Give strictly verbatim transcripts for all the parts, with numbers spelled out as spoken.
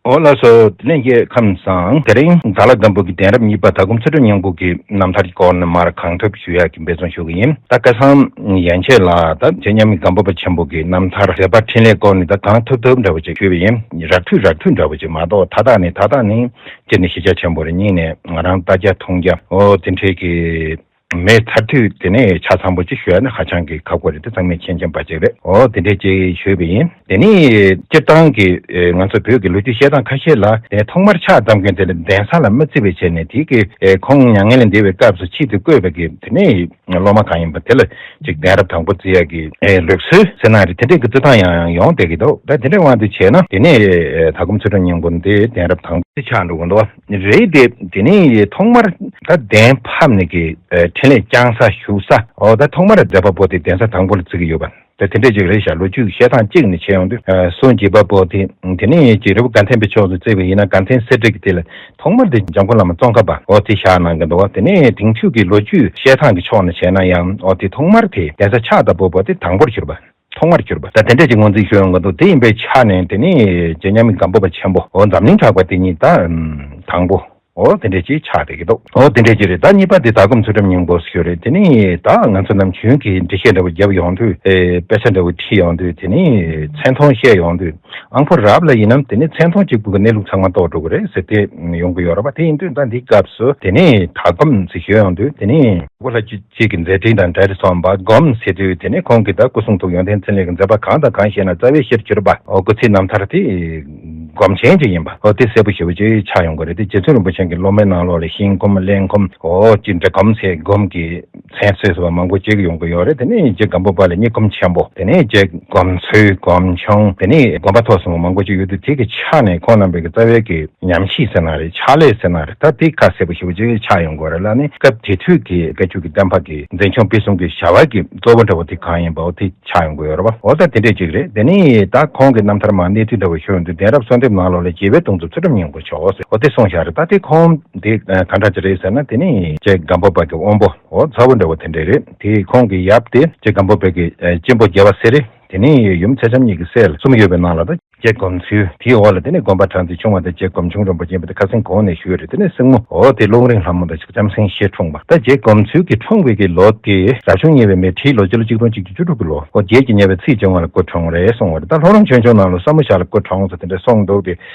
འོ་ལགས་སོ། དེ་ནས་ཁྱེད་ཁམས་བཟང་། དེ་རིང་ཟླ་ལྷ་སྒམ་པོ་གི་གདན་རབས་གཉིས་པ་ཟླ་སྒོམ་ཚུལ་ཁྲིམས་སྙིང་པོ་གི་རྣམ་ཐར་གྱི་སྐོར་ནས་མར་གང་ཐུབ་ཞུ་ཡག་གི་འབད་བརྩོན་ཞུ་གི་ཡིན། ད་ཁ་སང་ཡན་ཆད་ལ་ད་རྗེ་མཉམ་མེད་སྒམ་པོ་པ་ཆེན་པོ་གི་རྣམ་ཐར་མཛད་པ་འཕྲིན་ལས་སྐོར་ནས་ད་གང་ཐུབ་ཐུབ་འདྲ་བོ་ཅིག་ཞུས་པ་ཡིན། རགས་བསྡུས་རགས་བསྡུས་འདྲ་བོ་ཅིག་མ་གཏོགས་མཐའ་དག་ནས་མཐའ་དག་ནས་སྤྱིར་ནས་གཞི་རྒྱ་ཆེན་པོ་རེད། གཉིས་ནས་ང་རང་ལྟ་རྒྱ་མཐོང་རྒྱ་འོ་དེ་འདྲས་ཀྱི་མེད་ཚར་དུས། དེ་ནས་ཆ་ཚང་པོ་ཅིག་ཞུ་ཡ་ནི་ཧ་ཅང་གི་ཁག་པོ་རེད། དེ་ཚང་མས་མཁྱེན་མཁྱེན་པ་ཅིག་རེད། འོ་དེ་འདྲས་ཅིག་ཞུས་པ་ཡིན། དེ་ནས་སྤྱིར་བཏང་གི་ཨེ་ང་ཚོ་བོད་ཀྱི་ལོ་རྒྱུས་བཤད་སྟངས་ཁ་ཤས་ལ་དེ་ཐོག་མར་ཕྱག་བཏབ་མཁན་དེ་ལ་གདན་ས་ལ་མ་བརྩི་བའི་ཆེད་ནས་དེ་གི་ཨེ་ཁོང་མྱ་ངན་ལས་འདས་པའི་སྐབས་སུ་ཆེད་དུ་བསྐོས་པ་གི་དེ་ནས་སློབ་མ་གང་ཡིན་པ་དེ་ལ་ཅིག་གདན་རབས་དང་པོ་བརྩི་ཡ་གི་ཨེ་ལུགས་སྲོལ་ཟེར་ན་རེད། དེ་འདྲས་ཀྱི་བརྩི་སྟངས་ཡང་ཡང་ཡོང་བསྡད་ཀྱི་འདུག་ད་དེ་འདྲའི་དབང་དུ་བྱས་ན་དེ་ནས་ཨེ་ཟླ་སྒོམ་ཚུལ་ཁྲིམས་སྙིང་པོ་འདི་གདན་རབས་དང་པོ་དེ་ཆགས་འགྲོ་གི་འདུག་བ། རེད་དེ། དེ་ནས་ཐོག་མར་ད་གདན་ཕབ་ནས་ཀྱི་ཨ་འཕྲིན་ལས་བསྐྱངས་ས་བཞུགས་ས། འོ་ད་ཐོག་མར་མཛད་པ་པོ་དེ་གདན་ས་དང་པོ་ལ་བརྩི་གི་ཡོད་པ། ད་དེ་འདྲས་ཅིག་རེད་ཤག་ལོ་རྒྱུས་བཤད་སྟངས་གཅིག་ནས་བྱས་ཡོང་དུས་ཨ་སུ་འགྱེད་པ་པོ་དེ། དེ་ནས་ཀྱི་རི་བོ་དགའ་ལྡན་པའི་ཕྱོགས་སུ་བརྩིས་པ་ཡིན་ན་དགའ་ལྡན་གསེར་བྲིས་ཀྱི་དེ་ལ་ཐོག་མར་དེ་འཇམ་མགོན་བླ་མ་ཙོང་ཁ་པ་འོ་དེ་བཞག་གནང་གི་འདུག་བ། དེ་ནས་དེང་དུས་ཀྱི་ལོ་རྒྱུས་བཤད་སྟངས་ཀྱི་ཕྱོགས་ནས་བྱས་ན་ཡང་འོ་དེ་ཐོག་མར་དེ་གདན་ས་ཕྱག་བཏབ་པ་པོ་དེ་དང་པོར་གྱུར་པ། ཐོག་མར་གྱུར་པ་ད་དེ་འདྲས་ཀྱི་ངོས་འཛིན་ཞུ་ཡོང་གི་འདུག་དེ་ཡིན་པའི་ཆ་ནས་དེ་ནི་རྗེ་མཉམ་མེད་སྒམ་པོ་པ་ཆེན་པོ་འོ་འཛམ་གླིང་གྲགས་པ་དེ་ཉིད་ད་དང་པོ་འོ་དེ་འདྲས་ཅིག་ཆགས་བསྡད་ཀྱི་འདུག་འོ་དེ་འདྲས་ཅིག་རེད། ད་གཉིས་པ་དེ་ཟླ་སྒོམ་ཚུལ་ཁྲིམས་སྙིང་པོ་ཞུ་རེད། དེ་ནི་ད་ང་ཚོ་ནམ་རྒྱུན་གྱི་འགྲེལ་བཤད་འདྲ་བོ་བརྒྱབ་ཡོང་དུས་ཨེ་དཔེ་ཆ་འདྲ་བོ་ཁྲིད་ཡོང་དུས་དེ་ནི་མཚན་མཐོང་བཤད་ཡོང་དུས་ཨང་ཕོ་རབ་ལ་ཡིན་ནམ་དེ་ནི་མཚན་མཐོང་གཅིག་པུ་གི་གནས་ལུགས་ཚང་མ་རྟོགས་འགྲོ་གི་རེད་ཟེར་ཏེ་ཡོང་གི་ཡོད་རེད་པ། དེ་ཡིན་དུས་ད་འདིའི་སྐབས་སུ་དེ་ནི་ཟླ་སྒོམ་ཟེར་ཞུ་ཡོང་དུས་དེ་ནི་སྐུ་ལྷ་ཅིག་གི་མཛད་འཕྲིན་དང་འབྲེལ་སོང་བ་སྒོམ་ཟེར་དུས་དེ་ནས་ཁོང་གིས་ད་སྐུ་གསུང་ཐུགས་ཡོན་ཏན་ཕྲིན་ལས་ཀྱི་མཛད་པ་གང་དང་གང་བཤད་ན་རྩ་བའི་གཞིར་གྱུར་པ་འོ་སྐུ་ཚེའི་རྣམ་ཐར་དེ་སྒོམ་ཆེན་ཅིག་ཡིན་པ་འོ་དེ་གསལ་པོ་ཞེ་པོ་ཅིག་ཆགས་ཡོང་གི་རེད། དེ་རྗེ་བཙུན་རིན་པོ་ཆེ་གི་སློབ་མའི་ནང་ལོགས་ལ་ཤིང་སྒོམ་གླེན་སྒོམ་འོ་ཅི་འདྲ་སྒོམ་ཟེར་སྒོམ་གྱི་མཚན་གསོལ་ཟེར་བ་མང་པོ་ཅིག་ཡོང་གི་ཡོད་རེད། དེ་ནས་རྗེ་སྒམ་པོ་པ་ལ་སྙེ་སྒོམ་ཆེན་པོ་དེ་ནས་རྗེ་སྒོམ་ཚུལ་སྒོམ་ཆུང་དེ་ནས་སྒོམ་པ་ཐོག་གསུམ་མང་པོ་ཅིག་ཡོད་དུས་དེ་གི་ཆ་ནས་ཁོང་རྣམ་པའི་གི་རྩ་བའི་གི་ཉམས་ཞིབ་ཟེར་ན་རེད། ཕྱག་ལས་ཟེར་ན་རེད། ད་དེ་ཁ་གསལ་པོ་ཞེ་པོ་ཅིག་ཆགས་ཡོང་གི་ཡོད་རེད་ལ། ནི་སྐབས་དེ་དུས་ཀྱི་བཀའ་བརྒྱུད་ཀྱི་བསྟན་པ་གི་འཛིན་སྐྱོང་སྤེལ་གསུམ་གྱི་བྱ་བ་གི་གཙོ་བོ་འདྲ་བོ་དེ་གང་ཡིན་པའོ་དེ་ཆགས་ཡོང་གི་ཡོད་རེད་བ། འོ་ད་དེ་འདྲས་ཅིག་རེད། དེ་ནི་ད་ཁོང་གི་རྣམ་ཐར་མར་གནས་ཚུལ་འདྲ་བོ་ཞུ་ཡོང་དུས་གདན་རབས་གསོལ་འདེབས་ནང་ལོགས་ལ་རྒྱལ་བའི་གདུང་འཚོབ་ཚུལ་ཁྲིམས་སྙིང་པོ་མཆོག་ཟེར་འོ་དེ་གསུངས་བཞག་རེད། ད་དེ་ཁོང་དེ་ག་འདྲ་ཅིག་རེད་ཟེར་ན་དེ་ནི་རྗེ་སྒམ་པོ་པ་གི་དབོན་པོ་འོ་ཚ་བོ་འདྲ་བོ་དེ་འདྲས་རེད། དེ་ཁོང་གི་ཡབ་དེ་རྗེ་སྒམ་པོ་པ་གི་གཅེན་པོ་རྒྱལ་བ་སེ་རེ། དེ་ནས་ཡུམ་ཚེ་ལྕམ་གཉིས་ཀྱི་སྲས་ལ་གསུམ་ཡོད་པའི་ནང་ལ་ད་རྗེ་སྒོམ་ཚུལ། དེའི་འོག་ལ་དེ་ནས་དགོན་པ་གྲངས་འཛིན་ཆུང་བ་དང་རྗེ་སྒོམ་ཆུང་རིན་པོ་ཆེ་ཡིན་པ་དེ་ཁ་སང་གོང་ནས་ཞུས་ཡོད་རེད། དེ་ནས་སྲིང་མོ་འོ་དེ་ཀླུང་རིང་ལྷ་མོ་དང་ལྕམ་སྲིང་ཞེས་འཁྲུངས་པ། ད་རྗེ་སྒོམ་ཚུལ་གྱི་འཁྲུངས་པའི་གི་ལོ་དེ་རབ་བྱུང་གཉིས་པའི་མེ་ཁྲིའི་ལོ་སྤྱི་ལོ་གཅིག་སྟོང་གཅིག་བརྒྱ་བཅུ་དྲུག་གི་ལོ་འོ་རྗེ་རྗེ་ཉེ་བའི་ཚེས་བཅོ་ལྔ་ལ་སྐུ་འཁྲུངས་རེད་གསུངས་པ་རེད། ད་ལྷོ་རོང་ཆོས་འབྱུང་ནང་ལ་ས་མོ་ཞག་ལ་སྐུ་འཁྲུངས་ཟེར་དེ་འདྲ་གསུངས་འདུག་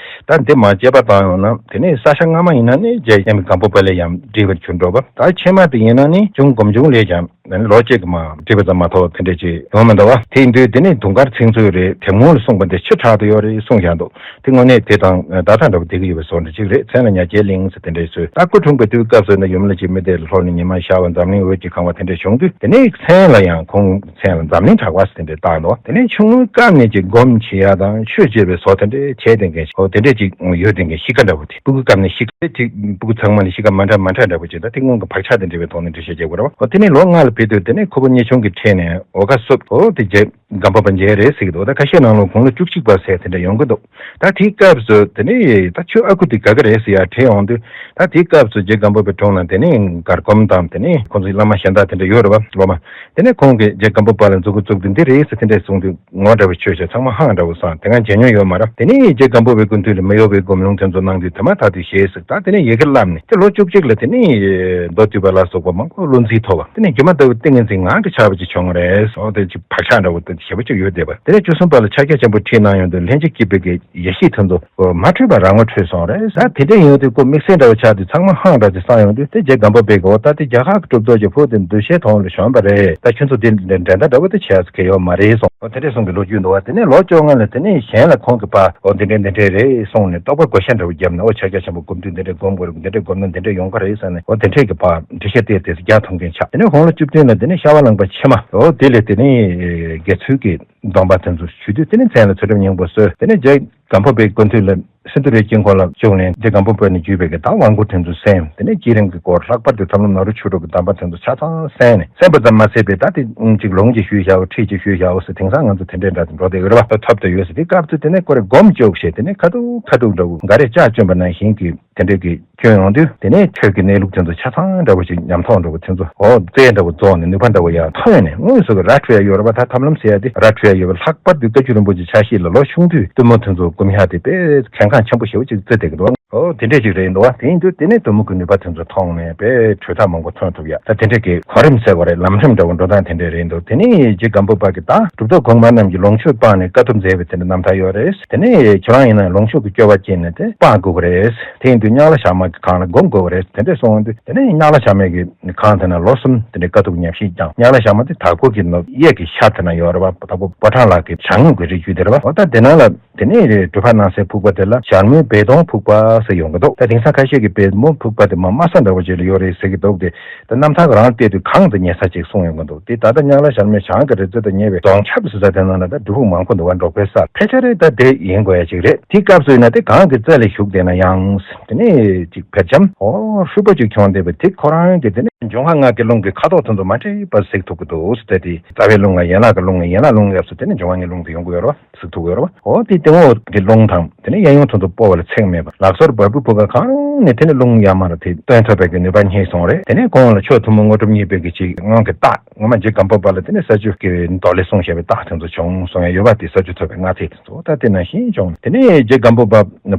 སྟེ། ད་འདི་མ་དཔྱད་པ་བཏང་ཡོང་ན་དེ་ནས་ས་ཞག་སྔ་མ་ཡིན་ན་ནི་རྗེ་མཉམ་མེད་སྒམ་པོ་པ་ལས་ཡང་འདྲིས་པར་གྱུར་འགྲོ་བ། ད་ཕྱི་མ་དེ་ཡིན་ན་ནི་ཆུང་སྒོམ་ཆུང་ལས་ཀྱང་ལོ་གཅིག་གི་མ་འདྲིས་པ་ཙམ་མ་གཏོགས་དེ་འདྲ་ཅིག་ཡོང་མི་འདུག་བ། དེ་ཡིན་དུས་དེ་ནི་དུང་དཀར་ཚིག་མཛོད་རེད། དེབ་སྔོན་ལ་གསུངས་པ་འདི་ཆེ་དྲག་ཏུ་ཡོད་རེད་གསུངས་བཞག་འདུག་དེ་དངོས་གནས་དེ་དང་ད་ལྟ་འདྲ་བོ་བསྡད་ཀྱི་ཡོད་པའི་བཟོ་འདྲ་ཅིག་རེད། མཚན་ལ་ཉ་རྒྱལ་གླིང་ཟེར་དེ་འདྲ་ཞིག་བཟོས། ད་སྐུ་འཁྲུངས་པའི་དུས་སྐབས་སུ་ནི་ཡུམ་ལ་ཅིག་མི་སྡེ་ལ་ལྷོ་ནས་ཉི་མ་ཤར་བ་འཛམ་གླིང་འོད་ཀྱིས་གང་བ་དེ་འདྲ་བྱུང་དུས་དེ་ནས་མཚན་ལ་ཡང་ཁོང་མཚན་ལ་འཛམ་གླིང་གྲགས་པ་ཟེར་དེ་འདྲ་བཏགས་འདུག་དེ་ནས་ཆུང་ངུའི་སྐབས་ནས་ཅིག་སྒོམ་བྱེད་ཡ་དང་ཆོས་བྱེད་པའི་བཟོ་དེ་འདྲ་བྱས་བསྡད་མཁན་ཞིག་འོ་དེ་འདྲ་ཅིག་ཡོད་བསྡད་མཁན་གཤིས་ཀ་འདྲ་བོ་དེ། སྤུ་གུ་སྐབས་ནས་གཤིས་ཀ་དེ་སྤུ་གུ་ཚང་མ་ནས་གཤིས་ཀ་མ་འདྲ་མ་འདྲ་འདྲ་བོ་ཅིག་ད་དེ་སྔོན་གྱི་བག་ཆགས་དང་འབྲེལ་བའི་ཐོག་ནས་འགྲེལ་བཤད་རྒྱག་དགོས་རེད་བ། འོ་དེ་ནས་ལོ་ལྔ་ལ་ཕེབས་དུས་དེ་ནས་ཁུ་བོ་གཉེར་ཆུང་གི་ཁྲིད་ནས་འོ་ཁ་བསུབས། འོ་དེ་རྗེ་སྒམ་པོ་པ་མཇལ་རེད་ཟེར་གྱི་འདུག་ད་ཁ་ཤས་ནང་ལོགས་དགུང་ལོ་བཅུ་གཅིག་པ་ཟེར་དེ་འདྲ་ཡོང་གི་འདུག་ད་དེའི་སྐབས་སུ་དེ་ནས་ད་ཁྱོད་ཨ་ཁུ་དེ་ག་ག་རེད་ཟེར་ཡ་དྲིས་ཡོང་དུས། ད་དེའི་སྐབས་སུ་རྗེ་སྒམ་པོ་པའི་དྲུང་ལ་དེ་ནས་གར་སྒོམ་དང་དེ་ནས་ཁོང་ཚོའི་བླ་མ་གཞན་དག་དེ་འདྲ་ཡོད་རེད་བ། སློབ་མ། དེ་ནས་ཁོང་གིས་རྗེ་སྒམ་པོ་པ་ལ་མཛུབ་གུ་བཙུགས་ཏེ་འདི་རེད་ཟེར་དེ་འདྲས་གསུངས་དུས་ངོ་འདྲ་བའི་ཆོས་བྱས་ཚང་མ་ཧང་འདྲ་བོ་སོང་། དེ་སྔ་མཇལ་མྱོང་ཡོད་མ་རེད། དེ་ནས་རྗེ་སྒམ་པོ་པའི་སྐུ་མདུན་ལ་མི་གཡོ་བའི་སྒོམ་ལུང་དེ་ཚོ་གནང་དུས་དེ་མ་ཐག་ཏུ་ཞེས་ཟེར། ད་དེ་ནས་ཡི་གེ་བསླབས་ནས་དེ་ལོ་བཅུ་གཅིག་ལ་དེ་ནས་མདོ་སྡུད་པ་ལ་སོགས་པ་མང་པོ་བློ་འཛིན་ཐོབ་པ། དེ་ནས་སྒྱུ་མ་ལྟ་བུའི་ཏིང་ངེ་འཛིན་ངང་གིས་ཆགས་པ་ཅིག་བྱུང་བ་རེད། འོ་དེ་ཅིག་བག་ཆགས་འདྲ་བོ་དེ་ཞེ་པོ་ཅིག་ཡོད་བསྡད་པ། དེ་ནས་བཅུ་གསུམ་པ་ལ་ཕྱག་རྒྱ་ཆེན་པོ་ཁྲིད་གནང་ཡོང་དུས་ལྷན་ཅིག་སྐྱེས་པའི་གི་ཡེ་ཤེས་དེ་ཚོ་མ་འཕྲོད་པ་རང་ངོ་འཕྲོད་སོང་རེད། ད་དེ་འདྲ་ཡོང་དུས་ཁོ་དམིགས་བསལ་འདྲ་བོ་ཆགས་དུས་ཚང་མ་ཧང་འདྲ་ཅིག་སང་ཡོང་དུས་དེ་རྗེ་སྒམ་པོ་པས་གོ་ད་དེ་རྒྱ་གར་གྱི་གྲུབ་ཐོབ་ཀྱི་ཕུག་དེ་འདུ་ཤེས་ཐོག་ལ་བྱོན་པ་རེད། ད་ཁྱོད་ཚོ་དེ་འགྲན་ཟླ་འདྲ་བོ་དེ་བྱས་ཀྱི་ཡོད་མ་རེད་གསུངས། འོ་དེ་འདྲས་གསུངས་པའི་ལོ་རྒྱུས་འདུག་བ། དེ་ནས་ལོ་བཅོ་ལྔ་ལ་དེ་ནས་གཞན་ལ་ཁོང་གི་ཕ་འོ་འདི་འདྲས་འདི་འདྲས་རེད་གསུངས་ནས་རྟོགས་པ་བགོ་བཤའ་འདྲ་བོ་བརྒྱབ་ནས་འོ་ཕྱག་རྒྱ་ཆེན་པོ་སྒོམ་དུས་འདི་འདྲས་སྒོམ་དགོས་རེད། འདི་འདྲས་སྒོམ་ན་འདི་འདྲས་ཡོང་གི་རེད་ཟེར་ནས་འོ་དེ་འདྲས་ཀྱི་ཕ་འགྲེལ་བཤད་བལྟས་ཏེ་རྒྱག་ཐུབ་མཁན་ཆགས། དེ་ནས་དགུང་ལོ་བཅུ་བདུན་ལ་དེ་ནས་ཤར་བ་ལང་པ་ཕྱི་མ་འོ་དེ་ལས་དེ་ནས་དགེ་ཚུལ་གྱི་སྡོམ་པ་དེ་ཚོ་ཞུས་དུས་དེ་ནས་མཚན་ལ་ཚུལ་ཁྲིམས་སྙིང་པོ་གསོལ། དེ་ནས་རྗེ་སྒམ་པོ་པའི་སྐུ་མདུན་ལ་སིནྡྷུ་རའི་དཀྱིལ་འཁོར་ལ་བཅུག་ནས་རྗེ་སྒམ་པོ་པ་ནས་བརྒྱུད་པའི་གི་ད་དབང་བསྐུར་དེ་ཚོ་གསན། དེ་ནས་བསྐྱེད་རིམ་གྱི་སྐོར་ལྷག་པར་དུ་ཐབས་ལམ་ནཱ་རོ་ཆོས་དྲུག་གི་གདམས་པ་དེ་ཚོ་ཆ་ཚང་གསན་ནས་གསན་པ་ཙམ་མ་ཟད་པའི་ད་དེ་གཅིག་ལུང་གཅིག་ཞུས་བཞག་འོ་ཁྲིད་གཅིག་ཞུས་བཞག་འོ་ཟེར། དེང་སང་ང་ཚོ་དེ་འདྲའི་འདྲ་དེ་འགྲོ་བསྡད་ཡོད་རེད་བ། ཐོབ་བསྡད་ཡོད་ཟེར། དེ་སྐབས་དུས་དེ་ནས་ཁོ་རེ་སྒོམ་བཅུག་ཞེས་དེ་ནས་ཁ་ཐུག་ཁ་ཐུག་འདྲ་བོ་འགའ་རེ་ལྕགས་བཅོམ་པ་ནང་བཞིན་གྱི་དེ་འདྲའི་གི་སྐྱོན་ཡོང་དུས་དེ་ནས་ཆོས་ཀྱི་གནས་ལུགས་དེ་ཚོ་ཆ་ཚང་འདྲ་བོ་ཞིག་ཉམས་རྟོགས་འདྲ་བོ་དེ་ཚོ་འོ་རྩལ་འདྲ་བོ་རྫོགས་ནས་ནུས་པ་འདྲ་བོ་ཡར་ཐོན་ནས་དངོས་སུ་གི་ར་འཕྲོད་ཡ་ཡོད་རེད་བ། ད་ཐབས་ལམ་ཟེར་ཡ་དེ་ར་འཕྲོད་ཡ་ཡོད་པ། ལྷག་པར་དུ་བཀའ་བརྒྱུད་རིན་པོ་ཆེ་ཆ་ཤས་ལ་ལོ་ཆུང་དུས་སྟོན་མོ་དེ་ཚོ་ དཀོན་ཤོས་དེ་དཔེ་གལ་འགངས་ཆེན་པོ་ཞེ་པོ་ཅིག་བརྩི་བསྡད་ཀྱི་འདུག་ཨོ་དེ་འདྲས་ཅིག་རེད་འདུག་བ། དེ་ཡིན་དུས་དེ་ནས་གཏུམ་མོ་གི་ནུས་པ་དེ་ཚོ་མཐོང་ནས་དཔེ་གྲོས་ཐག་མང་པོ་ཐོན་ཐུབ་ཡ། ད་དེ་འདྲས་ཀྱི་གོ་རིམ་ཟེར་བ་རེད། ལམ་རིམ་འདྲ་བོ་འགྲོ་སྟངས་དེ་འདྲས་རེད་འདུག་དེ་ནས་རྗེ་སྒམ་པོ་པ་གིས་ད་གྲུབ་ཐོབ་གོང་མ་རྣམས་ཀྱིས་ལོངས་སྤྱོད་སྤངས་ནས་དཀའ་ཐུབ་མཛད་པའི་དེ་འདྲ་རྣམ་ཐར་ཡོད་རེད། དེ་ནས་ཁྱོད་རང་ཡིན་ན་ལོངས་སྤྱོད་ཀྱི་སྐྱོ་བ་སྐྱེས་ནས་དེ་སྤང་དགོས་ཀྱི་རེད། དེ་ཡིན་དུས་གཉགས་ལ་ཞག་མ་གི་སྒང་ལ་སྒོམ་དགོས་ཀྱི་རེད། དེ་འདྲས་གསུངས་དུས་དེ་ནས་གཉགས་ལ་ཞག་མ་གི་སྒང་དེ་ན་ལོ་གསུམ་དེ་འདྲའི་དཀའ་ཐུབ་ཉམས་ཞིབ་བསྐྱངས། གཉགས་ལ་ཞག་མ་དེ་དྭགས་པོ་གི་ནུབ་གཡས་ཀྱི་ཤར་དེ་ན་ཡོད་རེད་བ། དྭགས་པོ་ཕོ་བྲང་ལ་གི་བྱང་ངོས་ཀྱི་རི་རྒྱུད་དེ་རེད་བ། འོ་ད་དེ་ནང་ལ་དེ་ནས་རེད། གྲུབ་པ་སྣང་གསལ་ཕུག་པ་དེ་ལ་ཞྭ་མོའི་སྦས་དོང་ཕུག་པ་ཟེར་ཡོང་གི་འདུག་ད་དེང་སང་ཁ་ཤས་ཀྱིས་སྦས་མོ་ཕུག་པ་དེ་མ་དམའ་ས་འདྲ་བོ་ཅིག་ལ་ཡོད་རེད་ཟེར་གྱི་འདུག་དེ་ད་རྣམ་ཐར་རང་བལྟས་དུས་གངས་དང་ཉེ་ས་ཅིག་གསུངས་ཡོང་གི་འདུག་དེ་ད་ལྟ་གཉགས་ལ་ཞྭ་མོའི་བྱང་གི་རི་རྩེ་དང་ཉེ་བའི་རྫོང་ཆབ་ཟེར་ས་དེ་ནང་ལ་ད་སྒྲུབ་ཕུག་མང་པོ་འདུག་བ། འབྲོག་པའི་ས་ཕལ་ཆེར་རེད། ད་དེ་ཡིན་དགོས་ཡ་ཅིག་རེད། དེའི་སྐབས་སུ་ཡིན་ན་དེ་གངས་ཀྱི་རྩེ་ལ་བཞུགས་བསྡད་ན་ཡང་དེ་ནས་ཅིག་བེར་ལྕམ་ཨོ་ཧྲུལ་པོ་ཅིག་བྱུང་བསྡད་པ་དེ་ཁོ་རང་གིས་དེ་ནས་འབྱུང་བ་ལྔ་གི་རླུང་གི་ཁ་དོག་དེ་ཚོ་མ་འདྲེས་པ་གཟིགས་ཐུབ་ཀྱི་འདུག་ཟེར། དེ་རྩ་བའི་རླུང་ལ་ཡན་ལག་གི་རླུང་ལ་ཡན་ལག་རླུང་སྐབས་སུ་དེ་ནས་འབྱུང་བ་ལྔའི་རླུང་དེ་ཡོང་གི་ཡོད་རེད་བ། གཟིགས་ཐུབ་ཀྱི་ཡོད་རེད་བ། འོ་དེ་སྟེང་འོག་གི་རླུང་དང་དེ་ནས་གཡས་གཡོན་དེ་ཚོ་སྤོ་བ་ལ་ཚེགས་མེད་པ། ལག་སོར་བ་སྤུའི་ཕུ་ག་གང་ནས་དེ་ནས་རླུང་ཡར་མར་དེ་བཏོན་ཐུབ་པའི་གི་ནུས་པ་རྙེད་སོང་རེད། དེ་ནས་ཁོང་ལ་ཆོས་ཐུན་མོང་དངོས་གྲུབ་བརྙེས་པའི་གི་ཅིག་སྔོན་གྱི་རྟགས་ངོ་མ་རྗེ་སྒམ་པོ་པ་ལ་དེ་ནས་ས་བཅུ་གི་མདོ་ལས་གསུངས་བཞག་པའི་རྟགས་དེ་ཚོ་བྱུང་སོང་ཡ་ཡོད་པ། དེ་ས་བཅུ་ཐོབ་པའི་སྔ་ཚིག་དེ་ཚོ་ད་དེ་ནང་བཞིན་བྱུང་། དེ་ནས་རྗེ་སྒམ་པོ་པ་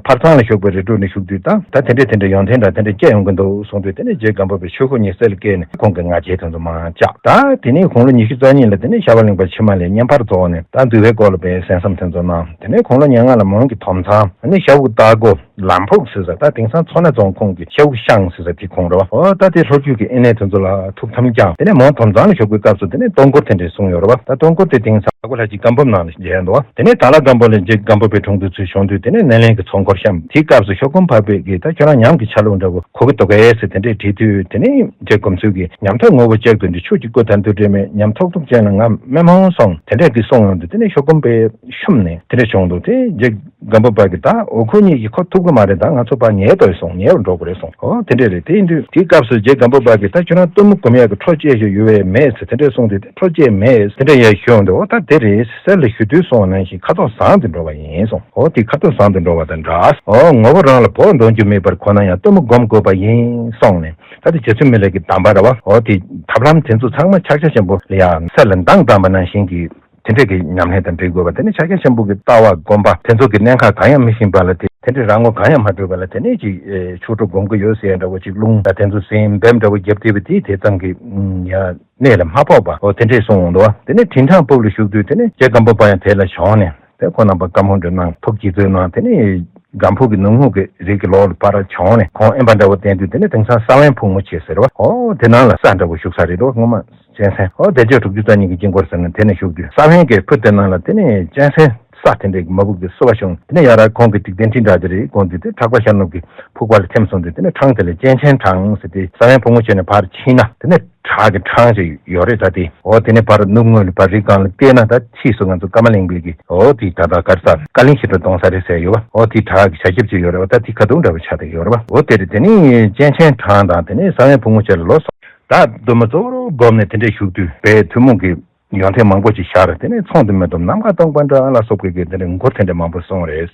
ཕར་ཚང་ལ་བཞུགས་པའི་རི་ཁྲོད་ནས་བཞུགས་དུས་ད་ད་དེ་འདྲས་དེ་འདྲས་ཡོན་ཏན་འདྲ་དེ་འདྲས་སྐྱེ་ཡོང་གི་འདུག་གསུངས་དུས་དེ་ནས་རྗེ་སྒམ་པོ་པའི་ཆོས་སྐུ་ཉི་ཟེར་ལ་བསྐྱེད་ནས་ཁོང་གི་ང་རྒྱལ་དེ་ཚོ་མར་བཅག་ད་དེ་ནས་དགུང་ལོ་ཉི་ཤུ་རྩ་གཉིས་ལ་དེ་ནས་ཤར་པ་གླིང་པ་ཕྱི་མ་ལས་བསྙེན་པར་རྫོགས་ནས་ད་འདུལ་བའི་སྐོར་ལ་དཔེ་གསན་བསམ་དེ་ཚོ་གནང་། དེ་ནས་དགུང་ལོ་ཉེར་ལྔ་ལ་མོན་གྱི་དོམ་ཚང་། ཨ་ནི་ཤ་འུག་སྟག་སྒོ་ལམ་ཕུག་ཟེར་ས། ད་དེང་སང་མཚོ་སྣ་རྫོང་ཁོངས་ཀྱི་ཤ་འུག་ཤང་ཟེར་ས་དེ་ཁོངས་རེད་བ། འོ་ད་དེ་ལྷོ་རྒྱུད་ཀྱི་ཨེ་ནས་དེ་ཚོ་ལ་ཐུགས་དམ་བསྐྱངས། དེ་ནས་མོན་དོམ་ཚང་ལ་བཞུགས་པའི་སྐབས་སུ་དེ་ནས་སྟོང་སྐོར་དེ་འདྲས་གསུངས་ཡོད་རེད་བ། ད་སྟོང་སྐོར་དེ་དེང་སང་ཨ་ཁུ་ལྷ་གཅིག་སྒམ་པོ་ནང་ལ་མཇལ་འདུག་བ། དེ་ནས་དྭགས་ལྷ་སྒམ་པོ་ལ་རྗེ་སྒམ་པོ་པའི་དྲུང་དུ་ཚུར་བྱོན་དུས་དེ་ནས་སྣེ་ལེན་གྱི་ཚོགས་འཁོར་བཤམས། དེའི་སྐབས་སུ་ཤོ་སྐུམ་འཕགས་པས་ཀྱིས་ད་ཁྱོད་རང་ཉམས་ཀྱི་ཆ་ལུགས་འདྲ་བོ་གོ་གི་འདུག་གས་ཟེར་དེ་འདྲས་དྲིས་དུས་དེ་ནས་རྗེ་སྒོམ་ཚུལ་གྱིས་ཉམ་ཐག་ངོ་བོ་གཅིག་ཏུ་འདི་ཆོས་ཀྱི་སྐུ་དང་དུ་འབྲེལ་མེད། ཉམ་ཐོག་ཐུག་ཅན་ལ་ང་མི་མང་སོང་། དེ་འདྲས་ཀྱི་གསུངས་ཡོང་དུས་དེ་ནས་ཤོ་སྐུམ་པས་བཤུམས་ནས་དེ་འདྲས་བྱུང་འདུག་དེ་རྗེ་སྒམ་པོ་པ་གིས་ད་འོ་ཁོ་གཉིས་ཀྱིས་ཁོ་ཐུབ་ཀྱི་མ་རེད། ད་ང་ཚོ་ཕར་ཉལ་དོ་སོང་། ཉལ་བར་འགྲོ་དགོས་རེད་གསུངས། འོ་དེ་འདྲས་རེད། དེ་ཡིན་དུས་དེའི་སྐབས་སུ་རྗེ་སྒམ་པོ་པ་གིས་ད་ཁྱོད་རང་གཏུམ་མོ་སྒོམ་ཡག་གི་འཕྲོ་བཅད་ཤོག་ཡོད་པས་མེད་ཟེར་དེ་འདྲས་གསུངས་དུས་དེ་འཕྲོ་བཅད་མེད་དེ་འདྲས་ཡར་ཞུ་འོང་དུས་འོ་ད་དེ་རེད། གསེར་ལ་ཞུ་དུས་གསུངས་པ་ནང་བཞིན་ཁ་དོག་བཟང་དུ་འགྲོ་བ་ཡིན་གསུངས། འོ་དེ་ཁ་དོག་བཟང་དུ་འགྲོ་བ་དང་འདྲ། འོ་ངོ་བོ་རང་ལ་བོགས་འདོན་རྒྱུ་མེད་པར་ཁོ་ན་ཡང་གཏུམ་མོ་སྒོམ་དགོས་པ་ཡིན་གསུངས་ནས། ད་དེ་རྗེ་བཙུན་མི་ལ་གི་གདམས་པ་རེད་བ། འོ་དེ་ཐབས་ལམ་དེ་ཚོ་ཚང་མ་ཕྱག་རྒྱ་ཆེན་པོ་ལ་ཡང་གསེར་ལ་མདངས་བཏང་བ་ནང་བཞིན་གྱི་དེ་འདྲས་ཀྱི་ཉམས་ལེན་དང་འབྲེལ་དགོས་པ། དེ་ནི་ཕྱག་རྒྱ་ཆེན་པོ་གི་ལྟ་བ་སྒོམ་པ་དེ་ཚོ་གི་གནད་འགག་གང་ཡང་མི་ཤེས་པ་ལ། དེ་དེ་འདྲས་རང་ངོ་གང་ཡང་མ་གྲུབ་པ་ལ་དེ་ནས་ཅིག་ཆོས་གྲོགས་སྒོམ་གི་ཡོད་ཟེར་འདྲ་བོ་ཅིག་རླུང་ད་དེ་ཚོ་ཟིན་འབེབས་འདྲ་བོ་རྒྱབ་བསྡད་པ་དེ་དེ་ཙམ་གྱི་ཡང་གནད་ལ་མ་ཕོག་པ། འོ་དེ་འདྲས་གསུངས་འདུག་བ། དེ་ནས་དྲིན་ཐང་ཕུག་ལ་བཞུགས་དུས་དེ་ནས་རྗེ་སྒམ་པོ་པ་ཡང་དེ་ལ་བྱོན་ནས། དེ་ཁོང་རྣམ་པ་བཀའ་མོལ་འདྲ་གནང་། ཐུགས་དགྱེས་ཚུལ་གནང་། དེ་ནས་སྒམ་ཕུག་གི་ནུབ་ངོས་ཀྱི་རི་གི་ལོགས་ལ་ཕར་བྱོན་ནས་ཁོང་ཨེ་འབའ་འདྲ་བོ་བསྟན་དུས་དེ་ནས་དེང་སང་ས་བོན་ཕུག་མོ་ཆེ་ཟེར་བ། འོ་དེ་ནང་ལ་ས་འདྲ་བོ་བཞུགས་ས་རེད་འདུག་སྔོན་མ་གཅན་གཟན། འོ་དེ་རྗེས་དྲུག་ཅུ་རྩ་གཉིས་ཀྱི་དཀྱིལ་འཁོར་ཟེར་ན་དེ་ནས་བཞུགས་དུས་ས་བོན་གྱི་ཕུ་དེ་ནང་ལ་དེ་ནས་གཅན་གཟན་ས་དེ་འདྲའི་མ་བུ་གི་བསུ་བ་བྱུང་། དེ་ནས་ཡང་ར་ཁོང་གི་འཇིག་རྟེན་ཁྲིམས་འདྲ་དེ་རེད་དགོངས་དུས་དེ་ཁྲག་པ་ཤར་ནུབ་ཀྱི་ཕུག་པ་ལ་ཐིམ་སོང་དུས་དེ་ནས་འཕྲང་དེ་ལ་གཅན་གཟན་འཕྲང་ཟེར་ཏེ་ས་བོན་ཕུག་མོ་ཆེ་ནས་ཕར་ཕྱིན་ན་དེ་ནས། བྲག་གི་འཕྲང་ཞིག་ཡོད་རེད། ད་དེ་འོ་དེ་ནས་ཕར་ནུབ་ངོས་ལ་བ་རི་སྒང་ལ་བལྟས་ན་ད་ཕྱིས་སུ་ང་ཚོ་ཀརྨ་གླིང་པའི་གི་འོ་དེ་ད་ལྟ་ག་རེ་ཟེར་བཀའ་གླིང་ཞེ་སྒྲོན་གཏོང་ས་རེད་ཟེར་ཡོད་པ། འོ་དེ་བྲག་གི་བྱ་ཞབས་ཅིག་ཡོད་རེད་བ། ད་དེ་ཁ་ཐུག་འདྲ་བོ་ཆགས་བསྡད་ཡོད་རེད་བ། འོ་དེ་རེད། དེ་ནས་གཅན་གཟན་འཕྲང་དང་དེ་ནས་ས་བོན་ཕུག་མོ་ཆེ་ལ་ལོ་གསུམ་ད་གཏུམ་མོ་གཙོ་བོར་བསྒོམས་ནས་དེ་འདྲས་བཞུགས་དུས་དཔེ་ཐུན་མོང་གི་ཡོན་ཏན་མང་པོ་ཅིག་ཤར། དེ་ནས་ཚོགས་འདུ་མེ་ཏོག་ནམ་མཁའ་སྟོང་པ་འདྲ་ལ་སོགས་པའི་གི་དེ་ནས་མགུར་དེ་འདྲ་མང་པོ་གསུངས་རེད།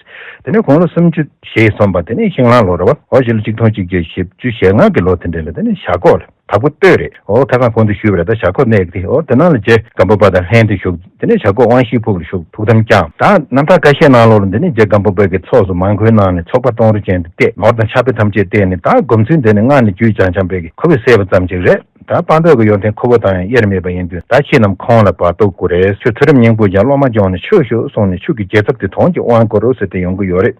དེ་ནས་དགུང་ལོ་སུམ་ཅུ་ཞེས་སོན་པ་དེ་ནས་ཤིང་གླང་ལོ་རེད་བ། འོ་ཕྱི་ལོ་ཆིག་སྟོང་གཅིག་བརྒྱ་བཞི་བཅུ་ཞེ་ལྔ་གི་ལོ་དེ་འདྲ་ལ་དེ་ནས་བྱ་ཁོག་ལ་དྭགས་པོ་སྟོད་རེད། འོ་ཁ་སང་གོང་དུ་ཞུས་པ་རེད། ད་བྱ་ཁོག་གནས་ཀྱི་དེ་འོ་དེ་ནང་ལ་རྗེ་སྒམ་པོ་པ་དང་ལྷན་དུ་བཞུགས། དེ་ནས་བྱ་ཁོག་དབང་ཕྱུག་ཕུག་ལ་བཞུགས་ཐུགས་དམ་བསྐྱངས། ད་རྣམ་ཐར་ཁ་ཤས་ནང་ལོགས་ལ་འདི་ནས་རྗེ་སྒམ་པོ་པ་གིས་ཚོགས་སུ་མང་འཁོད་གནང་ནས་ཚོགས་པ་གཏོང་རོགས་བྱས་ཏེ་ནོར་དང་ཆར་པའི་ཐམས་ཅད་བལྟས་ནས་ད་སྒོམ་ཚུལ་འདི་ནི་སྔར་ནས་རྒྱུད་འཆང་འཆང་པའི་གི་ཁོ་བོས་གསལ་བ་ཙམ་ཅིག་རེད། ད་དཔང་རྟགས་ཀྱི་ཡོན་ཏན་ཁོ་བོ་དང་ཡང་དབྱེར་མེད་པ་ཡིན་དུས་ད་ཁྱེད་རྣམས་ཁོང་ལ་བར་དོ་དགོས་རེད། ཁྱོད་ཚུལ་ཁྲིམས་སྙིང་པོ་ཀྱང་སློབ་མ་སྦྱོང་ནས་ཆོས་ཞུགས་གསུངས་ནས་ཆོས་ཀྱི་རྒྱལ་ཚབ་དེ་དོན་གྱིས་དབང་བསྐུར་རོགས་ཟེར་ཏེ་ཡོང་གི་ཡོད་རེད།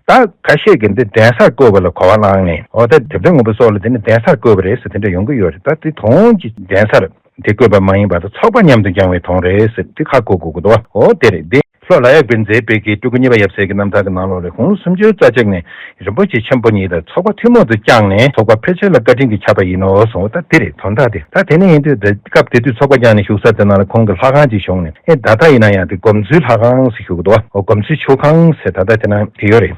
ད་ཁ་ཤས་ཀྱིས་འདི་གདན་སར་བཀོད་པ་ལ་གོ་བ་བླངས་ནས་འོ་ད་དེབ་ཐེར་ངོ་བོ་སོགས་ལ་དེ་ནི་གདན་སར་བཀོད་པ་རེད་ཟེར་དེ་འདྲ་ཡོང་གི་ཡོད་རེད། ད་དེ་དོན་གྱིས་གདན་སར་དེ་བཀོད་པ་མ་ཡིན་པར་ད་ཚོགས་པ་མཉམ་དུ་བསྐྱངས་པའི་དོན་རེད་ཟེར་དེ་ཁ་བཀོད་དགོས་ཀྱི་འདུག་བ། འོ་དེ་རེད། དེ་ལྷོ་ལ་ཡག་པས་མཛད་པའི་གི་སྤྲུལ་སྐུ་གཉིས་པ་ཡབ་སྲས་ཀྱི་རྣམ་ཐར་གྱི་ནང་ལོགས་ལ་དགུང་ལོ་སུམ་ཅུ་རྩ་གཅིག་ནས་རིན་པོ་ཆེ་ཆེན་པོ་ཉིད་དང་ཚོགས་པ་ཐུན་མོང་དུ་བསྐྱངས་ནས་ཚོགས་པ་ཕལ་ཆེར་ལ་བཀའ་དྲིན་གྱིས་ཁྱབ་པ་ཡིན་ནོ་གསུངས། འོ་ད་དེ་རེད་དོན་དག་དེ། ད་དེ་ནས་ཡིན་དུས་ད་སྐབས་དེ་དུས་ཚོགས་པ་བསྐྱངས་ནས་བཞུགས་ས་དེ་ནང་ལ་ཁོང་གི་ལྷ་ཁང་ཅིག་བྱུང་ནས་ཨེ་ད་ལྟ་ཡིན་ན་ཡང་དེ་སྒོམ་ཚུལ་ལྷ་ཁང་ཟེར་ཞུ་གི་འདུག་བ། འོ་སྒོམ་ཚུལ་ཆོས་ཁང་ཟེར་ད་ལྟ་དེ་ན་དེ་ཡོད་རེད།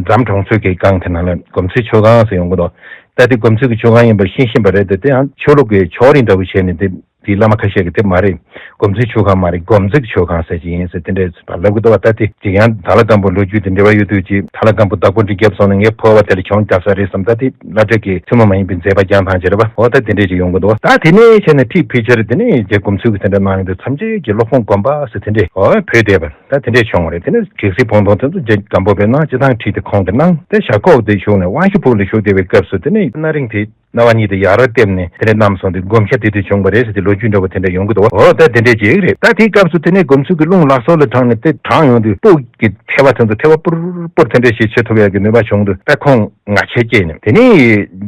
འཛམ་གྲོང་ཚོའི་གི་སྒང་དེ་ནང་ལ་སྒོམ་ཚུལ་ཆོས་ཁང་ཟེར་ཡོང་གི་འདུག་ད་དེ་སྒོམ་ཚུལ་གྱི་ཆོས་ཁང་ཡིན་པ་ཤེས་བཞིན་པ་རེད་དེ། དེ་ཡང་ཆོས་ལུགས་ཀྱི་ཕྱོགས་རིས་འདྲ་བོ་བྱས་ནས་དེ་ དེའི་བླ་མ་ཁ་ཤས་ཀྱིས་དེ་མ་རེད། སྒོམ་ཚུལ་མཆོད་ཁང་མ་རེད། སྒོམ་རྩིས་མཆོད་ཁང་ཟེར་གྱི་ཡིན་ཟེར་དེ་འདྲས་ལབ་གི་འདུག་བ། ད་དེ་དེ་ཡང་དྭགས་ལྷ་སྒམ་པོ་ལོ་རྒྱུས་དེ་འབྲེལ་བ་ཡོད་དུས་ཀྱི་དྭགས་ལྷ་སྒམ་པོ་བདག་པོ་འདི་བརྒྱབ་སོང་ན་ངའི་ཕོ་བ་དེ་ལ་གྱོང་རྒྱག་ས་རེད་བསམ། ད་དེ་བླ་བྲེ་གི་ཐུན་མོང་མ་ཡིན་པའི་མཛད་པ་བསྐྱངས་སྟངས་བྱེད་རེད་བ། འོ་ད་དེ་འདྲས་ཅིག་ཡོང་གི་འདུག་བ། ད་དེ་ནས་བྱས་ནས་ཁྲིད་ཕལ་ཆེར་དེ་ནས་རྗེ་སྒོམ་ཚུལ་གྱི་དེ་འདྲ་གནང་ཡོང་དུས་མཚམས་ཆད་ཀྱི་སློབ་དཔོན་སྒོམ་པ་ཟེར་དེ་འདྲས་འོ་བོད་སྡེ་བར་ད་དེ་འདྲས་བྱུང་བ་རེད། དེ་ནས་གེགས་སེལ་བོང་སྟོན་དེ་ཚོ་རྗེ་སྒམ་པོ་པས་གནང་། སྤྱིར་བཏང་ཁྲིད་དེ་ཁོང་གིས་གནང་། དེ་ཞྭ་ཁོག་དེ་བཞུགས་ནས་དབང་ཞུ་ཕུག་ལ་བཞུགས་བསྡད་པའི་སྐབས་སུ་དེ་ནས་སྣ་རིང་དེ་རྣ་བ་གཉིས་དེ་ཡར་བལྟས་ནས་དེ་འདྲས་གནང་སོང་དུས་སྒོམ་ཞྭ་དེ་དུས་བྱུང་བ་རེད་ཟེར་ཏེ་ལོ་རྒྱུས་འདྲ་བོ་དེ་འདྲ་ཡོང་གི་འདུག་འོ་ད་དེ་འདྲས་ཅིག་རེད། ད་དེའི་སྐབས་སུ་དེ་ནས་སྒོམ་ཚུལ་གྱི་རླུང་ལག་སོར་ལ་དྲངས་ནས་དེ་དྲངས་ཡོང་དུས་སྤུ་གི་ཐལ་བ་དེ་ཚོ་ཐལ་བ་པུར་པུར་དེ་འདྲས་ཞིག་བྱེད་ཐུབ་ཡག་གི་ནུས་པ་བྱུང་འདུག་ད་ཁོང་ང་ཆད་སྐྱེས་ནས་དེ་ནས་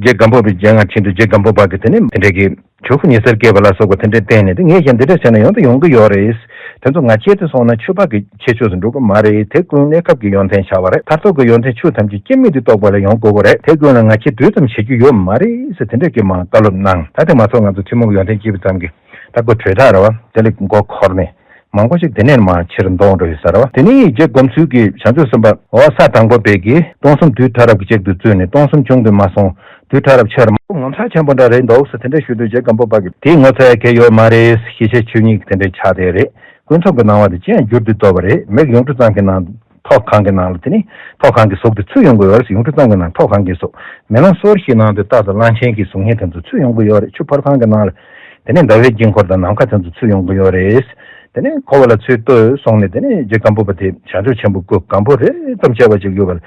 རྗེ་སྒམ་པོ་པའི་སྦྱིན་བདག་ཁྲིད་དུ་རྗེ་སྒམ་པོ་པ་གིས་དེ་ནས་དེ་འདྲས་ཀྱི་ཆོས་སྐུ་ཉི་ཟེར་སྐྱེས་པ་ལ་སོགས་པ་དེ་འདྲས་བསྟན་ནས་དེ་ངས་ཀྱང་འདི་འདྲས་བྱས་ན་ཡོང་དུ་ཡོང་གི་ཡོད་རེད། དེ་ཚོ་ང་ཆད་དེ་སོང་ན་ཆོས་པ་གི་ཁྱད་ཆོས་སུ་འགྲོ་གི་མ་རེད། དེ་ཀུན་གནས་སྐབས་ཀྱི་ཡོན་ཏན་ཆགས་པ་རེད། མཐར་ཐུག་གི་ཡོན་ཏན་ཆོས་ཐམས་ཅད་སྐྱེ་མེད་དུ་རྟོགས་པ་ལ་ཡོང་དགོས་པ་རེད། དེ་ཀུན་ལ་ང་ཆད་དུས་ཙམ་བྱེད་རྒྱུ་ཡོད་མ་རེད་ཟེར་དེ་འདྲས་ཀྱི་མང་བཀའ་སློབ་གནང་། ད་དེ་མ་ཚོགས་ང་ཚོ་ཐུན་མོང་གི་ཡོན་ཏན་སྐྱེས་པ་ཙམ་གྱིས་ད་ཁོ་གྲོས་ཐག་རེད་བ། དེ་ལས་མགོ་འཁོར་ནས། མང་པོ་ཞིག་དེ་ནས་མར་ཕྱིར་འདོང་འགྲོ་ཡོད་ས་རེད་བ། དེ་ནས་རྗེ་སྒོམ་ཚུལ་གྱིས་བྱང་ཆུབ་སེམས་དཔའ་འོ་ས་དང་པོ་པའི་གིས་སྟོང་གསུམ་དུས་ཐ་རབ་ཀྱི་གཅིག་ཏུ་བཙུད་ནས་སྟོང་གསུམ་བྱུང་དུ་མ་སོང་། དུས་ཐ་རབ་ཆེར་མ་ངོ་མཚར་ཆེན་པོ་འདྲ་རེད་འདུག་ཟེར་དེ་འདྲ་ཞུ་དུས་རྗེ་སྒམ་པོ་པ་གིས་དེའི་ངོ་ཚ་ཡ་གལ་ཡོད་མ་རེད། ཤེས་བྱའི་ཆོས་ཉིད་ཀྱི་དེ་འདྲའི་ཆ་དེ་རེད། ཀུན་རྫོབ་ཀྱི་སྣང་བ་དེ་ཅི་ཡང་འགྱུར་དུ་ལྡོག་པ་རེད། མིག་ཡུངས་འབྲུ་ཙམ་གྱི་ནང་ཐོག་ཁང་གི་ནང་ལ་དེ་ནི་ཐོག་ཁང་གི་གཟུགས་དེ་ཚུད་ཡོང་གི་ཡོད་རེད། ཡུངས་འབྲུ་ཙམ་གྱི་ནང་ཐོག་ཁང་གི་གཟུགས། མེ་ལོང་སོར་བཞིའི་ནང་དུ་རྟག་ཏུ་གླང་ཆེན་གྱི་གཟུགས་བརྙན་དེ་ཚོ་ཚུད་ཡོང་གི་ཡོད་རེད། ཆུ་ཕོར་ཁང་གི་ནང་ལ། དེ་ནས་ཟླ་བའི་དཀྱིལ་འཁོར་དང་ནམ་མཁའ་དེ་ཚོ་ཚུད་ཡོང་གི་ཡོད་རེད། དེ་ནས་འཁོར་བ་ལ་ཚུར་ལྟོས་སོང་ནས་དེ་ནས་རྗེ་སྒམ་པོ་པ་དེ་བྱང་ཆུབ་ཆེན་པོ་སྐུ་སྒམ་པོ་རེ་ཙམ་བྱས་པ་ཅིག་ཡོད་པ་ལ་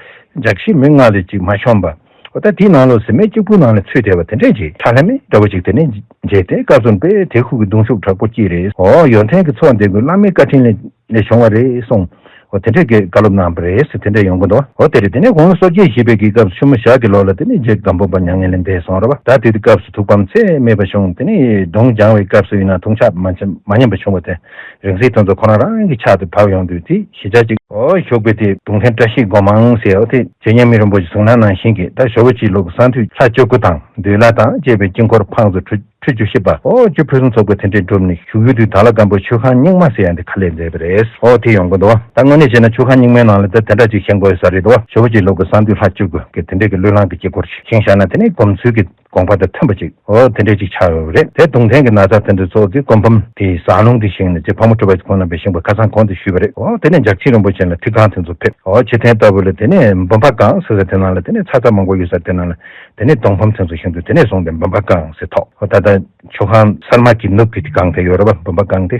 འཇའ་ཤིང་མིག་ལྔ་ལས་ཅིག་མ་བྱོན་པ། འོ་ད་དེའི་ནང་ལོགས་སུ་མེ་གཅིག་པུའི་ནང་ལ་ཚུད་བསྡད་པ་དེ་འདྲས་ཅིག་ཁྲ་ལྷམ་མེ་འདྲ་བོ་ཅིག་དེ་ནས་མཇལ་ཏེ་སྐབས་སུ་དཔེ་དེ་ཁུག་གི་གདུང་ཤུགས་དྲག་པོ་སྐྱེས་རེད། འོ་ཡོན་ཏན་གྱི་ཚོགས་འདི་ཀུན་བླ་མའི་བཀའ་དྲིན་ལས་ལས་བྱུང་བ་རེད་གསུངས། འོ་དེ་འདྲས་ཀྱི་བཀའ་སློབ་གནང་བ་རེད་ཟེར་དེ་འདྲས་ཡོང་གི་འདུག་འོ་དེ་རེད། དེ་ནས་དགུང་ལོ་སོ་བརྒྱད་བཞེས་པའི་གི་སྐབས་སུ་ཆུ་མོ་ཞག་གི་ལོ་ལ་དེ་ནས་རྗེ་སྒམ་པོ་པ་མྱ་ངན་ལས་འདས་སོང་རེད་བ། ད་དེ་དུས་སྐབས་སུ་ཐུགས་ཕམ་ཚད་མེད་པ་བྱུང་། དེ་ནས་གདུང་སྦྱང་བའི་སྐབས་སུ་ཡིན་ན་ཐུགས་ཕྱག་མ་མ་ཉམས་པ་བྱུང་བ་དེ་རིང་བསྲེལ་དེ་ཚོ་ཁོ་རང་རང་གི་ཕྱག་ཏུ་བབས་ཡོང་དུས་དེ་ཞེ་ཆགས་ཅིག་འོ་ཞོགས་པའི་དེ་གདུང་ཐེན་བཀྲ་ཤིས་སྒོ་མང་ཟེར། འོ་དེ་རྗེ་མཉམ་མེད་རིན་པོ་ཆེ་གསུང་གནང་ནང་བཞིན་གྱི་ད་ཇོ་བོ་རྗེ་ལུགས་ཀྱི་གསང་འདུས་ལྷ་བཅུ་དགུ་དང་འདུས་ལྷ་དང་བཅས་པའི་དཀྱིལ་འཁོར་འཕང་དུ་ཁྲུ་ཁྲུ་བཅུ་བཞི་པ། ཨོ་ཁྲུ་ཕུན་སུམ་ཚོགས་པའི་དེ་འདྲའི་སྒྲུབ་ནས་བཞུགས་ཡུལ་དུ་དྭགས་ལྷ་སྒམ་པོ་ཆོས་ཁང་རྙིང་མ་ཟེར་ཡང་དེ་ཁ་ལས་མཛད་པ་རེད། ཨོ་དེ་ཡོང་གི་འདུག་ད་དངོས་གནས་བྱས་ན་ཆོས་ཁང་རྙིང་མའི་ནང་ལ་ད་དེ་འདྲ་ཅིག་བཞེངས་དགོས་ས་རེད་འདུག་ཇོ་བོ་རྗེ་ལུགས་ཀྱི་གསང་འདུས་ལྷ་བཅུ་དགུ་གི་དེ་འདྲའི་གི་བློས་བསླངས་ཀྱི་དཀྱིལ་འཁོར་ཞིག་བཞེངས་བཞག་ན་དེ་ནི་སྒོམ་ཚུལ་གྱི་དགོངས་པ་དང་མཐུན་པ་ཅིག་ཨོ་དེ་འདྲའི་ཅིག་ཆགས་ཡོད་པ་རེད། དེ་གདུང་ཐེན་གྱི་ན་ཚ་དེ་འདྲ་ཚོགས་ཀྱི་སྒོམ་ཕམ་དེའི་ཟངས་ལུང་དེ་བཞེངས་ནས་རྗེ་ཕག་མོ་གྲུ་པ་ཁོང་རྣམ་པས་བཞེངས་པ་ཁ་སང་གོང་དུ་ཞུས་པ་རེད། ཨོ་དེ་ནས་འཇག་ཆེན་རིན་པོ་ཆེ་ལ་ཁྲི་ཁང་དེ་ཚོ་ཕེབས། ཨོ་ཆེ་ཐེན་ལྟ་བུ་ལ་དེ་ནས་འབུམ་པ་སྒང་ཟེར་ས་དེ་ནང་ལ་དེ་ནས་ཚ་ཚ་མང་པོ་ཡོད་ས་དེ་ནང་ལ། དེ་ནས་གདུང་ཕམ་དེ་ཚོ་བཞེངས་དུས་དེ་ནས་བཟུང་སྟེ་འབུམ་པ་སྒང་ཟེར་ཐོགས། ཨོ་ད་ལྟ་ཆོས་ཁང་གསར་མ་གི་ནུབ་ཀྱི་སྒང་དེ་ཡོད་རེད་པ། འབུམ་པ་སྒང་དེ།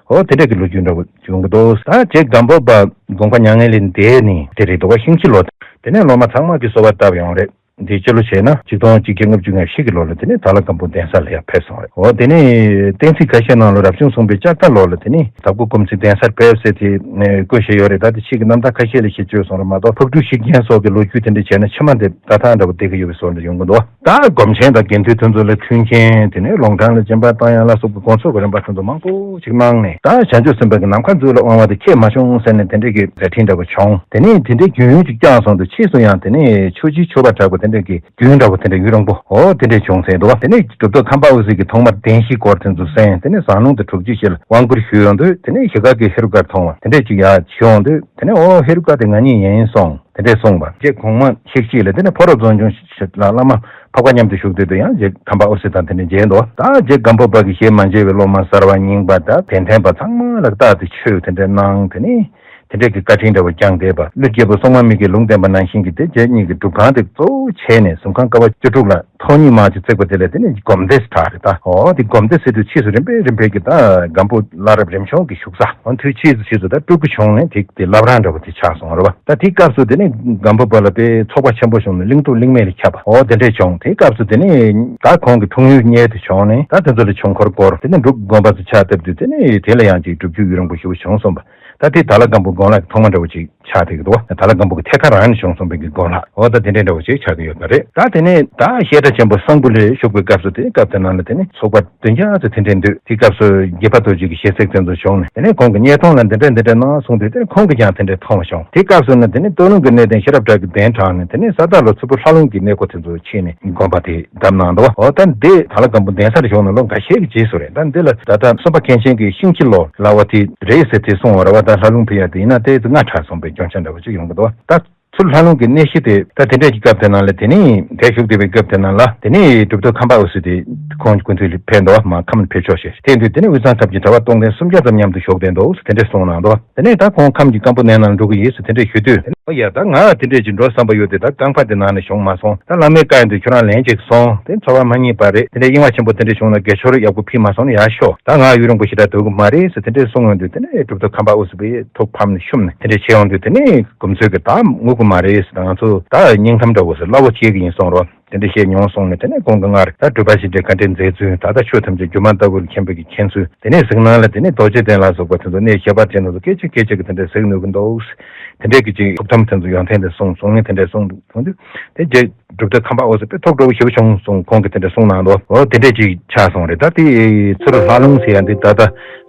ཨོ་དེ་འདྲ་གི་ལོ་རྒྱུས་འདྲ་བོ་ཡོང་གི་འདུག་ད་རྗེ་སྒམ་པོ་པ་དགོངས་པ་མྱ་ངན་ལས་འདས་ནི་དེ་རེད་འདུག་པ། ཤིང་བྱི་ལོ། དེ་ནས་སློབ་མ་ཚང་མ་གིས་གསོལ་བ་བཏབ་ཡོང་རེད། འདི་སྤྱི་ལོ་བྱས་ན་ཆིག་སྟོང་གཅིག་བརྒྱ་ལྔ་བཅུ་ང་བཞི་གི་ལོ་ལ་དེ་ནས་དྭགས་ལྷ་སྒམ་པོ་གདན་ས་ལ་ཡར་ཕེབས་སོང་རེད། ཨོ་དེ་ནས་གཏན་ཚིགས་ཁ་ཤས་ནང་ལ་རབ་བྱུང་གསུམ་པའི་ལྕགས་རྟ་ལོ་ལ་དེ་ནས་དྭགས་པོ་སྒོམ་ཚུལ་གདན་སར་ཕེབས་ཟེར་དེ་བཀོད་བཞག་ཡོད་རེད། ད་དེ་ཕྱིས་ཀྱི་རྣམ་ཐར་ཁ་ཤས་ལ་ཞིབ་དཔྱོད་སོང་རེད་མ་གཏོགས་ཕག་གྲུ་བཤིག་མཁན་སོགས་ཀྱི་ལོ་རྒྱུས་དེ་འདྲ་བྱས་ན་ཕྱི་མ་འདི་ད་ཐང་འདྲ་བོ་བསྡད་ཀྱི་ཡོད་པའི་བཟོ་འདྲ་ཡོང་གི་འདུག་ད་སྒོམ་ཆེན་དང་དགེ་འདུན་དེ་ཚོ་ལ་མཐུན་རྐྱེན་དེ་ནས་ལུང་དྲངས་ལ་སྦྱིན་པ་བཏང་ཡ་ལ་སོགས་པའི་དགོངས་ཚུལ་གྱི་རིམ་པ་དེ་ཚོ་མང་པོ་ཞིག་གནང་ནས། ད་བྱང་ཆུབ་སེམས་དཔའ་གི་ནམ་མཁའ་མཛོད་ལ་དབང་བ་དེ་ཁྱད་མ་བྱུང་ཟེར་ནས་དེ་འདྲའི་གི་མཛད་འཕྲིན་འདྲ་བོ་བྱུང་། དེ་ནས་དེ་འདྲའི་རྒྱུན་ཡུན་ཅིག་བསྐྱངས་སོང་དུས་ཕྱིས་སུ་ཡང་དེ་ནས་ཆོས་རྗེ་ཆོས་པ་གྲགས་པ་དེ་འདྲའི་གི་རྒྱུན་འདྲ་བོ་དེ་འདྲ་ཡུན་རིང་པོ་འོ་དེ་འདྲས་བྱུང་ཟེར་འདུག་བ། དེ་ནས་གྲུབ་ཐོབ་ཁམས་པ་དབུ་སེ་གིས་ཐོག་མར་བདེན་བཞིའི་སྐོར་དེ་ཚོ་གསན། དེ་ནས་ཟངས་ལུང་དང་དྲུག་ཅུ་བཞི་ལ་དབང་བསྐུར་ཞུས་ཡོང་དུས་དེ་ནས་གཞིས་ཀ་གི་ཧེ་རུ་ཀར་མཐོང་བ་དེ་འདྲས་ཅིག་ཡར་བྱོན་ཡོང་དུས་དེ་ནས་ཨོ་ཧེ་རུ་ཀ་དེ་ང་གཉིས་ཡིན་གསུངས། དེ་འདྲས་གསུངས་པ། རྗེ་གོང་མ་ཤེག་ཤིག་ལ་དེ་ནས་ཕོ་རབ་རྫོང་ཆུང་ཞིག་ལ་བླ་མ་འཕགས་པ་མཉམ་དུ་བཞུགས་དུས་དུ་ཡང་རྗེ་ཁམས་པ་དབུ་སེ་དང་དེ་འདྲས་མཇལ་འདུག་ད་རྗེ་སྒམ་པོ་པ་གི་ཞལ་མ་མཇལ་བའི་སློབ་མ་གསར་བ་རྙིང་པ་དང་དད་ལྡན་པ་ཚང་མ་ལ་རྟག་ཏུ་ཆོས་དེ་འདྲས་གནང་། དེ་ནས་དེ་འདྲས་ཀྱི་བཀའ་དྲིན་འདྲ་བོ་བསྐྱངས་བསྡད་པ། ཀླུ་རྒྱལ་པོ་སྲུང་མ་མི་དགེས་ལུང་བསྟན་པ་ནང་བཞིན་གྱི་དེ་རྗེ་གཉིས་ཀྱི་སྒྲུབ་ཁང་དེ་གཙོ་བོ་བྱས་ནས་གཟིམ་ཁང་ཀ་བ་བཅུ་དྲུག་ལ་ཐོག་གཉིས་མ་ཅིག་བརྩེགས་པ་དེ་ལ་དེ་ནས་སྒོམ་སྡེ་ཟེར་གྲགས་རེད་ད། ཨོ་དེ་སྒོམ་སྡེ་ཟེར་དུས་ཕྱིས་སུ་རིམ་པས་རིམ་པས་ཀྱི་ད་སྒམ་པོ་བླ་རབས་རིམ་བྱོན་གྱི་བཞུགས་ས། ཨོ་དུས་ཕྱིས་སུ་ཕྱིས་སུ་ད་སྤྲུལ་སྐུ་བྱུང་ནས་དེ་དེ་བླ་བྲང་འདྲ་བོ་དེ་ཆགས་སོང་རེད་བ། ད་དེའི་སྐབས་སུ་དེ་ནས་སྒམ་པོ་པ་ལ་དཔེ་ཚོགས་པ་ཆེན་པོ་བྱུང་ནས་གླིང་ཐུབ་གླིང་སྨད་ལ་ཁྱབ་པ་ཨོ་དེ་འདྲས་བྱུང་། དེའི་སྐབས་སུ་དེ་ནས་ད་ཁོང་གི་འཁྲུངས་ཡུལ་གཉེར་དུ་བྱུང་ནས་ད་དེ་ཚོ་ལ་ཆོས་འཁོར་བསྐོར། དེ་ནས་འབྲུག་དགོན་པ་ཚོ་ཕྱག་བཏབ་དུས་དེ་ནས་དེ་ལ་ཡང་ཅིག་སྒྲུབ་བརྒྱུད་ཡུན་རིང་པོ་ཞེ་པོ་བྱུང་སོང་བ། ད་དེ་དྭགས་ལྷ་སྒམ་པོ་དགོན་ལག་གི་ཐོག་མ་འདྲ་བོ་ཅིག་ཆགས་བསྡད་ཀྱི་འདུག་བ། དྭགས་ལྷ་སྒམ་པོ་གི་ཐད་ཀར་རང་ནས་བྱུང་སོང་བའི་གི་དགོན་ལག་འོ་ད་དེ་འདྲའི་འདྲ་བོ་ཅིག་ཆགས་ཀྱི་ཡོད་པ་རེད། ད་དེ་ནས་ད་བཤད་གྲྭ་ཆེན་པོ་གསང་ཕུ་ལས་བཞུགས་པའི་སྐབས་སུ་དེ་སྐབས་དེ་ནང་ལ་དེ་ནས་ཚོགས་པ་བདུན་བརྒྱ་ཙམ་དེ་འདྲའི་འདུས། དེ་སྐབས་སུ་དགྱེས་པ་རྡོ་རྗེ་གི་ཞལ་གཟིགས་དེ་ཚོ་བྱུང་ནས་དེ་ནས་ཁོང་གི་བརྙན་ཐུང་ལ་འདི་འདྲ་འདི་འདྲ་གནང་གསུངས་དུས་དེ་ནས་ཁོང་གིས་ཀྱང་དེ་འདྲ་མཐོང་བ་བྱུང་། དེ་སྐབས་སུ་ནི་དེ་ནས་སྟོད་ལུང་གི་གནས་བརྟན་ཤེས་རབ་བྲག་གི་གདན་དྲངས་ནས་དེ་ནས་ས་དྭགས་ལ་མཚུར་ཕུ་ལྷ་ལུང་གི་གནས་སྐོར་དེ་ཚོ་ཕྱིན་ནས་དགོན་པ་དེ་བཏབ་གནང་འདུག་བ། འོ་ད་འདི་དྭགས་ལྷ་སྒམ་པོ་གདན་སར་བཞུགས་ནས་ལོ་འགའ་ཤས་ཀྱི་རྗེས་སུ་རེད། ད་འདི་ལ་ད་ལྟ་གསུམ་པ་མཁན་ཆེན་གྱི་ཤིང་བྱི་ལོ་ལབ་པ་དེ་རེད་ཟེར་དེ་གསུངས་པ་རེད་བ། ད་ལྷ་ལུང་ཕུ་ཡ་དེ་ཡིན་ན་དེ་ཚོ་སྔ་དྲགས་སོང་པའི་སྐྱོན་ཆ་འདྲ་བོ་ཅིག་ཡོང་གི་འདུག་བ། ད་ ཚུར་ལྷ་ལུང་གི་གནས་གཞི་དེ་ད་དེ་འདྲས་ཀྱི་སྐབས་དེ་ནང་ལ་དེ་ནས་དེ་བཞུགས་བསྡད་པའི་སྐབས་དེ་ནང་ལ་དེ་ནས་གྲུབ་ཐོབ་ཁམས་པ་འོད་ཟེར་དེ་ཁོང་གི་སྐུ་མདུན་ལ་ཕེབས་འདུག་མར་ཁམས་ལ་ཕེབས་ཆོག་ཞེས་དེ་དུས་དེ་ནས་དབུས་གཙང་ཁབ་ཀྱི་གྲྭ་པ་སྟོང་ལྡན་སུམ་བརྒྱ་ཙམ་མཉམ་དུ་བཞུགས་བསྡད་འདུག་ཟེར་དེ་འདྲས་གསུངས་གནང་འདུག་དེ་ནས་ད་ཁོང་ཁམས་ཀྱི་སྐམ་པོ་གནས་ནང་འགྲོ་གི་ཡིན་ཟེར་དེ་འདྲས་ཞུ་དུས། ཨོ་ཡ། ད་ང་དེ་འདྲས་ཀྱི་འགྲོ་བསམ་པ་ཡོད་དེ། ད་རྐང་པ་དེ་ནང་ནས་ཞོང་མ་སོང་། ད་བླ་མའི་བཀའ་ཡིན་དུས་ཁྱོད་རང་ལན་ཅིག་སོང་། དེ་འཚོ་བ་མ་རྙེད་པ་རེད། དེ་འདྲས་གཡེང་བ་ཆེན་པོ་དེ་འདྲས་བྱུང་ན་དགེ་སྦྱོར་ཡག་པོ་ཕུལ་མ་སོང་ན་ཡག་ཤོག་ད་ང་ཡུན་རིང་པོ་ཞེ་དྲག་སྡོད་གི་མ་རེད་ཟེར་དེ་འདྲས་གསུངས་ཡོང་དུས། དེ་ནས་གྲུབ་ཐོབ་ཁམས་པ་འོད་ཟེར་པས་ཐུགས་ཕམ་ནས་བཤུམས་ནས་དེ་འདྲས་བྱས་ཡོང་དུས། དེ་ནས་སྐུ་མཚོ་གིས་ད་ངུ་གི་མ་རེད་ཟེར། ད་ང་ཚོ་ད་སྙིང་གཏམ་འདྲ་བོ་ཟེར་སླ་བོ་བྱེད་གི་ཡིན་གསུངས་རོགས། དེ་འདྲ་བཤད་མྱོང་གསུངས་ནས། དེ་ནས་ཁོང་གིས་སྔར་ད་སྒྲུབ་པ་ཞིག་འདྲ་ག་འདྲས་མཛད་ཚུལ། ད་ལྟ་ཆོས་ཐམས་ཅད་སྒྱུ་མ་ལྟ་བུར་མཁྱེན་པའི་གི་མཁྱེན་ཚུལ། དེ་ནས་གཟིགས་སྣང་ལ་དེ་ནས་རྡོ་རྗེ་གདན་ལ་སོགས་པ་དེ་ཚོ་གནས་ཁྱད་པར་ཅན་དེ་ཚོ་སྐད་ཅིག་སྐད་ཅིག་གིས་དེ་འདྲས་གཟིགས་ནུས་ཀྱི་འདུག་དེ་འདྲས་ཀྱི་ཅིག་ཐུགས་དམ་དེ་ཚོ་ཡོན་ཏན་དེ་གསུངས་གསུངས་ནས་དེ་འདྲས་གསུངས་འདུག་དེ་རྗེ་གྲུབ་ཐོབ་ཁམས་པ་འོད་ཟེར་པས་ཐུགས་སྤྲོ་བོ་ཞེ་པོ་བྱུང་གསུངས། ཁོང་གིས་དེ་འདྲས་གསུངས་གནང་འདུག་འོ་དེ་འདྲས་ཅིག་ཆགས་སོང་རེད། ད་དེ་ཚུར་ལྷ་ལུང་ཟེར་ཡ་འདི་ད་ལྟ་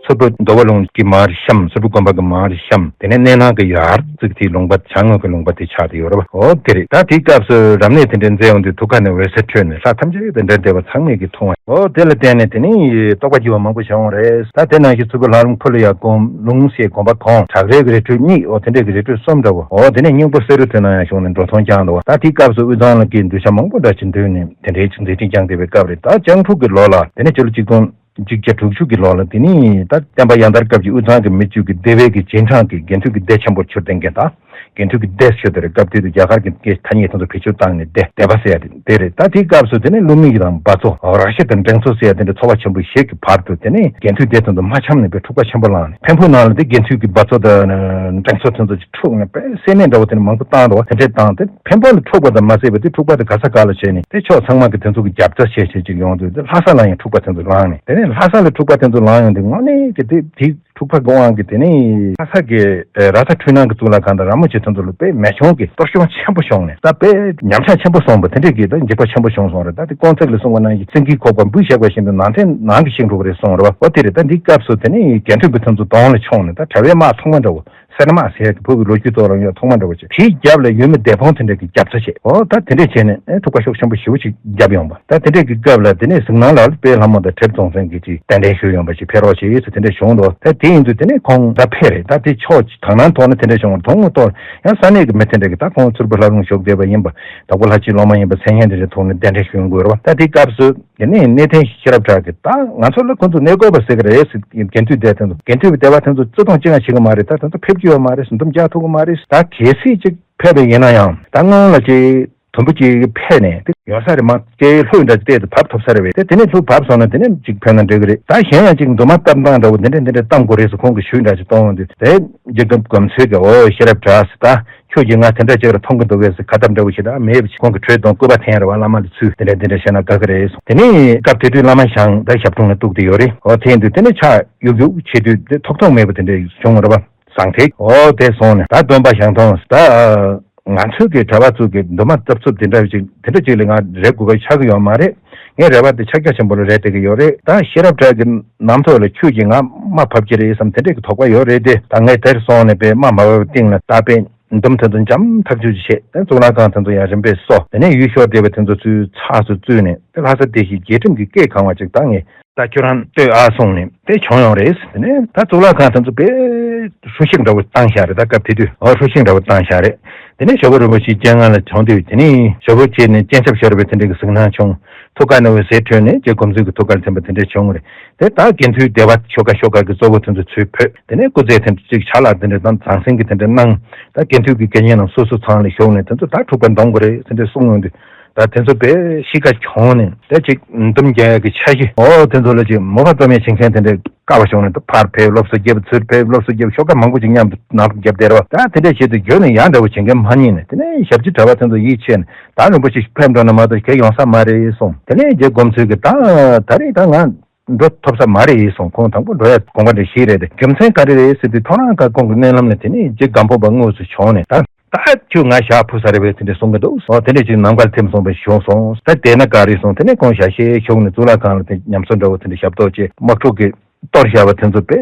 མཚུར་ཕུ་མདོ་བ་ལུང་གི་མར་གཤམ། མཚུར་ཕུ་དགོན་པ་གི་མར་གཤམ། དེ་ནས་གནས་ནང་གི་ཡར་ཙིག་དེའི་ལུང་པ་བྱང་ངོས་ཀྱི་ལུང་པ་དེ་ཆགས་བསྡད་ཡོད་རེད་པ། འོ་དེ་རེད། ད་དེའི་སྐབས་སུ་རབ་གནས་དེ་འདྲ་མཛད་ཡོང་དུས་ཐུགས་ཁ་ནས་འོད་ཟེར་འཕྲོས་ནས་ལྷ་ཐམས་ཅད་དེ་འདྲ་བསྡད་པ་ཚང་མས་ཀྱིས་མཐོང་བ། འོ་དེ་ལ་བརྟེན་ནས་དེ་ནས་རྟོགས་པ་བརྒྱུད་པ་མང་པོ་བྱུང་བ་རེད། ད་དེ་ནང་བཞིན་མཚུར་ཕུ་ལྷ་ལུང་ཕུ་ལ་ཡ་དགོན་ལུང་ཟེར་དགོན་པ་གང་། བྲག་རིའི་རི་ཁྲོད་གཉིས། འོ་དེ་འདྲའི་གི་རི་ཁྲོད་གསུམ་འདྲ་བོ། འོ་དེ་ནས་སྙིང་པོ་བསེ་རུ་དེ་ནང་ཡང་བྱུང་ནས་འགྲོ་མཐོང་བསྐྱངས་འདུག་ད་དེའི་སྐབས་སུ་དབུས་གཙང་ལ་ཀྱི་གདུལ་བྱ་མང་པོ་འདྲ་ཅིག་འདུས་ནས་དེ་འདྲའི་ཅིག་མཛད་འཕྲིན་བསྐྱངས་བསྡད་པའི་སྐབས་རེད། ད་ལྕགས་འབྲུག་གི་ལོ་ལ་དེ་ནས་སྤྱི་ལོ་གཅིག་སྟོང་གཅིག་བརྒྱ་དྲུག་ཅུ་གི་ལོ་ལ་དེ་ནི་ད་བསྟན་པ་ཡང་དར་སྐབས་ཀྱི་དབུས་གཙང་གི་མི་བཅུ་གི་སྡེ་བའི་གི་རྗེས་འབྲང་གི་དགེ་འདུན་གྱི་སྡེ་ཆེན་པོར་གྱུར་ཏེ་མཁན། ད་དགེ་འདུན་གྱི་སྡེ་ཞུ་དེ་རེད། སྐབས་དེ་དུས་རྒྱ་གར་གྱི་སྐད་ཐ་སྙད་དེ་ཚོ་བེད་སྤྱོད་བཏང་ནས་སྡེ་སྡེ་པ་ཟེར་ཡ་དེ་དེ་རེད། ད་དེའི་སྐབས་སུ་དེ་ནི་ཀླུ་མི་དང་འབའ་ཚོ་ར་ཤི་དང་འབྲིང་ཚོ་ཟེར་ཡ་དེ་འདྲ་ཚོ་བ་ཆེན་པོ་ཞིག་གི་བར་དུ་དེ་ནི་དགེ་འདུན་སྡེ་དེ་ཚོ་མ་འཆམ་ནས་པའི་འཁྲུག་པ་ཆེན་པོ་ལངས་ནས། འཕན་པོ་ནང་ལ་དེ་དགེ་འདུན་གྱི་འབའ་ཚོ་དང་འབྲིང་ཚོ་དེ་ཚོ་ཅིག་འཁྲུག་ནས་པའི་བསད་ནས་འདྲ་བོ་དེ་ནི་མང་པོ་བཏང་འདུག་དེ་འདྲས་བཏང་སྟེ། འཕན་པོ་ལ་འཁྲུག་པ་དང་མ་ཟད་པ་དེ་འཁྲུག་པ་དེ་ག་ས་ག་ལ་བྱས་ནས་དེ་ཕྱོགས་ཚང་མ་གི་དེ་ཚོ་གི་རྒྱབ་རྩ་བྱས་བྱས་ཅིག་ཡོང་དུས། དེ་ལྷ་ས་ལ་ཡང་འཁྲུག་པ་དེ་ཚོ་ལངས་ནས། དེ་ནས་ལྷ་ས་ལ་འཁྲུག་པ་དེ་ཚོ་ལངས་ཡོང་དུས་དངོས་གནས་ཀྱི་དེ་དེའི་འཁྲུག་པ་གི་དབང་གིས་དེ་ནས་ལྷ་ས་གི་ཨེ་ར་ས་འཕྲུལ་སྣང་གི་གཙུག་ལག་ཁང་དང་ར་མོ་ཆེ་དེ་ཚོ་ལ་དཔེ་མེ་མཆོང་གི་གཏོར་སྐྱོན་ཆེན་པོ་བྱུང་ནས། ད་དཔེ་ཉམས་ཆག་ཆེན་པོ་སོང་བ་དེ་འདྲས་ཀྱི་ད་འཇིགས་པ་ཆེན་པོ་བྱུང་སོང་རེད། ད་དེ་དཀོན་བརྩེགས་ལ་གསུངས་པ་ནང་བཞིན་སེང་གེའི་ཁོག་པ་འབུ་བཤགས་པ་བཞིན་དུ་ནང་འདྲེན་ནང་གི་ཤིང་འགྲོ་གི་རེད་གསུངས་རེད་པ། འོ་དེ་རེད། ད་འདིའི་སྐབས་སུ་དེ་ནས་དགེ་འདུན་པ་དེ་ཚོ་གདོང་ལ་མཆོངས་ནས། ད་གྲྭ་པའི་དམག་ཐོག་མ་འདྲ་བོ། སེར་དམག་ཟེར་གི་བོད་ཀྱི་ལོ་རྒྱུས་ཐོག་ལ་ཡང་ཐོག་མ་འདྲ་བོ་ཅིག་དེའི་རྒྱབ་ལ་ཡུལ་མི་སྡེ་དཔོན་དེ་འདྲ་གི་རྒྱབ་རྩ་བྱས། འོ་ད་དེ་འདྲས་བྱས་ནས་ཨེ་འཁྲུག་པ་ཤུགས་ཆེན་པོ་ཞེ་པོ་ཅིག་བརྒྱབ་ཡོང་བ། ད་དེ་འདྲས་ཀྱི་སྐབས་ལ་དེ་ནས་གཟིགས་སྣང་ལ་དཔལ་ལྷ་མོ་དང་གྲིབ་རྫོང་བཙན་གྱིས་ཅིག་གདན་འདྲེན་ཞུས་ཡོང་བ་ཞིག་ཕེབས་རོགས་བྱེད་ཟེར་དེ་འདྲས་བྱུང་འདུག་ད་དེ་ཡིན་དུས་དེ་ནས་ཁོང་ད་ཕེབས་རེད། ད་དེ་ཕྱོགས་དང་སྣང་ཐོག་ནས་དེ་འདྲས་བྱུང་བ། དོན་དངོས་ཐོག་ཡང་ས་གནས་ཀྱི་མི་དེ་འདྲས་ཀྱིས་ད་ཁོང་མཚུར་ཕུ་ལྷ་ལུང་བཞུགས་བསྡད་པ་ཡིན་པ། དྭགས་པོ་ལྷ་སྤྱིའི་སློབ་མ་ཡིན་པ་མཚན་སྙན་དེ་འདྲས་ཐོག་ནས་གདན་འདྲེན་ཞུ་དགོས་རེད་པ། ད་དེའི་སྐབས་སུ། དེ་ནས་གནས་བརྟན་ཤེས་རབ་གྲགས་ཀྱིས་ད་ང་ཚོ་ལ་ཁོ་ཚོ་གནས་དགོས་པ་ཟེར་གི་རེད་ཟེར། དགེ་འདུན་སྡེ་དེ་ཚོ་དགེ་འདུན་པའི་སྡེ་པ་དེ་ཚོ་བརྩི་མཐོང་ཅི་ཡང་བྱེད་གི་མ་རེད། ད་དེ་ཚོ་ཕེབས་ཀྱི་ཡོད་མ་རེད་ཟེར། འདུམ་རྒྱག་ཐུབ་གི་མ་རེད་ཟེར། ད་གལ་སྲིད་ཅིག་ཕེབས་པ་ཡིན་ན་ཡང་ད་སྔོན་ལ་ཅིག་དུམ་བུ་ཅིག་ཕེབས་ནས་དེ་ཡོང་ས་རེད། མ་སྐད་ལྷོད་འདྲ་ཅིག་བལྟས་དུས་བབས་ཐུབ་ས་རེད་པས། དེ་དེ་ནས་ལྷོད་བབས་སོང་ན་དེ་ནས་ཅིག་ཕེབས་ན་འགྲིག་གི་རེད། ད་གཞན་ཡང་ཅིག་འདུན་མ་བཏབ་སྟངས་འདྲ་བོ་འདི་འདྲ་འདི་འདྲ་བཏང་དགོས་རེད་ཟེར་ཁོང་གིས་ཞུས་འདྲ་ཅིག་གཏོང་ཡོང་དུས། དེ་རྗེ་སྒོམ་མཚོས་ཀྱིས་འོ་ཤེས་རབ་གྲགས་ཟེར། ད་ཁྱོད་ཀྱིས་ང་དེ་འདྲ་ཅིག་ལ་མཐོང་གི་འདུག་གས་ཟེར། ཁ་བཏབ་འདྲ་བོ་ཞིག་ད་མེད་པ་ཞིག་ཁོང་གིས་གྲོས་དང་སྐུར་པ་འཐེན་རེད་བ། བླ་མ་ལ་ཚུར་དེ་འདྲ་འདི་འདྲ་བཤད་ན་དགའ་གི་རེད་གསུངས། དེ་ནས་སྐབས་དེ་དུས་བླ་མ་ཞང་ད་ཞབས་དྲུང་ལ་གཏུགས་བསྡད་ཡོད་རེད། འོ་དེ་ཡིན་དུས་དེ་ནས་ཕྱག་གཡུག་གཡུག་བྱེད་དུས་དེ་ཐོགས་ཐོགས་མེད་པ་དེ་འདྲ་བྱུང་རེད་བ། ཟང་ཐལ། འོ་དེ་སོང་ནས་ད་སྟོན་པ་ཞང་ཐང་ད་ང་ཚོའི་གི་གྲྭ་པ་ཚོ་གི་འདུན་མ་བཏབ་ཚུལ་དེ་འདྲ་ཅིག་དེ་འདྲ་ཅིག་ལ་ང་རེ་དགོས་པ་ཆགས་ཀྱི་ཡོད་མ་རེད། ངའི་རེ་བ་དེ་ཕྱག་རྒྱ་ཆེན་པོ་ལ་རེ་བསྡད་ཀྱི་ཡོད་རེད། ད་ཤེས་རབ་གྲགས་ཀྱི་རྣམ་ཐོས་ལ་ཁྱོད་ཀྱིས་ང་དམའ་ཕབ་ཀྱི་རེད་བསམ་དེ་འདྲ་གི་དོགས་པ་ཡོད་རེད་དེ། ད་ངས་དེར་སོང་ནས་པའི་དམའ་མ་བབས་སྟེང་ལ་ད་པའི་འདུམ་དེ་ཚོ་འཇམ་ཐག་ཆོད་ཅིག་བྱས། དེ་གཙུག་ལག་ཁང་དེ་ཚོ་ཡང་རིམ་པས་གསོ། དེ་ནས་ཡུལ་ཤོར་བསྡད་པ་དེ་ཚོ་ཚུར་ཚགས་སུ་བཙུད་ནས། དེ་ལྷ་ས་བདེ་སྐྱིད་རྒྱལ་ཁྲིམས་ཀྱི་སྐད་གང་བ་ཅིག་ད་ངས་ད་ཁྱོད་རང་ལྟོས་ཨ་གསུངས་ནས་དེ་བྱུང་ཡོང་རེད། དེ་ནས་ད་གཙུག་ལག་ཁང་དེ་ཚོ་དཔེ་ཧྲུལ་ཤིང་འདྲ་བོ་བཏང་བཞག་རེད། ད་སྐབས་དེ་དུས་འོ་ཧྲུལ་ཤིང་འདྲ་བོ་བཏང་བཞག་རེད། དེ་ནས་ཇོ་བོ་རིན་པོ་ཆེའི་སྤྱན་སྔ་ལ་བྱུང་དུས་དེ་ནས་ཇོ་བོ་བྱས་ནས་སྤྱན་ཆབ་ཤོར་བའི་དེ་འདྲ་གི་གཟིགས་སྣང་བྱུང་། ཐུགས་ཀ་ནས་འོད་ཟེར་འཕྲོས་ནས་རྗེ་སྒོམ་མཚོ་གི་ཐུགས་ཀར་ཐིམ་པ་དེ་འདྲ་བྱུང་རེད། དེ་ད་དགེ་འདུན་སྡེ་པ་ཆོ་ག་ཤོ་ག་གི་གཙོ་བོ་དེ་ཚོ་ཚུར་ཕེབས། དེ་ནས་སྐུ་རྩེད་དེ་འདྲ་ཅིག་ཇ་ལག་དེ་འདྲ་དང་ཟང་ཟིང་གི་དེ་འདྲ་གནང་། ད་དགེ་འདུན་གྱི་དགེ་བསྙེན་རྣམས་སོ་སོ་ཚང་ལ་ཞུགས་ནས་དེ་ཚོ་ད་འཁྲུག་པ་འདོམས་དགོས་རེད་དེ་འདྲ་གསུངས་ཡོང་དུས། ད་དེ་ཚོ་དཔེ་གཤིས་ཀ་གྱོང་ནས་དེ་ཅིག་འདུམ་རྒྱག་ཡག་གི་འཆར་གཞི་འོ་དེ་ཚོ་ལ་ཅིག་མོས་པ་རྩོམ་ཡག་བྱེད་མཁན་དེ་འདྲ་དཀའ་བ་བྱུང་ནས། ད་ཕར་ཕེབས། སློབ་གསོ་རྒྱབ། ཚུར་ཕེབས། སློབ་གསོ་རྒྱབ། ཤོག་ཁ་མང་པོ་ཅིག་མཉམ་དུ་ནང་རྒྱབ་བསྡད་རེད་བ། ད་དེ་འདྲ་བྱེད་དུས་རྒྱུན་ནས་ཡག་འདྲ་བོ་བྱེད་མཁན་མ་རྙེད་ནས། དེ་ནས་ཞབས་ཕྱི་གྲྭ་པ་དེ་ཚོ་ཡིད་ཆེས་ནས་ད་རིན་པོ་ཆེ་ཕེབས་འགྲོ་ན་མ་གཏོགས་གལ་ཡོང་ས་མ་རེད་གསུངས། དེ་ནས་རྗེ་སྒོམ་མཚོ་གིས་ད་ད་རེས་ད་ང་འགྲོ་ཐུབ་ས་མ་རེད་གསུངས། ཁོང་དང་པོ་འགྲོ་ཡ་དགོངས་པ་འདྲ་ཞིག་རེད་དེ། རྒྱུ་མཚན་ག་རེ་རེད་ཟེར་དུས་ཐོ་རངས་ཁ་ཁོང་གི་མནལ་ལམ་ལ་དེ་ནས་རྗེ་སྒམ་པོ་པ་དངོས་སུ་བྱུང་ནས། ད་ད་ཁྱོད་ང་ཞག་ཕུལ་ས་རེད་པས་དེ་འདྲ་གསུང་གི་འདུག་འོ་དེ་འདྲ་ཅིག་ནམ་མཁར་ཐིམ་སོང་བས་བྱུང་སོང་། ད་དེ་ན་ག་རེ་སོང་། དེ་ནས་ཁོང་ཞལ་ཤེས་ཞུགས་ནས་གཙུག་ལག་ཁང་ལ་དེ་ཉམས་གསོ་འདྲ་བོ་དེ་འདྲ་ཞབས་ཏོག་བྱས། དམག་འཁྲུག་གི་གཏོར་བཞག་པ་དེ་ཚོ་དཔེ་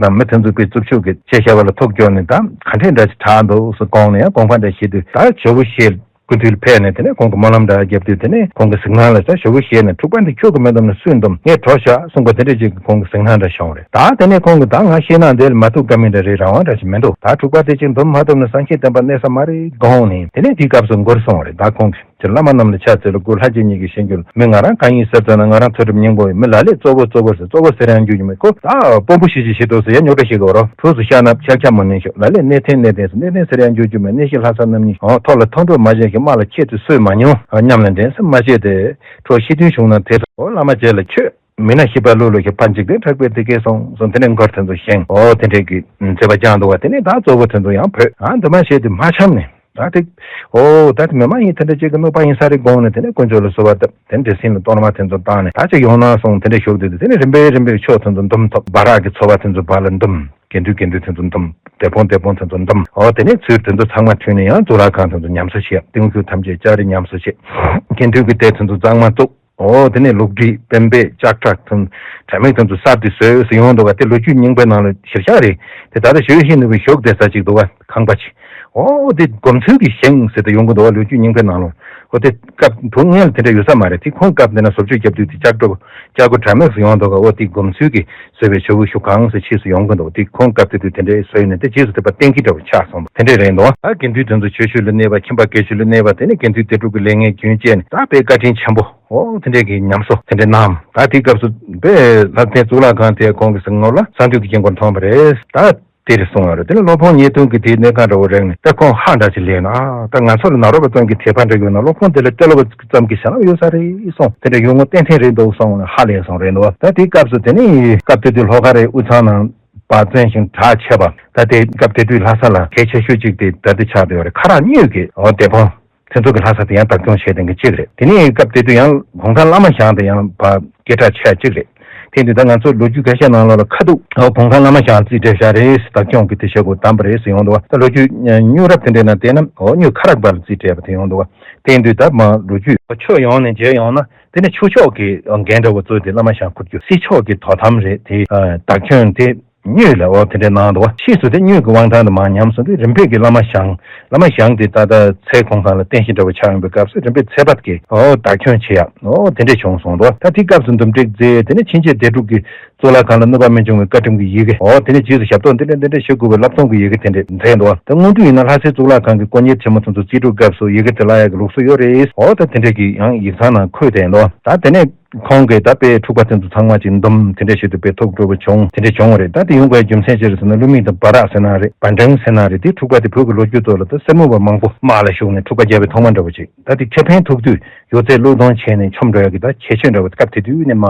ནང་མི་དེ་ཚོ་དཔེ་རྩུབ་ཤོས་ཀྱི་བྱས་བཞག་པ་ལ་ཐུག་སྐྱོ་ནས། ད་ག་འདྲས་འདྲ་ཞིག་དྲག་འདུག་ཟེར་དགོངས་ནས་ཡང་དགོངས་པ་འདྲ་བཞེས་དུས། ད་ཇོ་བོ་ཤེས་ སྐུ་མདུན་ལ་ཕེབས་ནས་དེ་ནས་ཁོང་གི་སྨོན་ལམ་འདྲ་བརྒྱབ་དུས་དེ་ནས་ཁོང་གི་གཟིགས་སྣང་ལ་ས་ཞོ་བོ་བཞེས་ནས་འཁྲུག་པ་འདི་ཁྱོད་ཀྱིས་མི་འདུམ་ན་སུས་འདུམ། ངས་གྲོ་བཞག་གསུངས་པ་དེ་འདྲ་ཅིག་གི་ཁོང་གི་གཟིགས་སྣང་འདྲ་བྱུང་བ་རེད། ད་དེ་ནས་ཁོང་གིས་ད་ང་ཤེས་ན་འདི་ལ་མ་ཐུག་ཀ་མེད་འདྲ་རེད། རང་དབང་འདྲ་ཞིག་མི་འདུག། ད་འཁྲུག་པ་དེ་ཅིག་འདུམ་མ་ཐུབ་ན་སངས་རྒྱས་བསྟན་པ་གནས་ས་མ་རེད་དགོངས་ནས་དེ་ནས་དེའི་སྐབས་སུ་མགུར་གསུངས་བ་རེད། ད་ཁོང་གིས། ཅེས་བླ་མ་རྣམས་ལ་ཕྱག་འཚལ་ལོ། སྐུ་ལྷ་རྗེ་ཉིད་ཀྱི་ཞལ་གྱུར་ལ། མི་ང་རང་གང་ཡིན་ཟེར་ཙམ་ན། ང་རང་ཚུལ་ཁྲིམས་སྙིང་པོ་ཡིན། མི་ལ་ལས་གཙོ་བོ་གཙོ་བོ་ཟེར། གཙོ་བོ་ཟེར་ཡང་འགྱུར་རྒྱུ་མེད། ཁོ་ད་དཔོན་པོ་ཞིག་ཅིག་བྱེད་དོ་ཟེར་ཡང་རྙོག་དྲ་ཞིག་གོ་རོ། གྲོགས་སུ་ཤ་ན་ཤ་ཁྱབ་མོ་ནན་ཤོག། ལ་ལས་གནས་བརྟན་གནས་བརྟན་ཟེར། གནས་བརྟན་ཟེར་ཡང་འགྱུར་རྒྱུ་མེད། གནས་ཤིག་ལྷ་ས་རྣམ་གཉིས། འོ་ཐོག་ལ་ཐོག་འགྲོ་མ་བྱས་ཤིང་། དམག་ལ་ཁྱེད་ཚོས་གསོད་མ་མྱོང་། མཉམ་ལ་འདྲེན་ཟེར་མ་བྱས་ཏེ། གྲོགས་ཤི་དུས་བྱུང་ན་དེ་ཚོ། འོ་བླ་མ་རྗེ་ལ་མཆོད། མི་ན་ཤི་པ་ལུ་ལུ་ཤི་ཕན་ཅིག་དེ་དྲག་པའི་དེ་སྐད་སོང་སོང་། དེ་ནས་མགུར་དེ་ཚོ་བཞེངས། འོ་དེ་འདྲས་ཀྱི་མཛད་པ་བསྐྱངས་འདུག་བ། དེ་ནས་ད་གཙོ་བོ་དེ་ཚོ་ཡང་བོད་ཨ་འདི་མ་བྱས་ཏེ་མ་འཆམ་ནས། ད་དེ། ཨོ་ད་དེ་མི་མ་ཡིན་དེ་འདྲ་ཅིག་གི་གནོད་པ་ཡིན་ས་རེད་དགོངས་ནས་དེ་ནས་དཀོན་མཆོག་ལ་གསོལ་བ་བཏབ། དེ་འདྲ་སྲིན་ལ་གཏོར་མ་དེ་ཚོ་བཏང་ནས་ད་ཅིག་ཡོང་ན་སོང་། དེ་འདྲ་ཞུགས་དེ་དེ་ནས་རིམ་པས་རིམ་པས་ཕྱོགས་དེ་ཚོ་འདུམ་ཐོབ། སྦ་རག་གི་ཚོ་པ་དེ་ཚོ་བར་ལ་འདུམ། དགེ་འདུན་དགེ་འདུན་དེ་ཚོ་འདུམ། སྡེ་དཔོན་སྡེ་དཔོན་དེ་ཚོ་འདུམ། ཨོ་དེ་ནས་ཚུར་དེ་ཚོ་ཚང་མ་ཐུག་ནས་ཡང་གཙུག་ལག་ཁང་དེ་ཚོ་ཉམས་གསོ་བྱས། སྟེང་ཤུལ་ཐམས་ཅད་ལྕགས་རི་ཉམས་གསོ་བྱས། དགེ་འདུན་གྱི་སྡེ་དེ་ཚོ་གཙང་མ་བཙུགས། ཨོ་དེ་ནས་ལོ་རྒྱུས་པཎ་པའི་ལྕགས་ཁྲ་དང་དྲ་མིག་དེ་ཚོ་གསར་དུ་བཟོས་སུ་ཡོང་འདུག་ག། དེ་ལོ་རྒྱུས་རྙིང་པའི་ནང་ལ་གཞིར་བཞག་རེད། དེ་ད་ལྟ་ཞོལ་ཤིང་ནུས་པའི་ཞོགས་དེ་ས་ཅིག་འདུག་ག། ཁང་པ་ཅིག། ཨོ་དེ་སྒོམ་ཚུལ་གྱི་ཞིང་ཟེར་ཏེ་ཡོང་གི་འདུག་ག། ལོ་རྒྱུས་རྙིང་པའི་ནང་ལ། ཨོ་དེ་སྐབས་དུ་སྔོན་ལ་དེ་འདྲ་ཡོད་ས་མ་རེད། དེ་ཁོང་སྐབས་དེ་ན་བཟོ་བཅོས་རྒྱབ་དུས་དེ་ལྕགས་སྒྲོག་ལྕགས་སྒོ་དྲ་མིག་སུ་ཡོང་འདུག་ག། ཨོ་དེ་སྒོམ་ཚུལ་གྱི་བཟོས་པའི་ཇོ་བོ་ཤུ་གང་ཟེར་ཕྱིས་སུ་ཡོང་གི་འདུག། དེ་ཁོང་སྐབས་དེ་དུས་དེ་འདྲའི་བཟོས་ནས་དེ་རྗེས་སུ་དེ་པ་གཏན་འཁེལ་འདྲ་བོ་ཆགས་སོང་། དེ་འདྲའི་རེད་འདུག། ཨ་དགེ་འདུན་དེ་ཚོ་ཆོས་ཞུ་ལ་གནས་པ། ཁྱིམ་པ་དགེ་ཞུ་ལ་གནས་པ། དེ་ནས་དགེ་འདུན་སྡེ་དྲུག་གི་ལས་ངན་རྒྱུན་བཅད་ནས་ད་དཔེ་བཀའ་དྲིན་ཆེན་པོ། ཨོ་དེ་འདྲའི་གི་ཉམས་གསོ་དེ་འདྲ་གནང་། ད་དེའི་སྐབས་སུ་དཔེ་ལྷ་ལྡན་གཙུག་ལག་ཁང་དེ་ཁོང་གི་གཟིམ་ངོ་ལ་གསང་འདུས་ཀྱི་དཀྱིལ་འཁོར་མཐོང་བ་རེད། ད་དེ་རེད་གསུངས་ཡོད་རེད། དེ་ནས་སློབ་དཔོན་ཉེ་དུང་གི་དེའི་གནས་ཁང་འདྲ་བོ་རེག་ནས་ད་ཁོང་ཧ་འདྲ་ཅིག་ལས་ན། ཨ་ད་ང་ཚོ་ལ་ནཱ་རོ་པ་ཙམ་གྱི་དད་པ་འདྲ་ཡོད་ན་སློབ་དཔོན་དེ་ལ་ཏེ་ལོ་པ་ཙམ་གྱི་བྱིན་རླབས་ཡོད་ས་རེད་གསུངས། དེ་འདྲ་ཡོད་ངོ་གཏན་གཏན་རེད་འདུག་གསུངས་ནས་ཧ་ལས་སོང་རེད་འདུག། ད་དེའི་སྐབས་སུ་དེ་ནས་སྐབས་དེ་དུས་ལྷོ་ཁ་རའི་དབུས་གཙང་ནང་པ་བཙན་ཞིང་གྲགས་ཆེ་བ། ད་དེ་སྐབས་དེ་དུས་ལྷ་ས་ལ་གལ་ཆེ་ཤོས་གཅིག་དེ་ད་དེ་ཆགས་བསྡད་ཡོད་རེད། ཁ་རག་གཉོས་ཀྱི་འོ་སྡེ་དཔོན་དེ་ཚོ་གི་ལྷ་ས་དེ་ཡང་བདག་སྐྱོང་བྱས་བསྡད་མཁན་གཅིག་རེད། དེ་ནས་སྐབས་དེ་དུས་ཡང་གུང་ཐང་བླ་མ་ཞང་དེ་ཡང་ཕ་སྐད་གྲགས་ཆེ་གཅིག་རེད། དེ་དུས་ད་ང་ཚོ་ལོ་རྒྱུས་ཁ་ཤས་ནང་ལོགས་ལ་ཁ་ཐུག་འོ་གུང་ཐང་བླ་མ་ཞང་རྩིས་སྤྲད་བཞག་རེད། བདག་སྐྱོང་གི་དེ་བྱེད་སྒོ་བདམས་པ་རེད་ཟེར་ཡོང་འདུག་བ། ད་ལོ་རྒྱུས་སྨྱུག་རབས་དེ་འདྲའི་ནང་བལྟས་ན་འོ་སྨྱུག་ཁ་རག་པ་ལ་རྩིས་སྤྲད་པ་དེ་ཡོང་འདུག་བ། དེ་དུས་ད་མ་ལོ་རྒྱུས་ཆོས་ཡོང་ནས་མཇལ་ཡོང་ན། དེ་ནས་ཆོས་ཕྱོགས་ཀྱི་འགན་འདྲ་བོ་བཙུགས་ཏེ་བླ་མ་ཞང་བཀུར་རྒྱུ། སྲིད་ཕྱོགས་ཀྱི་དོ་དམ་རེད་དེ། བདག་སྐྱོང་དེ་སྨྱོས་ལ་འོ་དེ་འདྲས་གནང་འདུག་བ། ཕྱིས་སུ་དེ་སྨྱོས་ཀྱི་དབང་ཐང་དུ་མར་ཉམས་སོང་དུས་རིམ་པས་ཀྱི་བླ་མ་ཞང་། བླ་མ་ཞང་དེ་ད་ལྟ་ཚལ་གུང་ཐང་ལ་རྟེན་གཞི་འདྲ་བོ་ཆགས་ཡོང་པའི་སྐབས་སུ་རིམ་པས་ཚལ་པ་གི་འོ་བདག་སྐྱོང་བྱེད་ཡག་འོ་དེ་འདྲས་བྱུང་སོང་འདུག། ད་དེ་སྐབས་སུ་འདུམ་འགྲིག་མཛད། དེ་ནས་ཕྱིན་ཆད་སྡེ་དྲུག་གི་གཙུག་ལག་ཁང་ལ་གནོད་པ་མི་འབྱུང་བའི་བཀའ་ཁྲིམས་ཀྱི་ཡི་གེ་འོ་དེ་ནས་རྗེས་སུ་ཞབས་ཏོག་འདི་འདྲས་འདི་འདྲས་བྱེད་དགོས་པའི་བསླབ་ཚོམ་གྱི་ཡི་གེ་དེ་འདྲས་མཛད་འདུག། ད་སྔོན་དུས་ཡིན་ན་ལྷ་སའི་གཙུག་ལག་ཁང་གི་དཀོན་གཉེར་ཆེན་མོ་ཚོ་ཚོ་རྩིས་སྤྲོད་སྐབས་སུ་ཡི་གེ་དེ་བླང་ཡག་གི་ལུགས་སྲོལ་ཡོད་རེད། འོ་ད་དེ་འདྲས་ཀྱི་ཡང་ཡིག་ཚང་ནང་འཁོད་བསྡད་འདུག། ད་དེ་ནས་ཁོང་གིས་ད་དཔེ་འཁྲུག་པ་དེ་ཚོ་ཚང་མ་ཅིག་འདུམ་དེ་འདྲས་བྱེད་དུ་དཔེ་ཐུགས་སྤྲོ་པོ་བྱུང་། དེ་འདྲས་བྱུང་བ་རེད། ད་དེ་ཡོང་དགོས་རྒྱུ་མཚན་ཅི་རེད་ཟེར་ན་བླུ་མིག་དང་སྦ་རག་ཟེར་ན་རེད། བ་འབྲང་ཟེར་ན་རེད། དེ་འཁྲུག་པ་དེ་བོད་ཀྱི་ལོ་རྒྱུས་ཐོག་ལ་ད་སེར་མོ་བ་མང་པོ་དམག་ལ་ཞུགས་ནས་འཁྲུག་པ་བརྒྱབ་པའི་ཐོག་མ་འདྲ་བོ་ཅིག། ད་དེ་ཁེ་ཕན་ཐུག་དུས་ཡོད་ཚད་བློས་གཏོང་བྱས་ནས་མཆོམ་འགྲོ་ཡག་གི་ད་ཁྱད་ཆོས་འདྲ་བོ་སྐབས་དེ་དུས་ནས་མ་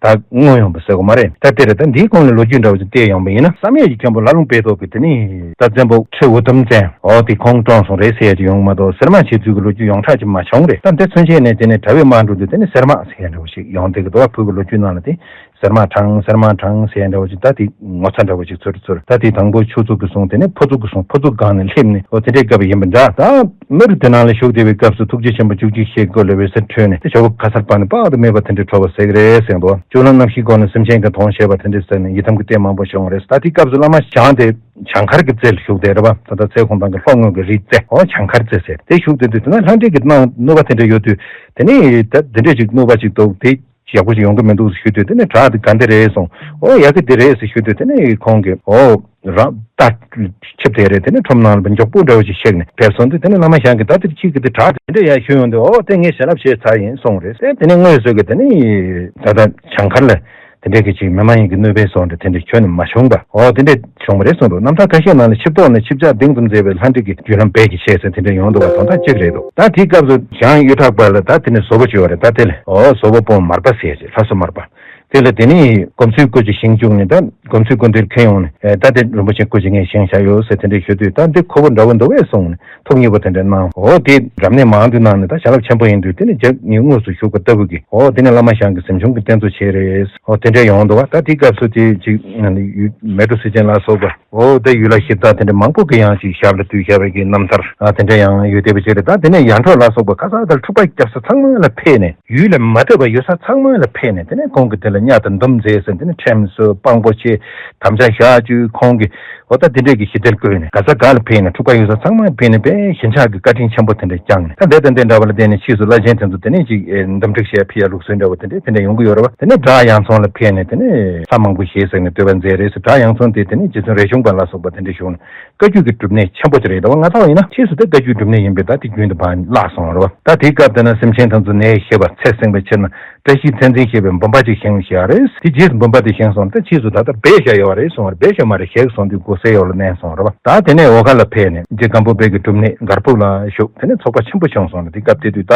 ད་མངོན་ཡོང་པ་ཟེར་དགོས་མ་རེད། ད་དེ་རེད། ད་འདིའི་གོང་ལ་ལོ་རྒྱུས་འདྲ་བོ་ཅིག་བལྟས་ཡོང་པ་ཡིན་ན་བསམ་ཡས་ཀྱི་མཁན་པོ་ལྷ་ལུང་དཔལ་རྡོར་གྱི་དེ་ནི་ད་བཙན་པོ་ཁྲི་འུ་དུམ་བཙན་འོ་དེ་ཁོང་བཀྲོངས་སོང་རེད་ཟེར་ཡག་ཅིག་ཡོང་མ་གཏོགས་གསེར་དམག་བྱེད་ཚུལ་གྱི་ལོ་རྒྱུས་ཡོངས་གྲགས་ཅིག་མ་བྱུང་རེད། ད་འདི་ཚུན་ཆད་ནས་དེ་ནས་དྲ་བའི་དམག་འགྲོ་དུས་དེ་ནི་གསེར་དམག་ཟེར་ཡག་འདྲ་བོ་ཞིག་ཡོང་བསྡད་ཀྱི་འདུག། བོད་ཀྱི་ལོ་རྒྱུས་ནང་ལ་དེ། གསེར་དམག་དྲངས། གསེར་དམག་དྲངས་ཟེར་ཡ་འདྲ་བོ་ཅིག། ད་དེ་ངོ་ཚ་འདྲ་བོ་ཅིག་ཚོར་ཚོར། ད་དེ་དང་པོ་ཆུ་ཚོད་ཀྱི་སོང་། དེ་ནས་ཕོ་ཚོད་ཀྱི་སོང་། ཕོ་ཚོད་སྒང་ནས་སླེབས་ནས་འོ་དེ་འདྲའི་སྐབས་ཡིན་པ་འདྲ། ད་མི་རུ་དེ་ནང་ལ་བཞུགས་བསྡད་པའི་སྐབས་སུ་ཐུགས་རྗེ་ཆེན་པོ་བཅུ་གཅིག་ཞལ་སྒོ་ལས་འོད་ཟེར་འཕྲོས་ནས་དེ་ཇོ་བོ་ག་སར་པ་ནི་དཔག་ཏུ་མེད་པ་དེ་འདྲའི་འཕྲོ་བ་ཟེག་རེད་ཟེར་འདུག། སྤྱོད་ལམ་རྣམ་བཞིའི་སྒོ་ནས་སེམས་ཅན་གྱི་དོན་བྱས་པ་དེ་འདྲའི་ཟེར་ནས་ཡི་དམ་གྱི་ལྟས་མང་པོ་བྱུང་བ་རེད། ད་དེ་སྐབས་སུ་བླ་མ་ཞང་དེ་བྱང་མཁར་གྱི་རྩེ་ལ་བཞུགས་བསྡད་རེད་པ། ད་ལྟ་ཚལ་གུང་ཐང་གི་ལྷོ་ངོས་ཀྱི་རིའི་རྩེ་འོ་བྱང་མཁར་རྩེ་ཟེར་དེ་བཞུགས་བསྡད་དུས་དེ་ན་ལྷ་འདྲེ་གི་གནང་གནོད་པ་དེ་འདྲ་ཡོད་དུས་དེ་ནས་ད་དེ་འདྲ་ཅིག་གནོད་པ་ཅིག་འདུག། དེ། ཡག་པོ་ཞིག་ཡོང་གི་མི་འདུག་ཞུ་དུས་དེ་ནས་བྲག་དེ་ག་འདི་རེད་གསུངས། ཨོ་ཡག་གི་འདི་རེད་ཟེར་ཞུ་དུས་དེ་ནས་ཁོང་གིས་ཨོ་རང་རྟ་ཆིབས་དེ་རེད། དེ་ནས་ཁྲོམ་ནང་ལ་མགྱོགས་པོ་འདྲ་བོ་ཞིག་གཤེགས་ནས་ཕེབས་སོང་དུས་དེ་ནས་བླ་མ་ཞང་གིས་ད་དེ་ཁྱེད་ཀྱི་དེ་བྲག་དེ་འདྲ་ཡག་ཞུ་ཡོང་དུས་ཨོ་དེ་ངས་ཞལ་ལག་བྱས་ཚར་ཡིན་གསུངས་རེད། དེ་དེ་ནས་དངོས་སུ་གི་དེ་ནས་ད་ལྟ་བྱང་མཁར་ལ་དེ་འདྲས་ཀྱི་ཅིག་མི་མ་ཡིན་གྱི་གནོད་པའི་སོང་དེ་དེ་འདྲས་ཁྱོན་ནས་མ་བྱུང་པ་ཨོ་དེ་འདྲས་བྱུང་བ་རེད་གསུངས་འདུག། རྣམ་ཐར་ཁ་ཤས་ནང་ལ་ཆིབས་ཐོག་ནས་ཆིབས་ཆག་གདེང་ཙམ་མཛད་པའི་ལྷ་འདྲེ་གི་རྒྱུད་ལམ་རྦད་ཀྱིས་ཆད་ཟེར་དེ་འདྲས་ཡོང་འདུག་པ་དོན་དག་གཅིག་རེད་འདུག། ད་དེའི་སྐབས་སུ་ཞང་གཡུ་བྲག་པ་ལ་ད་དེ་ནས་བཟོ་པོ་བྱོས་པ་རེད། ད་དེ་ལས་ཨོ་བཟོ་པོ་དཔོན་མར་པ་ཟེར་ཅིག་ལྷ་བཟོ་མར་པ། དེ་ལ་དེ་ནས་སྒོམ་ཚུལ་སྐུ་ཅིག་བཞེངས་བཅུག་ནས་ད་སྒོམ་ཚུལ་སྐུ་འདིར་ཁྱེད་ཡོང་ནས་ཨེ་ད་དེ་རིན་པོ་ཆེ་སྐུ་ཅིག་ངས་བཞེངས་བཞག་ཡོད་ཟེར་དེ་འདྲས་ཞུ་དུས་ད་འདི་ཁོ་བོ་འདྲ་བོ་འདུག་བས་གསུངས་ནས་ཐུགས་མཉེས་པོ་དེ་འདྲས་གནང་། ཨོ་དེ་རབ་གནས་མང་དུ་གནང་ནས་ད་བྱ་རླབས་ཆེན་པོ་ཡིན་དུས་དེ་ནས་རྒྱབ་ངས་དངོས་སུ་ཞུགས་པ་ལྟ་བུ་གི་ཨོ་དེ་ནས་བླ་མ་ཞང་གི་གཟིམ་ཆུང་གི་རྟེན་གཙོ་བྱས་རེད། ཨོ་དེ་འདྲས་ཡོང་འདུག་བ། ད་དེའི་སྐབས་སུ་དེ་ཅིག་མལ་གྲོ་སེར་ཆེན་ལ་སོགས་པ་ཨོ་དེ་ཡུལ་ལྷ་གཞི་བདག་དེ་འདྲས་མང་པོ་གི་ཡང་ཅིག་ཞབས་ལ་བཏུད་བཞག་པའི་གི་རྣམ་ཐར་ཨ་དེ་འདྲས་ཡང་ཡོད་བསྡད་པ་ཅིག་རེད། ད་དེ་ནས་ཡར་འབྲོག་ལ་སོགས་པ་ཁ་ས་དང་འཁྲུག་པ་བརྒྱབ་ས་ཚང་མ་ལ་ཕེབས་ནས་ཡུལ་ལ་མ་བསྡད་པ་ཡོད་ས་ཚང་མ་ལ་ཕེབས་ནས་དེ་ནས་ཁོང་གི་དེ་ལ་ གཉའ་དང་འདུམ་མཛད་ཟེར་དེ་ནི་ཁྲིམས་སུ་དཔང་པོ་ཆེ་དམ་བཅའ་བཞག་བཅུག་ཁོང་གིས། འོ་ད་དེ་འདྲས་ཀྱི་ཞི་བདེར་བཀོད་ནས་ག་ས་ག་ལ་ཕེབས་ནས་འཁྲུག་པ་ཡོད་ས་ཚང་མ་ཕེབས་ནས་དཔེ་ཞེན་ཆགས་ཀྱི་བཀའ་དྲིན་ཆེན་པོ་དེ་འདྲས་བསྐྱངས་ནས། ད་འདི་དང་འདི་འདྲ་བ་ལ་བརྟེན་ནས་ཕྱིས་སུ་བླ་ཆེན་དེ་ཚོ་དེ་ནས་ཅིག་འདུམ་འགྲིག་བྱས་ཕི་ཡ་ལུགས་སྲོལ་འདྲ་བོ་དེ་འདྲས་དེ་འདྲས་ཡོང་གི་ཡོད་རེད་བ། དེ་ནས་བྲག་གཡང་ཚང་ལ་ཕེབས་ནས་དེ་ནས་ལྷ་མང་པོ་ཞེས་ཟེར་ནས་བསྟོད་པ་མཛད་རེད་ཟེར། བྲག་གཡང་ཚང་དེ་དེ་ནས་རྗེ་བཙུན་རས་ཆུང་པ་ལ་སོགས་པ་དེ་འདྲས་བྱུང་ནས་བཀའ་བརྒྱུད་ཀྱི་སྒྲུབ་གནས་ཆེན་པོ་དེ་རེད། ད་ང་ཚོ་ཡིན་ན་ཕྱིས་སུ་དེ་བཀའ་བརྒྱུད་སྒྲུབ་གནས་ཡིན་པས་ད་དེ་རྒྱུན་དུ་བརླག་སོང་རེད་བ། ད་དེའི་སྐབས་དེ་ན་སེམས་ཅན་དེ་ཚོ་ནད་ཞི་བར་ཚེ་བསྲིང་བའི་ཕྱིར་ན། བཀྲ་ཤིས་མཚན་འཛིན་ཞེས་པའི་འབུམ་པ་ཅིག་བཞེངས་བཞག་རེད། དེ་རྗེས་སུ་འབུམ་པ་དེ་བཞེངས་སོང་། ད་ཕྱིས་སུ་ད་ལྟ་སྦས་བཞག་ཡོད་རེད་གསུངས་པ་རེད། སྦས་བཞག་མ་རེད། བཞག་སོང་དུས་སྒོ་སེར་ཡོག་ལ་མནན་སོང་རེད་བ། ད་དེ་ནས་འོ་ཁ་ལ་ཕེབས་ནས་རྗེ་སྒམ་པོ་པའི་གི་སྒྲུབ་གནས་སྒར་ཕུག་ལ་བཞུགས། དེ་ནས་ཚོགས་པ་ཆེན་པོ་བྱུང་སོང་ནས། དེ་སྐབས་དེ་དུས་ད་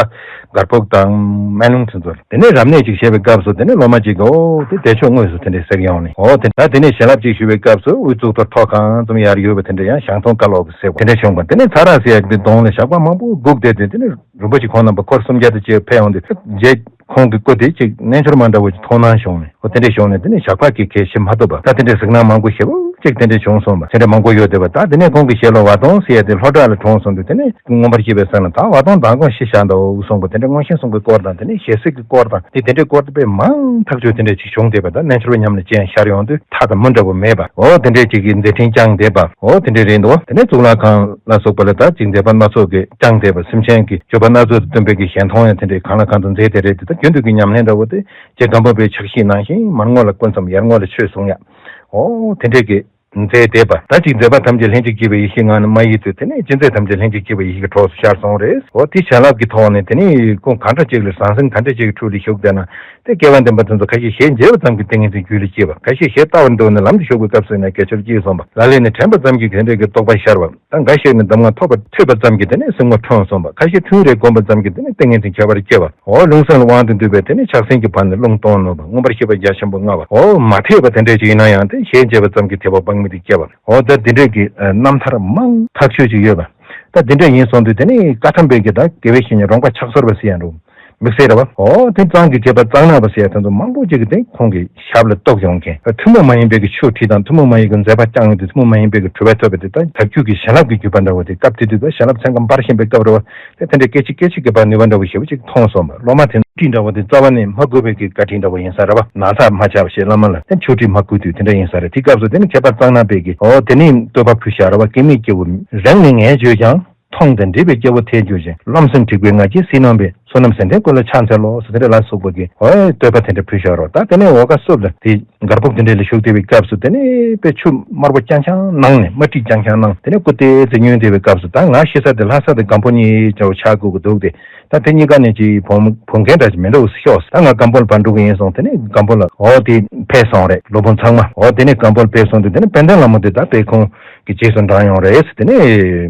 སྒར་ཕུག་དང་སྨན་ལུང་དེ་ཚོར་དེ་ནས་རབ་གནས་ཅིག་བྱེད་པའི་སྐབས་སུ་དེ་ནས་སློབ་མ་ཅིག་གིས་འོ་དེ་བདེ་མཆོག་དངོས་སུ་དེ་འདྲས་ཟེར་ཡོང་ནས། འོ་དེ་ད་དེ་ནས་བྱིན་རླབས་ཅིག་ཞུ་བའི་སྐབས་སུ་དབུའི་གཙུག་ཏོར་ཐོག་གང་ཙམ་ཡར་ཡོད་པ་དེ་འདྲ་ཡང་ཞང་ཐང་བཀའ་ལོག་གི་ཟེར་བ་དེ་འདྲ་བྱུང་བ། དེ་ནས་ཚ་ར་ཟེར་ཡག་དེ་གདོང་ལ་ཞགས་པ་མང་པོ་སྒུག་བསྡད་དེ། དེ་ནས་རིན་པོ་ཆེ་ཁོང་རྣམ་པ་འཁོར་སུམ་བརྒྱ་དང་བཅས་ཕེབས་ཡོང་དུས་རྗེ་ཁོང་གི་སྐུ་དེ་ཅིག་རྣལ་འབྱོར་མ་འདྲ་བོ་ཅིག་མཐོང་སྣང་བྱུང་ནས། འོ་དེ་འདྲས་བྱུང་ནས་དེ་ནས་ཞགས་པ་གིས་གས་ཞིབ་མ་ཐུབ་པ། ད་དེ་འདྲས་གཟིགས་སྣང་མང་པོ་ཞེ་པོ་ཅིག་དེ་འདྲས་བྱུང་སོང་བ། དེ་འདྲས་མང་པོ་ཡོད་བསྡད་པ། ད་དེ་ནས་ཁོང་གི་ཞལ་ལ་བ་དན་ཟེར་ཡ་དེ་ལྷོ་བྲག་ལ་གྲོངས་སོང་དུས། དེ་ནས་མངོན་པར་ཤེས་པའི་སེམས་ལ་ད་བ་དན་མདང་དགོང་ཤི་བཞག་འདུག་གསུངས་པ། དེ་འདྲས་མངོན་ཤེས་གསུམ་གྱི་སྐོར་དང་དེ་ནས་ཞལ་གཟིགས་ཀྱི་སྐོར་དང་དེ་དེ་འདྲས་སྐོར་དེ་དཔེ་མང་ཐག་ཆོད་དེ་འདྲས་ཅིག་བྱུང་བསྡད་པ། ད་རྣལ་འབྱོར་པ་ཉམས་ལ་སྤྱན་ཤར་ཡོང་དུས་ཐག་དང་མུ་འདྲ་བོ་མེད་པ། འོ་དེ་འདྲས་ཅིག་གི་མཛད་འཕྲིན་བསྐྱངས་བསྡད་པ། འོ་དེ་འདྲས་རེད་འདུག་དེ་ནས་གཙུག་ལག་ཁང་ལ་སོགས་པ་ལ་ད་ཅིག་མཛད་པ་སྣ་ཚོགས་ཀྱི་བསྐྱངས་བསྡད་པ། སེམས་ཅན་གྱི་སྤྱོད་པ་སྣ་ཚོགས་དང་བསྟུན་པའི་གི་གཞན་མཐོང་ཡང་དེ་འདྲའི་གང་ལ་གང་འཚམ་མཛད་དེ་རེད་དེ། ད་རྒྱུན་དུ་གི་ཉམས་ལེན་འདྲ་བོ་དེ་རྗེ་སྒམ་པོ་པའི་ཕྱག་བཞེས་ནང་བཞིན་མར་ངོ་ལ་སྐུ་མཚམས། ཡར་ངོ་ལ་ཆོས་གསུང་ཡ། འོ་དེ་འདྲའི་གི་མཛད་བསྡད་པ། ད་ཅིག་མཛད་པ་ཐམས་ཅད་ལྷན་ཅིག་སྐྱེས་པའི་ཡེ་ཤེས་ངང་ནས་མ་ཡིན་ཏེ། དེ་ནས་ཅི་མཛད་ཐམས་ཅད་ལྷན་ཅིག་སྐྱེས་པའི་ཡེ་ཤེས་ཀྱི་གྲོགས་སུ་ཤར་སོང་རེད། འོ་དེ་བྱིན་རླབས་ཀྱི་ཐོག་ནས་དེ་ནས་ཁོང་གང་འདྲ་ཅིག་ལ་ཟང་ཟིང་གང་འདྲ་ཅིག་གི་ཁྲོད་ལ་བཞུགས་བསྡད་ན། དེ་སྐལ་བ་ལྡན་པ་དེ་ཚོ་ཁ་ཤས་ཞལ་མཇལ་བ་ཙམ་གྱིས་ཏིང་ངེ་འཛིན་རྒྱུད་ལ་སྐྱེས་པ། ཁ་ཤས་ཞལ་ལྟ་བར་འདུག་ནས་ལམ་དུ་ཞུགས་པའི་སྐབས་སུ་ཡིན་ན་གལ་ཆེར་སྐྱེས་སོང་བ། ལག་ལེན་ནས་དྲན་པ་ཙམ་གྱིས་དེ་འདྲ་གི་རྟོགས་པ་ཤར་བ། ད་འགའ་ཞིག་ནི་གདམས་ངག་ཐོས་པ་ཐོས་པ་ཙམ་གྱིས་དེ་ནས་སེམས་ངོ་འཕྲོད་སོང་བ། ཁ་ཤས་ཐུན་རེ་བསྒོམས་པ་ཙམ་གྱིས་དེ་ནས་ཏིང་ངེ་འཛིན་ཁྱད་པར་སྐྱེ་བ། འོ་རླུང་སེམས་ལ་དབང་དུ་འདུས་པས་དེ་ནས་ཕྱག་སེན་གྱི་བར་ནས་རླུང་གཏོང་ནུས་པ། མངོན་པར་ཤེས་པ་རྒྱ་ཆེན་པོ་མངའ་བ། འོ་མ་ཐོས་པ་དེ་འདྲ་ཅིག་ཡིན་ན་ཡང་དེ་ཞལ་མཇལ་བ་ཙམ་གྱིས་ཐོས་པ་དཔག་མེད་དེ་སྐྱེ་བ། འོ་ད་དེ་འདྲ་གི་རྣམ་ཐར་མང་ཐག་ཆོད་ཅིག་ཡོད་པ། ད་དེ་འདྲ་ཡིན་སོང་དུས་དེ་ནས་བཀའ་ཐམ་པའི་གི་ད་དགེ་བའི་བཤེས་གཉེན་རོང་པ་ཕྱག་སོར་པ་ཟེར་ཡང་རུང་། དམིགས་བསལ་རེད་བ། འོ་དེ་གཙང་གི་རྒྱལ་པོ་གཙང་ནག་པ་ཟེར་ཡ་དེ་ཚོ་མང་པོ་ཅིག་གིས་དེ་ཁོང་གི་ཞབས་ལ་གཏོགས་ཡོང་མཁན། ཐུན་མོང་མ་ཡིན་པའི་གི་ཆོས་ཁྲིད་དང་ཐུན་མོང་མ་ཡིན་གི་མཛད་པ་བསྐྱངས་ཡོང་དུས་ཐུན་མོང་མ་ཡིན་པའི་གི་གྲུབ་པ་ཐོབ་པ་དེ་ད་ཐབས་ཇུས་ཀྱི་བྱིན་རླབས་ཀྱི་བརྒྱུད་པ་འདྲ་བོ་དེ། སྐབས་དེ་དུས་ད་བྱིན་རླབས་ཚན་ཁ་འབར་བཞིན་པའི་སྐབས་རེད་བ། དེ་དེ་འདྲའི་སྐད་ཅིག་སྐད་ཅིག་གི་བར་ནུས་པ་འདྲ་བོ་ཞེ་པོ་ཅིག་མཐོང་སོང་བ། སློབ་མ་དེ་ཁྲིད་འདྲ་བོ་དེ་རྩ་བ་ནས་མ་དགོས་པའི་གི་བཀའ་ཁྲིད་འདྲ་བོ་ཡིན་ས་རེད་བ། ན་ཚ་མ་ཆགས་པ་ཞེས་བླ་མ་ལ་དེ་ཆོས་ཁྲིད་མ་བསྐུལ་དུས་དེ་འདྲ་ཡིན་ས་རེད། དེ་སྐབས་སུ་དེ་ནི་ཁྱད་པར་གཙང་ནག་པའི་གི་འོ་དེ་ནི་བསྟོད་པ་ཕུལ་བཞག་རེད་བ། སྐྱེ་མེད་སྐྱེ་བོ་རང་ནི་ངས་བརྗོད་ཀྱང་། མཐོང་དང་འདྲིས་པའི་སྐྱེ་བོ་ཐལ་འགྱུར་ཞིང་། རློམ་སེམས་དྲེགས་པའི་ང་རྒྱལ་སྲིད་སྣང་བས། བསོད་ནམས་ཟིན་ཐོའི་ཀུན་ལ་ཕྱག་འཚལ་ལོ། ཟེར་དེ་འདྲ་ལ་སོགས་པ་གི་འོ་བསྟོད་པ་དེ་འདྲ་ཕུལ་བཞག་རོགས། ད་དེ་ནས་འོ་ཀ་སོབ་ལ་དེ་སྒར་ཕུག་དེ་འདྲ་ལ་བཞུགས་བསྡད་པའི་སྐབས་སུ་དེ་ནས་དཔེ་ཆུ་དམར་པོ་རྐྱང་རྐྱང་ནང་ནས་དམར་ཁྲིད་རྐྱང་རྐྱང་ནང་དེ་ནས་སྐུ་ཏོག་ཙམ་སྙུང་བསྡད་པའི་སྐབས་སུ། ད་ང་ཤི་ས་དེ་ལྷ་ས་དེ་སྒམ་པོ་གཉིས་ཆ་བོ་ཆགས་དགོས་ཀྱི་འདུག་སྟེ། ད་དེ་གཉིས་ཀ་ནས་ཅིག་བོང་བོང་རྒན་འདྲ་ཅིག་མི་འདྲ་བོ་ཤོག་ད་ང་སྒམ་པོ་ལ་ཕར་འགྲོ་གི་ཡིན་གསུངས། དེ་ནས་སྒམ་པོ་ལ་འོ་དེ་ཕེབས་སོང་རེད། སློབ་དཔོན་ཚང་མ་འོ་དེ་ནས་སྒམ་པོ་ལ་ཕེབས་སོང་དུས་དེ་ནས་དཔལ་ལྡན་ལྷ་མོ་དེ་ད་དཔེ་ཁོང་གི་རྗེས་སུ་འབྲངས་ཡོང་རེད། དེ་ནས་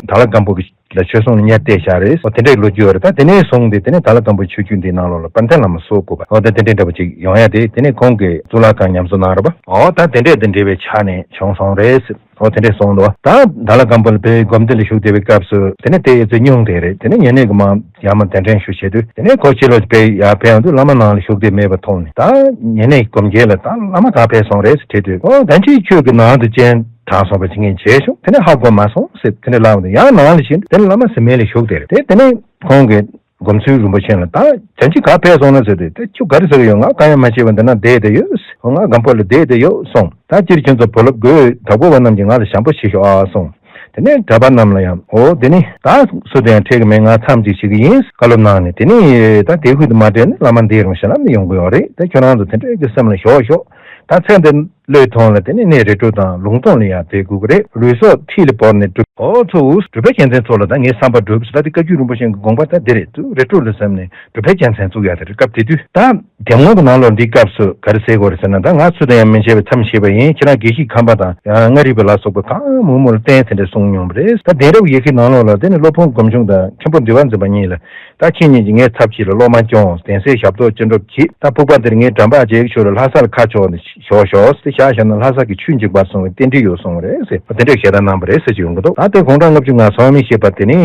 དྭགས་ལྷ་སྒམ་པོ་གི་ལ་ཆོས་གསུང་ལ་གཉེར་གཏད་བཞག་རེད། འོ་དེ་འདྲའི་ལོ་རྒྱུས་ཡོད་རེད། ད་དེ་ནས་བཟུང་སྟེ་དེ་ནས་དྭགས་ལྷ་སྒམ་པོའི་ཆོས་བརྒྱུད་འདིའི་ནང་ལོགས་ལ་དཔལ་ལྡན་ལྷ་མོ་གསོལ་དགོས་པ། འོ་ད་དེ་འདྲའི་འདྲ་པོ་ཅིག་ཡོང་ཡ་དེ་དེ་ནས་ཁོང་གིས་གཙུག་ལག་ཁང་ཉམས་གསོ་གནང་རེད་པ། འོ་ད་དེ་འདྲས་དེ་འདྲ་བའི་ཆ་ནས་བྱུང་སོང་རེད། འོ་དེ་འདྲས་སོང་འདུག་ད་དྭགས་ལྷ་སྒམ་པོ་ལ་དཔེ་སྒོམ་སྡེ་ལ་ཞུགས་བསྡད་པའི་སྐབས་སུ་དེ་ནས་དེ་ཡོད་ཚད་སྙུང་བསྡད་རེད། དེ་ནས་ཉེ་གནས་ཀྱི་མ་ཡར་མར་གདན་འདྲེན་ཞུ་བྱེད་དུས་དེ་ནས་ཁོ་ཕྱི་ལོགས་ཕེབས་ཡར་ཕེབས་ཡོང་དུས་བླ་མ་ནང་ལ་བཞུགས་བསྡད་མེད་པ་མཐོང་ནས། ད་ཉེ་གནས་སྒོམ་རྒྱལ་ལ་ད་བླ་མ་ག་ཕེབས་སོང་རེད་ཟེར་དྲིས་དུས། ཨོ་ད་ཅིག་ཁྱོད་ཀྱི་ནང་དུ་སྤྱན་དྲངས་སོང་བ་ཅིག་ངས་མཇལ་བྱུང་། དེ་ནས་ཧ་གོ་མ་སོང་ཟེར་དེ་ནས་ལབ་འདུག་ཡང་ནང་ལ་ཕྱིན་དུས་དེ་ནས་བླ་མ་ཟི་མེད་ལ་བཞུགས་བསྡད་རེད། དེ་དེ་ནས་ཁོང་གིས་སྒོམ་ཚུལ་རིན་པོ་ཆེ་ལ། ད་ཅན་ཅིག་ག་ཕེབས་སོང་ན་ཟེར་དུས། དེ་ཁྱོད་ག་རེ་ཟེར་གི་ཡོད། ང་གང་ཡང་མ་བྱས་པར་འདི་ན་བསྡད་བསྡད་ཡོད། ང་སྒམ་པོ་ལ་བསྡད་བསྡད་ཡོད་གསུངས། ད་སྤྱིར་ཁྱོད་ཚོ་བུ་སློབ་དགོས་དྭགས་པོ་བ་རྣམས་ཀྱིས་ང་ལ་བྱམས་པོ་བྱེད་ཤོག་ཨ་གསུངས། དེ་ནས་གྲྭ་པ་རྣམས་ལ་ཡང་འོ་དེ་ནི་ད་སུ་དང་ཡང་འཕྲད་ཀྱི་མེད། ང་མཚམས་ཅིག་བྱེད་ཀྱི་ཡིན། བཀའ་སློབ་གནང་ནས་དེ་ནི་ད་དེ་ཁུལ་དུ་མ་བསྡད་ན་བླ་མ་འདིར་རུང་ཞལ་ལམ་ནས་ཡོང་གི་ཡོད་རེད། ད་ཁྱོད་རང་ཚོ་དེ་འདྲའི་གི་སེམས་ལ་ཞོག་ཞོག་ད་ཚེ་འདི་བློས་ཐོངས་ལ་དེ་ནས་གནས་རི་ཁྲོད་དང་ལུང་སྟོང་ལ་ཡང་བསྡད་དགོས་ཀྱི་རེད། ལུས་སྲོག་མཐིལ་ལ་བོར་ནས་སྒྲུབ། ཨོ་ཚོ་འུ་སྒྲུབ་པའི་རྒྱལ་མཚན་ཚོ་ལ་ད་ངས་བསམ་པ་སྒྲུབ་ཟེར། ད་དེ་བཀའ་བརྒྱུད་རིན་པོ་ཆེ་གི་དགོངས་པ་ད་འདི་རེད། ཚུར་རི་ཁྲོད་ལ་སོང་ནས་སྒྲུབ་པའི་རྒྱལ་མཚན་བཙུགས་ཡ་དེ་རེད། སྐབས་དེ་དུས་ད་གདམས་ངག་གི་ནང་ལོགས་འདིའི་སྐབས་སུ་ག་རེ་ཟེར་དགོས་རེད་ཟེར་ན། ད་ང་སུ་དང་ཡང་མི་འཕྱད་པའི་མཚམས་བཞེས་པ་ཡིན། ཁྱེད་རང་དགེ་བཤེས་ཁམས་པ་དང་ཡང་མངའ་རིས་པ་ལ་སོགས་པ་གང་མང་མང་ལ་བསྟན་ཟེར་འདྲ་གསུངས་མྱོང་བ་རེད། ད་གདན་རབས་ཡི་གེ་ནང་ལོགས་ལ་དེ་ནི་སློབ་དཔོན་སྒོམ་ཆུང་དང་མཁན་པོ་འདུས་པ་འཛིན་པ་གཉིས་ལ། ད་ཁྱེད་གཉིས་ཀྱིས་ངའི་ཚབ་བྱས་ལ་སློབ་མ་སྐྱོང་། གདན་སའི་ཞབས་ཏོག་ཅི་འགྲུབ་གྱིས། ད་ཕུག་པ་འདིར་ངའི་འགྲམ་པ་ཅིག་ཤོར་ལ་ལྷ་ས་ལ་ཁ་ཕྱོགས་ནས་ཞོག་ཞོག་ཟེར། ཆ་བཞག་ན་ལྷ་ས་གི་ཆོས་འཇིགས་པར་སོང་བའི་རྟེན་འབྲེལ་ཡོད་སོང་བ་རེད་ཟེར། དེ་འདྲའི་ཞལ་ཏ་གནང་བ་རེད་ཟེར་གྱི་ཡོང་གི་འདུག་ད་དེ་དགུང་གྲངས་ལྔ་བཅུ་ང་གསུམ་མི་ཤེས་པ་དེ་ནི་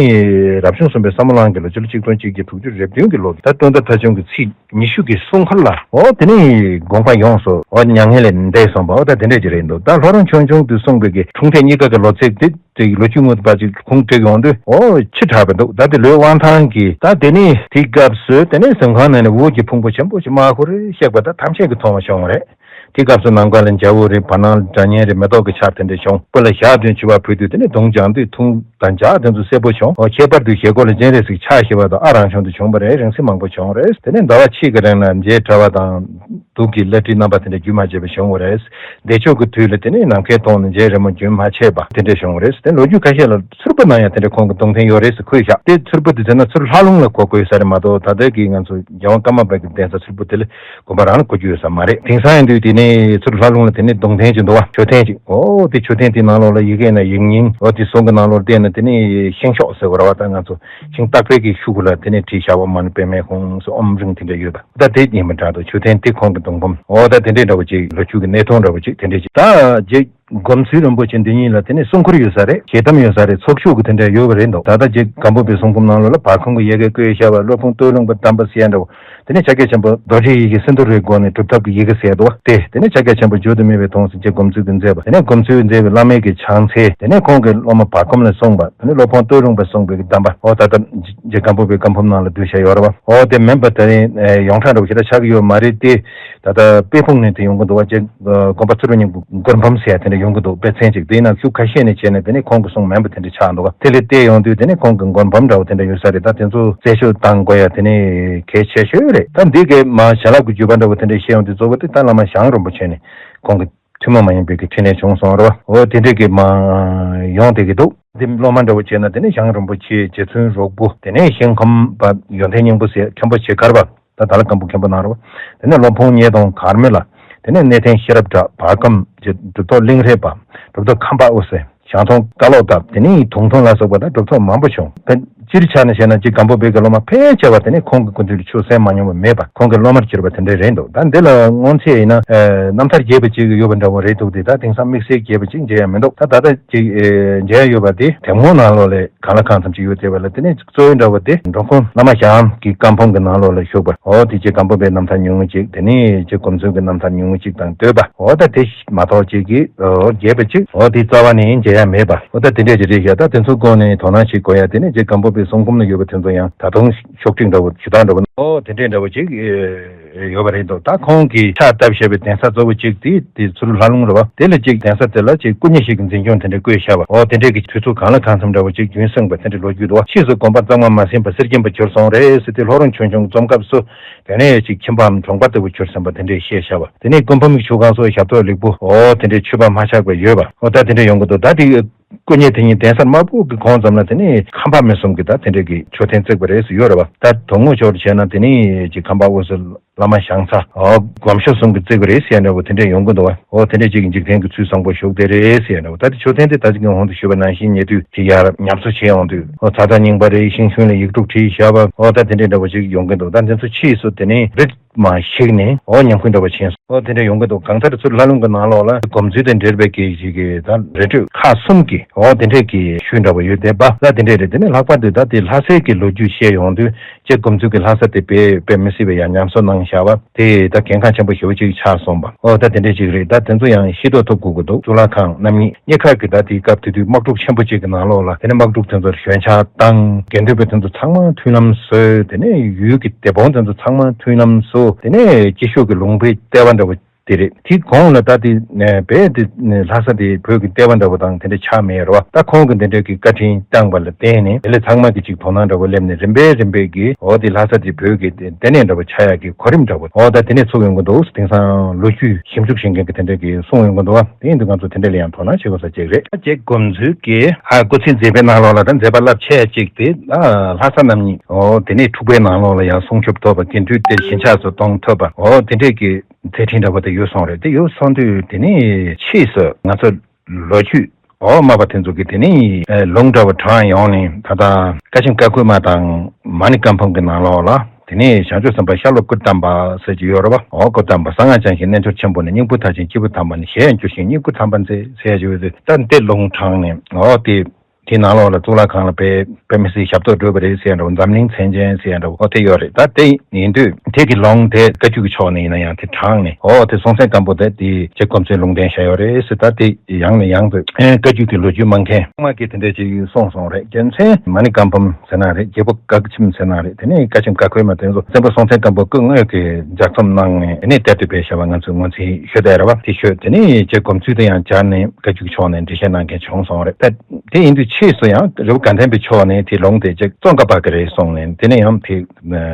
རབ་བྱུང་གསུམ་པའི་ས་མོ་གླང་གི་ལོ་སྤྱི་ལོ་གཅིག་སྟོང་གཅིག་བརྒྱ་དྲུག་ཅུ་རེ་བདུན་གྱི་ལོ་ད་སྟོན་ཟླ་ཐ་ཆུང་གི་ཚེས་ཉི་ཤུ་གི་སྲུང་འཁོར་ལ་འོ་དེ་ནི་དགོངས་པ་ཡོངས་སུ་འོ་མྱ་ངན་ལས་འདས་སོང་བ་འོ་ད་དེ་འདྲ་ཅིག་རེད་འདུག་ད་ལྷོ་རོང་ཆོས་འབྱུང་དུ་གསུངས་པའི་གི་འཁྲུངས་མཐའི་གཉིས་ཀ་གི་ལོ་ཚིགས་དེ་དེ་ལོ་རྒྱུས་དངོས་པ་ཅིག་ཁུངས་བྲིས་ཡོང་དུས་འོ་ཕྱི་དྲགས་པ་འདུག་ད་དེ་ལོའི་དབང་ཐང་གིས་ད་དེ་ནི་དེའི་སྐབས་སུ་དེ་ནི་གཟིམ་ཁང་ནང་ནས་འོད་ཀྱི་ཕུང་པོ་ཆེན་པོ་ཞིག་དམར་ཁུ་རེ་གཤེགས་པ་ད་ཐམས་ཅད་ཀྱིས་མཐོང་བ་བྱུང་བ་རེད། དེ་སྐབས་སུ་ནམ་མཁའ་ལ་འཇའ་འོད་རེ་བར་སྣང་ལ་སྒྲ་སྙན་རེ་མེ་ཏོག་གི་ཆར་དེ་འདྲ་བྱུང་། སྤུ་ལ་ཞག་བདུན་འཆི་བ་ཕུལ་དུས་དེ་ནི་གདོང་བརྒྱངས་དུས་ཐུང་དང་འཇའ་དེ་ཚོ་སེར་པོ་བྱུང་། འོ་ཁྱད་པར་དུ་ཞལ་སྒོ་ལ་སྤྱན་རས་གཟིགས་ཕྱག་བཞི་པ་དང་ཨ་རང་བྱུང་དུ་བྱུང་བ་རེད། རིང་བསྲེལ་མང་པོ་བྱུང་བ་རེད། དེ་ནས་ཟླ་བ་ཕྱེད་ཀྱི་རིང་ལ་མཇལ་བྲལ་བ་དང་། དུག་གི་བླ་བྲེ་རྣམ་པ་དེ་འདྲ་རྒྱུན་མ་ཆད་པ་བྱུང་བ་རེད། བདེ་མཆོག་གི་དུས་ལ་དེ་ནས་ནམ་མཁའི་མཐོངས་ནས་མཇལ་རིང་མོ་རྒྱུན་མ་ཆད་པ་དེ་འདྲ་བྱུང་བ་རེད། དེ་ལོ་རྒྱུས་ཁ་ཤས་ལ་མཚུར་ཕུ་ནང་ཡང་དེ་འདྲ་ཁོང་གི་གདུང་རྟེན་ཡོད་རེད་ཟེར་འཁོད་བཞག་དེ་མཚུར་ཕུ་དེ་ཟེར་ན་མཚུར་ལྷ་ལུང་ལ་གོ་དགོས་ས་རེད་མ་གཏོགས་ད་ལྟའི་གི་ང་ཚོ་རྒྱལ་དབང་ཀརྨ་པ་གི་གདན་ས་མཚུར་ཕུ་དེ་ལ་དགོན་པ་རང་ལ་གོ་རྒྱུ་ཡོད་ས་མ་རེད། དེང་སང་ཡིན་དུས་དེ་ནས་མཚུར་ལྷ་ལུང་ལ་དེ་ནས་གདུང་རྟེན་ཅིག་འདུག་བ། མཆོད་རྟེན་ཅིག་འོ་དེ་མཆོད་རྟེན་དེའི་ནང་ལོགས་ལ་ཡི་གེ་ན་ཡིག་རྙིང་འོ་དེ་གཟུངས་ཀྱི་ནང་ལོགས་བལྟས་ན་དེ་ནས་ཤིང་ཤོག་ཟེར་བ་རེད་བ། ད་ང་ཚོ་ཤིང་སྟག་པའི་གི་ཤུགས་ལ་དེ་ནས་བྲིས་བཞག་པ་མ་ཎི་པདྨེ་ཧཱུྃ་སོགས་ཨོཾ་རིང་དེ་འདྲ་ཡོད་པ། ད་དེ་ཡིན་པ་འདྲ་འདུག་མཆོད་རྟེན་དེ་ཁོང་གི་གདུང་འབུམ་འོ་ད་དེ་འདྲའི་འདྲ་བོ་ཅིག་ལོ་རྒྱུས་ཀྱི་གནས་སྟངས་འདྲ་བོ་ཅིག་དེ་འདྲས་ཅིག་ད་རྗེ་སྒོམ་ཚུལ་རིན་པོ་ཆེ་འདི་ཉིད་ལ་དེ་ནས་སྲུང་འཁོར་ཡོད་ས་རེད། ཞལ་ཏམ་ཡོད་ས་རེད། ཚོགས་ཤོག་གི་དེ་འདྲ་ཡོད་པ་རེད་འདུག་ད་ལྟ་རྗེ་སྒམ་པོ་པའི་གསུང་འབུམ་ནང་ལོགས་ལ་བར་ཁམས་ཀྱི་ཡ་གིར་བཀོད་བཞག་པ་སློབ་དཔོན་སྟོད་ལུང་པ་དམ་པ་ཟེར་ཡ་འདྲ་བོ། དེ་ནས་ཕྱག་རྒྱ་ཆེན་པོ་རྡོ་རྗེ་ཡི་གེ་སིནྡྷུ་རའི་སྒོ་ནས་སྒྲུབ་ཐབས་ཀྱི་ཡི་གེ་ཟེར་འདུག་བ། དེ་དེ་ནས་ཕྱག་རྒྱ་ཆེན་པོ་བརྗོད་དུ་མེད་པའི་དོན་ཟེར་རྗེ་སྒོམ་ཚུལ་གྱིས་མཛད་པ། དེ་ནས་སྒོམ་ཚུལ་མཛད་པའི་བླ་མེད་ཀྱི་ཕྱག་འཚལ། དེ་ནས་ཁོང་གི་སློབ་མ་བར་ཁམས་ལ་གསུངས་པ། དེ་ནས་སློབ་དཔོན་སྟོད་ལུང་པ་གསུངས་པའི་གདམས་པ་འོ་ད་ལྟ་རྗེ་སྒམ་པོ་པའི་བཀའ་འབུམ་ནང་ལ་བསྡུས་བཞག་ཡོད་རེད་བ། འོ་དེ་མིན་པ་དེ་ཡོངས་གྲགས་འདྲ་བོ་ཞེ་དྲག་ཆགས་ཀྱི་ཡོད་མ་རེད་དེ། ད་ལྟ་དཔེ་ཕུང་ནས་དེ་ཡོང་གི་འདུག་བ། རྗེ་དགོན་པ་ཚུར་རུ་སྙིང་པོ་མགུར་འབུམ་ཟེར་ཡ་དེ་འདྲ་ཡོང་གི་འདུག་དཔེ་ཚན་ཅིག་དེའི་ནང་ཤུགས་ཁ་ཤས་ནས་བྱས་ནས་དེ་ནས་ཁོང་གི་གསུང་མིན་པ་དེ་འདྲ་ཆགས་འདུག་བ། དེ་ལས་བལྟས་ཡོང་དུས་དེ་ནས་ཁོང་གི་མགུར་འབུམ་འདྲ་བོ་དེ་འདྲ་ཡོད་ས་རེད། ད་དེ་ཚོ་རྩད་གཅོད་བཏང་དགོས་ཡ་དེ་ནས་གལ་ཆེ་ཤོས་རེད། ད་འདི་གའི་མ་བྱིན་རླབས་ཀྱི་བརྒྱུད་པ་འདྲ་བོ་དེ་འདྲ་བཤད་ཡོང་དུས་གཙོ་བོ་དེ་ད་བླ་མ་ཞང་རིན་པོ་ཆེ་ནས་ཁོང་གི་ཐུན་མོང་མ་ཡིན་པའི་གི་ཕྲིན་ལས་བྱུང་སོང་རེད་བ། འོ་དེ་འདྲས་ཀྱི་མ་ཡོང་བསྡད་ཀྱི་འདུག་དེ་སློབ་མ་འདྲ་བོ་བྱས་ན་དེ་ནས་ཞང་རིན་པོ་ཆེ། རྗེ་བཙུན་རོག་པོ། དེ་ནས་ཞིང་ཁམས་པ་ཡོན་ཏན་སྙིང་པོ་ཟེར་མཁན་པོ་ཆེ་མཁར་པ། ད་ད་ལ་སྒམ་པོ་མཁན་པོ་གནང་རོགས། དེ་ནས་སློབ་དཔོན་ཉེ་སྟོང་གར་མོ་ལ། དེ་ནས་གནས་བརྟན་ཤེས་རབ་གྲགས། བར་ཁམས་ཀྱི་གྲུབ་ཐོབ་གླིང་རས་པ། གྲུབ་ཐོབ་ཁམས་པ་དབུ་སེ། ཞང་ཐང་བཀའ་ལོག་སྟབས། དེ་ནས་དུང་ཐུང་ལ་སོགས་པ་དང་གྲུབ་ཐོབ་མང་པོ་བྱུང་། དཔེ་སྤྱིར་ཆ་ནས་བཤད་ན་རྗེ་སྒམ་པོ་པའི་གི་སློབ་མ་ཕལ་ཆེ་བ་དེ་ནས་ཁོང་གི་སྐུ་མདུན་དུ་ཆོས་གསན་མ་མྱོང་བ་མེད་པ། ཁོང་གི་སློབ་མར་གྱུར་པ་དེ་འདྲ་རེད་འདུག་ད་འདི་ལ་སྔོན་ཆད་ཡིན་ན་རྣམ་ཐར་རྒྱས་པ་ཅིག་ཡོད་པ་འདྲ་བོ་རེད་འདུག་དེ་ད་དེང་སང་དམིགས་བསལ་རྒྱས་པ་ཅིག་མཇལ་ཡ་མི་འདུག་ད་ད་ལྟ་ཅིག་མཇལ་ཡ་ཡོད་པ་དེ་དེབ་ངོ་ནང་ལོགས་ལས། གང་ལ་གང་འཚམ་ཅིག་ཡོད་བསྡད་པ་ལ། དེ་ནས་གཙོ་བོའི་འདྲ་བོ་དེ་འགྲོ་ཁོང་བླ་མ་ཞང་གི་བཀའ་འབུམ་གྱི་ནང་ལོགས་ལ་བཞུགས་པ། འོ་དེ་རྗེ་སྒམ་པོ་པའི་རྣམ་ཐར་ཉུང་ངུ་ཅིག་དེ་ནས་རྗེ་སྒོམ་ཚུལ་གྱི་རྣམ་ཐར་ཉུང་ངུ་ཅིག་དང་བསྟོད་པ། འོ་ད་དེ་མ་གཏོགས་ཅིག་གི་འོ་རྒྱས་པ་ཅིག་འོ་དེ་རྩ་བ་ནས་མཇལ་ཡ་མེད་པ། འོ་ད་དེ་འདྲས་ཅིག་རེད་ཤག་ད་དེ་ཚོ་སྐོར་ནས་དོ་སྣང་བྱེད་དགོས་ཡ། དེ་ནས་རྗེ་སྒམ་པོ་པའི་གསུང་འབུམ་ལ་ཡོད་པ་དེ་ཚོ་ཡང་ད་དུང་ཤོག་དྲིལ་འདྲ་བོ་ཇུས་གཏོགས་འདྲ་བོ་འོ་དེ་འདྲས་འདྲ་བོ་ཅིག་ཡོད་པ་རེད་འདུག་ད་ཁོང་གིས་ཕྱག་བཏབ་བཞག་པའི་གདན་ས་གཙོ་བོ་གཅིག་དེ་དེ་ཚུར་ལྷ་ལུང་རེད་བ། དེ་ལ་གཅིག་གདན་ས་དེ་ལ་གཅིག་སྐུ་མྱ་ཤི་ཀྱི་འཛིན་སྐྱོང་དེ་འདྲ་བསྐོས་བཞག་པ། འོ་དེ་འདྲས་ཀྱི་དུས་ཚོད་གང་ལ་གང་འཚམ་འདྲ་བོ་གཅིག་རྒྱུན་སྲིང་བ་དེ་འདྲ་ལོ་རྒྱུས་འདུག་བ། ཕྱིས་སུ་དགོན་པ་གཙང་མ་མ་ཟིན་པ་གསེར་སྐྱེམས་པ་གྱུར་སོང་རེད་ཟེར་ཏེ་ལྷོ་རོང་ཆོས་འབྱུང་རྩོམ་སྐབས་སུ་དེ་ནས་གཅིག་ཁྱིམ་པའམ་གྲོང་པ་ལྟ་བུ་གྱུར་ཟིན་པ་དེ་འདྲས་བཤད་བཞག་པ། དེ་ནས་སྐུ་འབུམ་གྱི་ཆུ་ཁང་སོགས་ཞབས་ཏོག་ལེགས་པོ་འོ་དེ་འདྲས་མཆོད་པ་མ་ཆག་པ་ཡོད་པ། འོ་ད་དེ་འདྲས་ཡོང་གི་འདུག་ད་དེ། སྐུ་མྱ་དེ་ཉིད་གདན་སར་དམར་པོ་གི་གོང་ཙམ་ལ་དེ་ནས་ཁམས་པ་མི་གསུམ་གྱིས་ད་དེ་འདྲས་ཀྱི་མཆོད་རྟེན་བརྩིགས་པ་རེད་ཟེར་ཡོད་རེད་བ། ད་དོན་དངོས་ཕྱོགས་རུ་བྱས་ན་དེ་ནས་ཅིག་ཁམས་པ་དབུ་སེ་བླ་མ་ཞང་ཚ་འོ་སྒོམ་ཞབས་གསུམ་གྱིས་བརྩིགས་པ་རེད་ཟེར་ཡ་འདྲ་བོ་དེ་འདྲས་ཡོང་གི་འདུག་བ། འོ་དེ་འདྲས་ཅིག་འཇིག་རྟེན་གྱི་ཚུལ་བཟང་པོ་བཞུགས་བསྡད་རེད་ཟེར་ཡ་འདྲ་བོ། ད་དེ་མཆོད་རྟེན་དེ་ད་ཅིག་གི་འོང་དུ་ཞུས་པ་ནང་བཞིན་ཉེ་དུས་ཅིག་ཡར་ཉམས་གསོ་བྱས་ཡོང་དུས་འོ་ཚ་ཐག་རྙིང་པ་རེད། ཤིང་ཤུན་ལ་ཡིག་དྲུག་བྲིས་བཞག་པ་འོ་ད་དེ་འདྲས་འདྲ་བོ་ཅིག་ཡོང་གི་འདུག་ད་དེ་ཚོ་ཕྱིས་སུ་དེ་ནས་རི་མ་ཞིག་ནས་འོ་ཉམས་ཁུ་འདྲ་བ་ཕྱིན་སོང་། འོ་དེ་འདྲ་ཡོང་གི་འདུག་གང་ལྟར་ཚུར་ལྷ་ལུང་གི་ནང་ལོགས་ལ་སྒོམ་ཚུལ་དང་འབྲེལ་བའི་གི་ཞིག་གི་ད་རི་ཁྲོད་ཁག་གསུམ་གྱི་འོ་དེ་འདྲས་ཀྱི་ཤུལ་འདྲ་བ་ཡོད་བསྡད་པ་ལ་དེ་འདྲས་རེད། དེ་ནས་ལྷག་པར་དུ་ད་དེ་ལྷ་སའི་གི་ལོ་རྒྱུས་བཤད་ཡོང་དུས་ཅེ་སྒོམ་ཚུལ་གྱི་ལྷ་ས་དེ་དཔེ་དཔེ་མི་སྲིད་པའི་ཡང་ཉམས་གསོ་གནང་བཞག་པ་དེ་ད་གལ་འགངས་ཆེན་པོ་ཞེ་པོ་ཅིག་ཆགས་སོང་བ། འོ་ད་དེ་འདྲས་ཅིག་རེད། ད་དེ་ཚོ་ཡང་ཤེས་རྟོགས་ཐུབ་དགོས་ཀྱི་འདུག་གཙུག་ལག་ཁང་རྣམ་གཉིས་གཉིས་ཀ་གི་ད་དེའི་སྐབས་དེ་དུས་དམག་འཁྲུག་ཆེན་པོ་ཅིག་གི་ནང་ལོགས་ལ་དེ་ནས་དམག་འཁྲུག་དེ་ཚོར་ཞོན་ཆག་བཏང་། དགེ་འདུན་པ་དེ་ཚོ་ཚང་མ་མཐུན་ལམ་བཟོས། དེ་ནས་ཡུལ་གྱི་སྡེ་དཔོན་དེ་ཚོ་ཚང་མ་མཐུན་ལམ་བཟོས། དེ་ནས་སྐྱིད་ཤོད་ཀྱི་ལུང་པའི་ལྟེ་བ་འདྲ་བོ་དེ་རེད། དེའི་གོང་ལ་ད་དེ་ནས་བས་དེ་ནས་ལྷ་ས་དེ་བོད་ཀྱི་ལྟེ་བ་འདྲ་བོ་དང་དེ་འདྲ་ཆགས་མེད་རེད་བ། ད་ཁོང་གིས་འདི་འདྲའི་གི་བཀའ་དྲིན་བསྐྱངས་པ་ལ་བརྟེན་ནས་དེ་ལས་ཚང་མ་གི་ཅིག་དོ་སྣང་འདྲ་བོ་སླེབས་ནས་རིམ་པས་རིམ་པས་ཀྱི་འོ་དེ་ལྷ་ས་དེ་བོད་ཀྱི་ལྟེ་གནས་འདྲ་བོ་ཆགས་ཡག་གི་གོ་རིམ་འདྲ་བོ་འོ་ད་དེ་ནས་ཚུགས་ཡོང་གི་འདུག་དེང་སང་ལོ་རྒྱུས་ཞིབ་འཇུག་བྱེད་མཁན་གྱི་དེ་འདྲ་གི་གསུང་ཡོང་གི་འདུག་བ། དེ་ཡིན་དུས་ང་ཚོ་དེ་འདྲ་ལ་ཡང་དོ་སྣང་བྱེད་དགོས་ས་ཅིག་རེད། རྗེ་སྒོམ་ཚུལ་གྱི་ཨ་སྐུ་ཚེ་མཛད་པའི་ནང་ལོགས་ལ་ད་མཛད་པ་རླབས་ཆེ་ཅིག་དེ་ཨ་ལྷ་ས་རྣམ་གཉིས་འོ་དེ་ནས་འཁྲུག་པའི་ནང་ལོགས་ལ་ཡང་སྲུང་སྐྱོབ་ཐོབ་པ་དགེ་འདུན་དེ་ཞི་འཇགས་སུ་གཏོང་ཐུབ་པ་འོ་དེ་འདྲས་ཀྱི་མཛད་འཕྲིན་འདྲ་བོ་དེ་ཡོད་སོང་རེད། དེ་ཡོད་སོང་དུས་དེ་ནས་ཕྱིས་སུ་ང་ཚོ་ལོ་རྒྱུས་འོ་སྨྲ་བ་དེ་ཚོ་གིས་དེ་ནས་ལུང་འདྲ་བོ་དྲངས་ཡོང་ནས་ད་ལྟ་བཀའ་ཆེམས་ཀ་ཁོལ་མ་དང་མ་ཎི་བཀའ་འབུམ་གྱི་ནང་ལོགས་ལ། དེ་ནས་བྱང་ཆུབ་སེམས་དཔའ་ཤཱ་ལོ་ཀུ་ཏམ་པ་ཟེར་གྱི་ཡོད་རེད་བ། འོ་ཀུ་ཏམ་པ་གསང་སྔགས་འཆང་ཞིང་རྣལ་འབྱོར་ཆེན་པོ་ནི། སྙིང་པོ་མཐར་ཕྱིན་སྐྱེས་བུ་དམ་པ་ནི། གཞན་ཡང་འགྱུར་ཞིང་སྙིང་པོ་དམ་པར་མཛད་ཟེར་ཡ་ཅིག་ཡོད་དུས། ད་འདི་ལུང་དྲངས་ནས། འོ་དེ། དེའི་ནང་ལོགས་ལ་གཙུག་ལག་ཁང་ལ་དཔེ་དཔེ་མི་སྲིད་ཞབས་ཏོག་བསྒྲུབས་པ་རེད་ཟེར་ཡ་འདྲ་བོ། འཛམ་གླིང་མཚན་ཅན་ཟེར་ཡ་འདྲ་བོ། འོ་དེ་ཡོད་རེད། ད་དེ་ཡིན་དུས་དེ་གི་ལུང་དེ་བཀའ་བརྒྱུད་ཀྱི་ཕྱོགས་ནས་ཡིན་ན་ཡང་དེ་དྲངས་ནས། འོ་དེ་སྲོང་བཙན་སྒམ་པོ་དེ་དེ་རྗེ་སྒོམ་མཚོའི་ལུང་བསྟན་བྱས་ཡོད་རེད་ཟེར། ད་དེ་ཡང་ནས་ཡང་དུ་བཀའ་བརྒྱུད་ཀྱི་ལོ་རྒྱུས་མང་མཁན་ཚང་མ་གིས་དེ་འདྲ་ཅིག་གསུངས་སོང་རེད། རྒྱུ་མཚན་མ་ཎི་བཀའ་འབུམ་ཟེར་ན་རེད། རྒྱལ་པོ་དགའ་ཁྱིམ་ཟེར་ན་རེད། དེ་ནས་བཀའ་ཆེམས་བཀའ་འཁོར་མ་དེ་ཚོ་བཙན་པོ་སྲོང་བཙན་སྒམ་པོ་སྐུ་དངོས་ཀྱིས་ལྗགས་རྩོམ་གནང་ནས། དེ་ནས་གཏེར་དུ་སྦས་བཞག་པ་ང་ཚོས་ངོས་འཛིན་ཞུ་བསྡད་རེད་བ། དེ་ཤོད། དེ་ནས་རྗེ་སྒོམ་མཚོས་དེ་ཡང་སྦྱར་ནས་བཀའ་བརྒྱུད་ཀྱི་ཕྱོགས་ནས་འགྲེལ་བཤད་གནང་མཁན་བྱུང་སོང་རེད། ད་དེ་ཡིན་དུས་ཕྱིས་སུ་ཡང་རི་བོ་དགའ་ལྡན་པའི་ཕྱོགས་ནས་དེ་ལུང་དེ་ཅིག་ཙོང་ཁ་པ་གི་རེད་གསུངས་ནས། དེ་ནས་ཡང་དེ་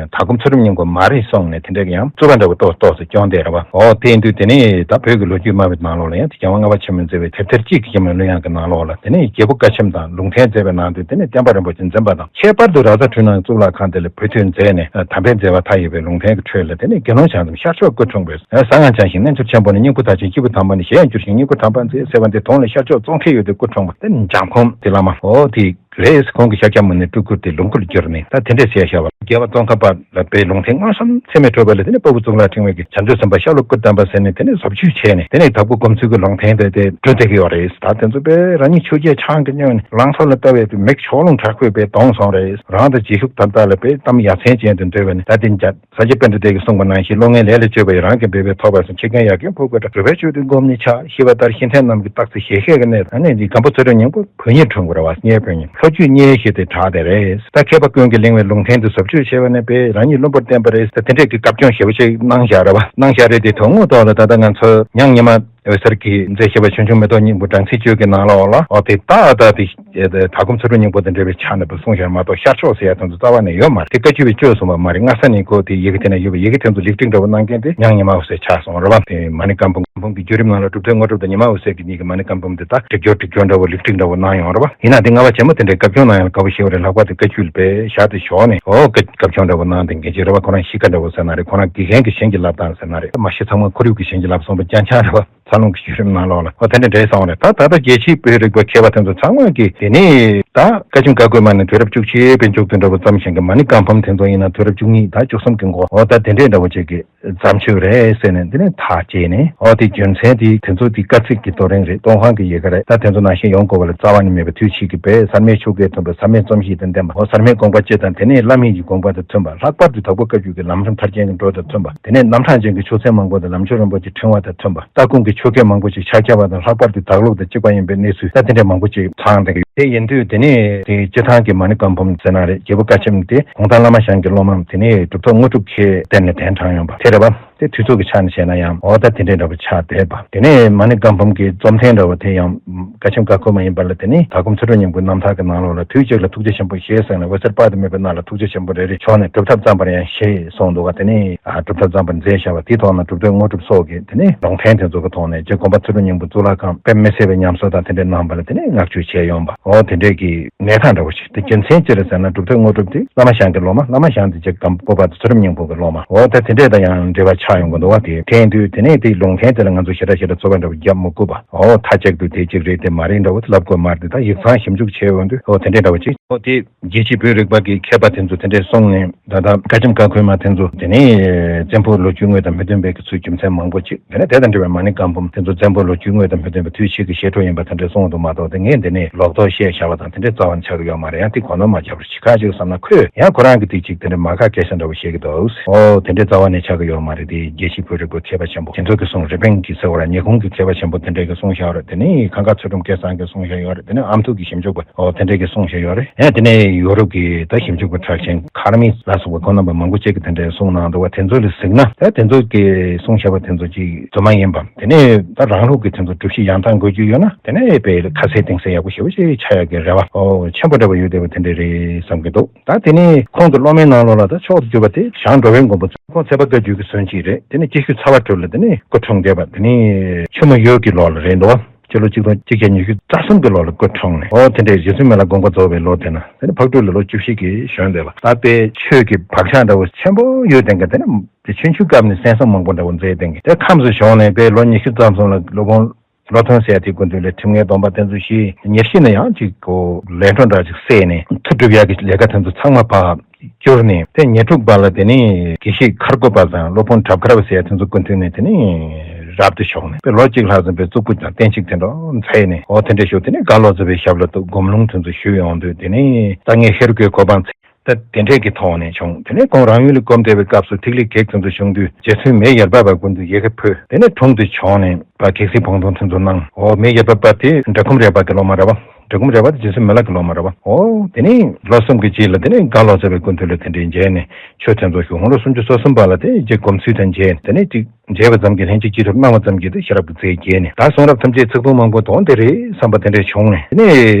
དྭགས་པོ་ཚུལ་ཁྲིམས་སྙིང་པོ་མ་རེད་གསུངས་ནས། དེ་འདྲ་གི་ཡང་རྩོད་པ་འདྲ་བོ་ཏོག་ཏོག་ཙམ་བྱུང་བསྡད་རེད་བ། འོ་དེ་ཡིན་དུས་དེ་ནས་ད་བོད་ཀྱི་ལོ་རྒྱུས་སྨྲ་བའི་ནང་ལོགས་ལ་ཡང་དེ་རྒྱལ་དབང་ལྔ་པ་ཆེན་མོས་མཛད་པའི་དེབ་ཐེར་གཅིག་གི་སྐྱེས་མའི་གླུ་དབྱངས་ཀྱི་ནང་ལོགས་ལ། དེ་ནས་རྒྱལ་པོ་བཀའ་ཆེམས་དང་ལུང་བསྟན་མཛད་པའི་ནང་དུ། དེ་ནས་བསྟན་པ་རིན་པོ་ཆེ་འཛིན་པ་དང་། ཁྱད་པར་དུ་རཱ་ཛ་འཕྲུལ་སྣང་གཙུག་ལག་ཁང་དེ་ལ་བོད་དོན་མཛད་ནས་དམ་པའི་མཛད་པ་མཐའ་ཡས་པའི་ལུང་བསྟན་གྱི་ཁྲོད་ལ། དེ་ནས་དགེ་སློང་བྱང་སེམས་ཤར་ཕྱོགས་སྐུ་འཁྲུངས་པས། གསང་སྔགས་འཆང་ཞིང་རྣལ་འབྱོར་ཆེན་པོ་ནི། སྙིང་པོ་མཐར་ཕྱིན་སྐྱེས་བུ་དམ་པ་ནི། གཞན་ཡང་འགྱུར་ཞིང་སྙིང་པོ་དམ་པར་མཛད་ཟེར་བ་འདི་དོན་ལ་ཤར་ཕྱོགས་ཙོང་ཁའི་ཡུལ་དུ་སྐུ་འཁྲུངས་པ། དེ་ནི་འཇམ་མགོན་ཏེ་བླ་མ། འོ་དེ་རེད། ཁོང་གིས་ཤཱཀྱ་མུ་ནེ་སྤྲུལ་སྐུ་དེ་ལོངས་སྐུར་བསྒྱུར་ནས། ད་དེ་འདྲས་ཟེར་བཞག་པ། རྒྱལ་བ་ཙོང་ཁ་པ་ལ་དཔེ་ལུང་བསྟན་མངོན་སུམ་ཚད་མས་གྲུབ་པ་ལ། དེ་ནས་དཔའ་བོ་གཙུག་ལག་ཕྲེང་བ་གིས་བྱང་ཆུབ་སེམས་དཔའ་ཤཱ་ལོ་ཀུ་ཏམ་པ་ཟེར་ནས་དེ་ནས་བཟོ་བཅོས་བྱས་ནས། དེ་ནས་དྭགས་པོ་སྒོམ་ཚུལ་གྱི་ལུང་བསྟན་དེ་དེ་སྤྲོད་བསྡད་ཀྱི་ཡོད་རེད། ད་དེ་ཚོ་དཔེ་རང་ཉིད་ཆོས་བརྒྱད་ཆང་གིས་མྱོས་ནས་ལང་ཚོ་ལ་ལྟ་བའི་དེ་མིག་ཕྱོགས་ལྷུང་དྲག་པོས་དཔེ་གདོང་བཟུང་རེད། རང་དང་རྗེས་ཤུལ་དམ་དྲག་ལ་དཔེ་གཏམ་ཡ་མཚན་ཅན་དུ་འདོད་པས་ནི། ད་དེ་འཇའ། ས་སྐྱ་པཎྜི་ཏས་ཀྱིས་གསུངས་པ་ནང་བཞིན། བློ་ངན་ལས་ལ་སྤྱོད་པ་ཡི། རང་གིས་འབད་པའི་ཐོགས་པ་གསུམ། ཕྱི་རྐྱེན་ཡར་རྐྱེན་ཕོག་པའི་གྲོགས། གྲུབ་པའི་ཕྱོགས་དེ་བསྒོམས་ནས་འཆག། ཤེས་པ་ལྟར་ཤི་འཐེན་རྣམས་ཀྱི་རྟགས་མཚན་ཞལ་ཤེས་ཀྱི་གནས། ཨ་ནི་འདི་སྒམ་པོ་ཚུལ་ཁྲིམས་སྙིང་པོ་བུ་ཉིད་འཁྲུངས་པ་རེད་བ། གཉེན་བུ་ཉིད། ལྷོ་རྒྱུད་གཉེན་ཞེས་དེ་གྲགས་དེ་རེད། ད་མཁས་པ་ཀུན་གྱིས་གླེང་བའི་ལུང་བསྟན་དེ་བཟོ་བཅོས་བྱས་པ་ནི་དཔེ་རང་ཉིད་བླུན་པོར་བསྟན་པ་རེད། ད་དེ་འདྲས་ཀྱི་བཀའ་བཀྱོན་ཞེ་པོ་ཅིག་གནང་བཞག་རེད་བ། གནང་བཞག་རེད་དེ། དོན་དངོས་ཐོག་ལ་ད་ལྟ་ང་ཚོ་ཉང་ཉི་མ་འོད་ཟེར་གྱིས་མཛད་བཞག་པ་ཆོས་འབྱུང་མེ་ཏོག་སྙིང་པོ་སྦྲང་རྩིའི་བཅུད་ཀྱི་ནང་ལོགས་ལ། འོ་དེ་ཏག་ཏག་དེ་དྭགས་པོ་ཚུལ་ཁྲིམས་སྙིང་པོ་དེ་འདྲ་བའི་ཆ་ནས་དཔེ་གསུངས་བཞག་མ་གཏོགས་ཤར་ཕྱོགས་ཟེར་ཡ་དེ་ཚོ་རྩ་བ་ནས་ཡོད་མ་རེད། དེ་བཀའ་བརྒྱུད་པའི་བཅོས་སོང་བ་མ་རེད། སྔ་ས་ནས་ཁོ་དེ་ཡི་གེ་དེ་ན་ཡོད་པ། ཡི་གེ་དེ་ཚོ་ལེགས་སྒྲིག་འདྲ་བོ་གནང་མཁན་དེ་ཉང་ཉི་མ་འོད་ཟེར་ཆགས་སོང་རེད་བ། དེ་མ་ཎི་བཀའ་འབུམ། འབུམ་གྱི་བརྒྱུད་རིམ་ནང་ལ་གྲུབ་ཐོབ་དངོས་གྲུབ་དང་ཉི་མ་འོད་ཟེར་གྱི་གཉིས་ཀྱིས་མ་ཎི་བཀའ་འབུམ་དེ་དག་སྒྲིག་སྦྱོར་སྒྲིག་སྦྱོར་འདྲ་བོ་ལེགས་སྒྲིག་འདྲ་བོ་གནང་ཡོང་རེད་བ། ཡིན་ན་དེ་སྔ་བ་ཆེན་མོ་དེ་འདྲའི་བཀའ་བཀྱོན་གནང་ཡང་དགའ་པོ་ཞེ་པོ་རེད། ལྷག་པར་དུ་བཀའ་བརྒྱུད་ལ་དཔེ་ཞག་དེ་ཞོག་ནས་འོ་བཀའ་བཀའ་བཀྱོན་འདྲ་བོ་གནང་དེ་འགན་ཅིག་རེད་བ། ཁོ་རང་གཤིས་ཀ་འདྲ་བོ་ཟེར་ན་རེད། ཁོ་རང་དགེ་རྒན་གྱི་བྱིན་གྱིས་བརླབས་སྟངས་ཟེར་ན་རེད། མ་གཞི་ཚང་མ་ཁོར་ཡུག་གི་བྱིན་གྱིས་བརླབས་སོང་བ་རྐྱང་རྐྱང་རེད་བ། འཚར་ལོངས་ཀྱི་བརྒྱུད་རིམ་ནང་ལོགས་ལ་འོ་དེ་འདྲ་འདྲ་སོང་རེད། ད་ད་ལྟ་རྒྱལ་སྤྱིའི་བོད་རིག་པ་མཁས་པ་དེ་ཚོ་ཚང་མ་གིས་དེ་ནས་ད་བཀའ་ཆེམས་བཀའ་བསྒོ་མ་ནས་དུས་རབས་བཅུ་གཅིག་པའི་མཇུག་དེ་འདྲ་བོ་ཙམ་ཞིག་གི་མ་ཎི་བཀའ་འབུམ་དེ་ཚོ་ཡིན་ན་དུས་རབས་བཅུ་གཉིས་དང་བཅུ་གསུམ་གྱི་འགོ་འོ་ད་དེ་འདྲའི་འདྲ་བོ་ཅིག་གི་བརྩམས་ཆོས་རེད་ཟེར་ནས་འདི་ནས་ཐག་བཅད་ནས། འོ་དེ་རྒྱུ་མཚན་དེ་དེ་ཚོ་དེ་བཀའ་གཙིགས་ཀྱི་དོ་རིང་རེད། ཏོང་ཧྥང་གི་ཡི་གེ་རེད། ད་དེ་ཚོ་ནང་བཞིན་ཡོང་དགོས་པ་ལ་རྩ་བ་ནས་མེད་པ། དུས་ཕྱིས་ཀྱི་བོད་ཟར་མའི་ཆོ་གས་མཐུན་པ། ཟར་མའི་རྩོམ་གཤིས་དང་ལྡན་པ། འོ་ཟར་མའི་དགོངས་པ་སྤྱི་དང་དེ་ནས་བླ་མེད་ཀྱི་དགོངས་པ་དང་མཐུན་པ། ལྷག་པར་དུ་དྭགས་པོ་བཀའ་བརྒྱུད་ཀྱི་ལམ་སྲོལ་མཐར་ཕྱིན་གྱི་འགྲོས་དང་མཐུན་པ། དེ་ནས་རྣམ་གྲངས་ཅན་གྱི་ཆོས་ཚན་མང་པོ་དང་ལམ་ཆོས་རིན་པོ་ཆེའི་ཕྲེང་བ་དང་མཐུན་པ། ལྟ་ཁུངས་ཀྱི་ཆོས་སྐད་མང་པོ་ཞིག་ཆགས་ཀྱག་པ་དང་། ལྷག་པར་དུ་དྭགས་ལུགས་དང་གཅིག་པ་ཡིན་པའི་གནས་ཚུལ་ད་དེ་འདྲ་མང་པོ་ཅིག་ཚང་བསྡད་ཀྱི་ཡོད། དེ་ཡིན་དུས་དེ་ནས་དེ་སྤྱི་བཏང་གི་མ་ཎི་བཀའ་འབུམ་ཟེར་ན་རེད། རྒྱལ་པོ་བཀའ་ཆེམས་དེ་གུང་ཐང་བླ་མ་ཞང་གི་སློབ་མ། དེ་ནས་གྲུབ་ཐོབ་དངོས་གྲུབ་ཁྱེད་གཏན་ནས་གདན་དྲངས་ཡོང་པ་དེ་རེད་བ། དེ་དུས་ཚོད་ཀྱི་ཆ་ནས་བྱས་ན་ཡང་འོ་ད་དེ་འདྲའི་འདྲ་བོ་ཆགས་བསྡད་པ། དེ་ནས་མ་ཎི་བཀའ་འབུམ་གྱི་རྩོམ་ཐེངས་འདྲ་བོ་དེ་ཡང་བཀའ་ཆེམས་བཀའ་བསྒོ་མ་ཡིན་པ་ལ་དེ་ནས་དྭགས་པོ་ཚུལ་ཁྲིམས་སྙིང་པོའི་རྣམ་ཐར་གྱི་ནང་ལོགས་ལ། དུས་གཅིག་ལ་ཐུགས་རྗེ་ཆེན་པོ་ཞེས་གསུངས་ནས། འོད་ཟེར་དཔག་ཏུ་མེད་པ་རྣམས་ལ་ཐུགས་རྗེ་ཆེན་པོ་རེ་རེ་བྱོན་ནས་གྲུབ་མཐའ་བརྩམས་པར་ཡང་ཞེས་གསུངས་འདུག་ག་དེ་ནས་ཨ་གྲུབ་མཐའ་བརྩམས་པར་མཛད་བཞག་པ་དེའི་ཐོག་ན་གྲུབ་ཐོབ་དངོས་གྲུབ་སོགས་ཀྱིས་དེ་ནས་ལུང་བསྟན་དེ་ཚོ་གི་ཐོག་ནས་རྗེ་དགོངས་པ་ཚུལ་ཁྲིམས་སྙིང་པོ་གཙུག་ལག་ཁང་དཔེ་མི་སྲིད་པའི་ཉམས་གསོ་དང་དེ་འདྲའི་གནང་བ་ལ་དེ་ནས་བསྔགས་བརྗོད་བྱས་ཡོང་བ། འོ་དེ་འདྲས་ཀྱི་གནས་སྟངས་འདྲ་བོ་ཞིག་དེ་རྒྱུ་མཚན་ཅི་རེད་ཟེར་ན། གྲུབ་ཐོབ་དངོས་གྲུབ་དེ་བླ་མ་ཞང་གི་སློབ་མ། བླ་མ་ཞང་དེ་རྗེ་སྒམ་པོ་པ་དང་ཚུལ་ཁྲིམས་སྙིང་པོ་གི་སློབ་མ། འོ་ད་དེ་འདྲས་དང་ཡང་འབྲེལ་བ་ཆགས་ཡོང་གི་འདུག་བ། དེ་དེ་ཡིན་དུས་དེ་ནས་དེ་ལུང་བསྟན་དེ་ལ་ང་ཚོ་ཞེ་དྲག་ཞེ་དྲག་རྩོད་པ་འདྲ་བོ་རྒྱབ་མི་དགོས་པ། འོ་མཐའ་གཅིག་ཏུ་དེ་གཅིག་རེད། དེ་མ་རེད་འདྲ་བོ་དེ་ལབ་དགོས་མ་རེད། དེ་ད་ཡིག་ཚང་ཞིབ་འཇུག་བྱས་ཡོང་དུས་འོ་དེ་འདྲས་འདྲ་བོ་ཅིག་འོ་དེ་རྒྱལ་སྤྱིའི་བོད་རིག་པ་གི་མཁས་པ་དེ་ཚོ་དེ་འདྲས་གསུངས་ནས། ད་ལྟ་བཀའ་ཆེམས་བཀའ་འཁོལ་མ་དེ་ཚོ། དེ་ནས་བཙན་པོའི་ལོ་རྒྱུས་དངོས་དང་མི་མཐུན་པའི་གི་ཚུལ་རྒྱུ་མཚན་མང་པོ་ཅིག་དེ་ནས་དེ་དང་འབྲེལ་བའི་མ་ཎི་བཀའ་འབུམ་དེ་ཚོ་བཙན་པོའི་ལོ་རྒྱུས་དངོས་དང་མི་མཐུན་པའི་དུས་ཕྱིས་ཀྱི་བཤད་སྒྲུབ་ཡིན་པ་དེ་འདྲས་གསུངས་འདུག་མ་གཏོགས། དེ་ངས་འདི་ནས་ལོག་རྟོག་བཤད་བཞག་པ་དང་དེ་འདྲས་རྩ་བ་ནས་ཆགས་ཀྱི་ཡོད་མ་རེད། ཡང་དེ་གོ་ནོར་མ་བརྒྱབ་རེད། ཅི་ཁ་ཅིག་བསམ་ན་ཁོས་ཡང་ཁོ་རང་གི་དེ་ཅིག་དེ་འདྲས་མ་ཁ་སྐད་ཆ་འདྲ་བོ་བཤད་ཀྱི་འདུག་འོ་དེ་འདྲས་རྩ་བ་ནས་ཆགས་ཀྱི་ཡོད་མ་རེད། དེ་རྒྱལ་སྤྱིའི་བོད་རིག་པ་མཁས་པ་ཆེན་པོ་དེ་ཚོ་གིས་གསུངས། རི་པིན་གྱི་ཟེར་བ་ར་ཉི་ཧོང་གི་མཁས་པ་ཆེན་པོ་དེ་འདྲས་ཀྱིས་གསུངས་བཞག་ཡོད་རེད། དེ་ནས་ཁང་དཀར་ཚུལ་ཁྲིམས་སྐལ་བཟང་གིས་གསུངས་བཞག་ཡོད་རེད། དེ་ནས་ཨ་མཐོ་གི་ཞིབ་འཇུག་པ་འོ་དེ་འདྲས་ཀྱིས་གསུངས་བཞག་ཡོད་རེད། ཡང་དེ་ནས་ཡོ་རོབ་ཀྱི་ད་ཞིབ་འཇུག་པ་གྲགས་ཅན་ཁར་མིས་ལ་སོགས་པ་ཁོང་རྣམ་པ་མང་པོ་ཅིག་གིས་དེ་འདྲས་གསུངས་གནང་འདུག་བ། དེ་ཚོ་ལ་གཟིགས་ན་ད་དེ་ཚོ་གིས་གསུངས་བཞག་པ་དེ་ཚོ་ཅིག་རྫུན་མ་ཡིན་པ། དེ་ནས་ད་རང་ལུགས་ཀྱི་དེ་ཚོ་སྒྲུབ་གཞི་ཡང་དག་འགོད་རྒྱུ་ཡོད་ན་དེ་ནས་དཔེ་ཁ་གསལ་གཏིང་གསལ་ཡག་པོ་ཞེ་པོ་ཅིག་ཆགས་ཡག་གི་རེ་བ་འོ་ཆེན་པོ་འདྲ་བོ་ཡོད་བསྡད་པ་དེ་འདྲས་རེད་བསམ་གྱི་འདུག་ད་དེ་ནས་ཁོང་གི་སློབ་མའི་ནང་ལོགས་ལ་ད་མཆོག་ཏུ་གྱུར་པ་དེ་ཞང་འགྲོ་བའི་མགོན་པོ། ཁོང་ཚེ་དཔལ་བཀའ་བརྒྱུད་ཀྱི་ཟུང་ཅིག་རེད། དེ་ནས་སྐྱེ་ཤུལ་ཚ་བ་གྲུབ་ལ་དེ་ནས་སྐུ་འཁྲུངས་བསྡད་པ། དེ་ནས་ཆུ་མོ་ཡོས་ཀྱི་ལོ་ལ་རེད་འདུག་བ། སྤྱི་ལོ་གཅིག་སྟོང་གཅིག་བརྒྱ་ཉི་ཤུ་རྩ་གསུམ་གྱི་ལོ་ལ་སྐུ་འཁྲུངས་ནས། འོ་དེ་འདྲའི་རྗེ་བཙུན་མི་ལ་དགོངས་པ་རྫོགས་པའི་ལོ་དེ་ན་དེ་ནས་ཕག་གྲུ་ལ་ལོ་བཅུ་བཞི་གི་བྱོན་བསྡད་པ། ད་དཔེ་ཆོས་ཀྱི་བག་ཆགས་འདྲ་བོ་ཆེན་པོ་ཡོད་བསྡད་མཁན། དེ་ནས་དེ་ཆུང་ཆུང་སྐབས་ནས་གསན་བསམ་མང་པོ་འདྲ་བོ་མཛད་བསྡད་མཁན། དེ་ཁམས་སུ་བྱོན་ནས་དཔེ་ལོ་ཉི་ཤུ་ཙམ་སོང་ལ་སློབ་དཔོན་བློ་ཐོན་ཟེར་ཡ་དེའི་སྐུ་མདུན་ལ་ཁྲིམས་ངེས་སྡོམ་པ་དེ་ཚོ་བཞེས། ཉེར་བཞི་ནས་ཡང་ཅིག་གོ་ལས་འཕྲོ་འདྲ་ཅིག་བསད་ནས་མཐུ་སྒྲུབ་ཡག་གི་ལས་ཀ་དེ་ཚོ་ཚང་མ་ཕར་ བསྐྱུར་ནས་དེ་ཉེར་དྲུག་པ་ལ་དེ་ནས་དགེ་བཤེས་མཁར་དགུ་པ་དང་སློབ་དཔོན་གྲབ་མཁར་བ་ཟེར་ཡ་དེ་ཚོ་སྐུ་མདུན་ནས་དེ་ནས་རབ་ཏུ་བྱུང་ནས་དཔེ་ལོ་གཅིག་ལྷག་ཙམ་པའི་གཙུག་ཕུད་དང་གཏན་ཆིག་དེ་འདྲ་མཛད་ནས། འོ་དེ་འདྲ་བྱུང་། དེ་ནས་རྒྭ་ལོ་ཙཱ་བའི་ཞབས་ལ་ཏུ་སྒོམ་ལུང་དེ་ཚོ་ཞུས་ཡོང་དུས། དེ་ནས་ད་ངས་ཧེ་རུ་ཀའི་གོ་འཕང་ཚེ་ད་དེ་འདྲས་ཀྱི་ཐོག་ནས་བྱུང་། དེ་ནས་ཁོང་རང་ཡུལ་ལ་སྒོམ་བསྡད་པའི་སྐབས་སུ་ཐིག་ལེ་གེགས་དེ་ཚོ་བྱུང་དུས། རྗེ་བཙུན་མེ་ཡར་འབབ་པ་སྐུ་མདུན་ཡལ་ག་ཕུལ། དེ་ནས་དྲུང་དུ་བྱོན་ནས་བ་གེགས་སེལ་བང་སྟོན་དེ་ཚོ་གནང་། འོ་མེ་ཡར་འབབ་པ་དེ་འབྲ་ཁུམ་རས་པ་གི་སློབ་མ་རེད་བ། འབྲ་ཁུམ་རས་པ་དེ་རྗེ་བཙུན་མི་ལ་གི་སློབ་མ་རེད་བ། འོ་དེ་ནས་ལོ་གསུམ་གྱི་རྗེས་ལ་དེ་ནས་རྒྭ་ལོ་ཙཱ་བའི་སྐུ་མདུན་ལ་དེ་འདྲའི་མཇལ་ནས་ཆོས་དེ་ཚོ་ཞུ། ཁོང་ལོ་སུམ་ཅུ་སོ་གསུམ་པ་ལ་དེ་རྗེ་སྒོམ་ཚུལ་དང་མཇལ། དེ་ནས་ཅིག་མཇལ་བ་ཙམ་གྱིས་ལྷན་ཅིག་ཅི་ཐུབ་གནང་བ་ཙམ་གྱིས་དེ་ཤེས་རབ་ཀྱི་རྩལ་རྒྱས་ནས། ད་གསུང་རབ་ཐམས་ཅད་ཚིག་དུམ་མང་པོ་དོན་དེ་རེད་བསམ་པ་དེ་འདྲ་བྱུང་ནས། དེ་ནས་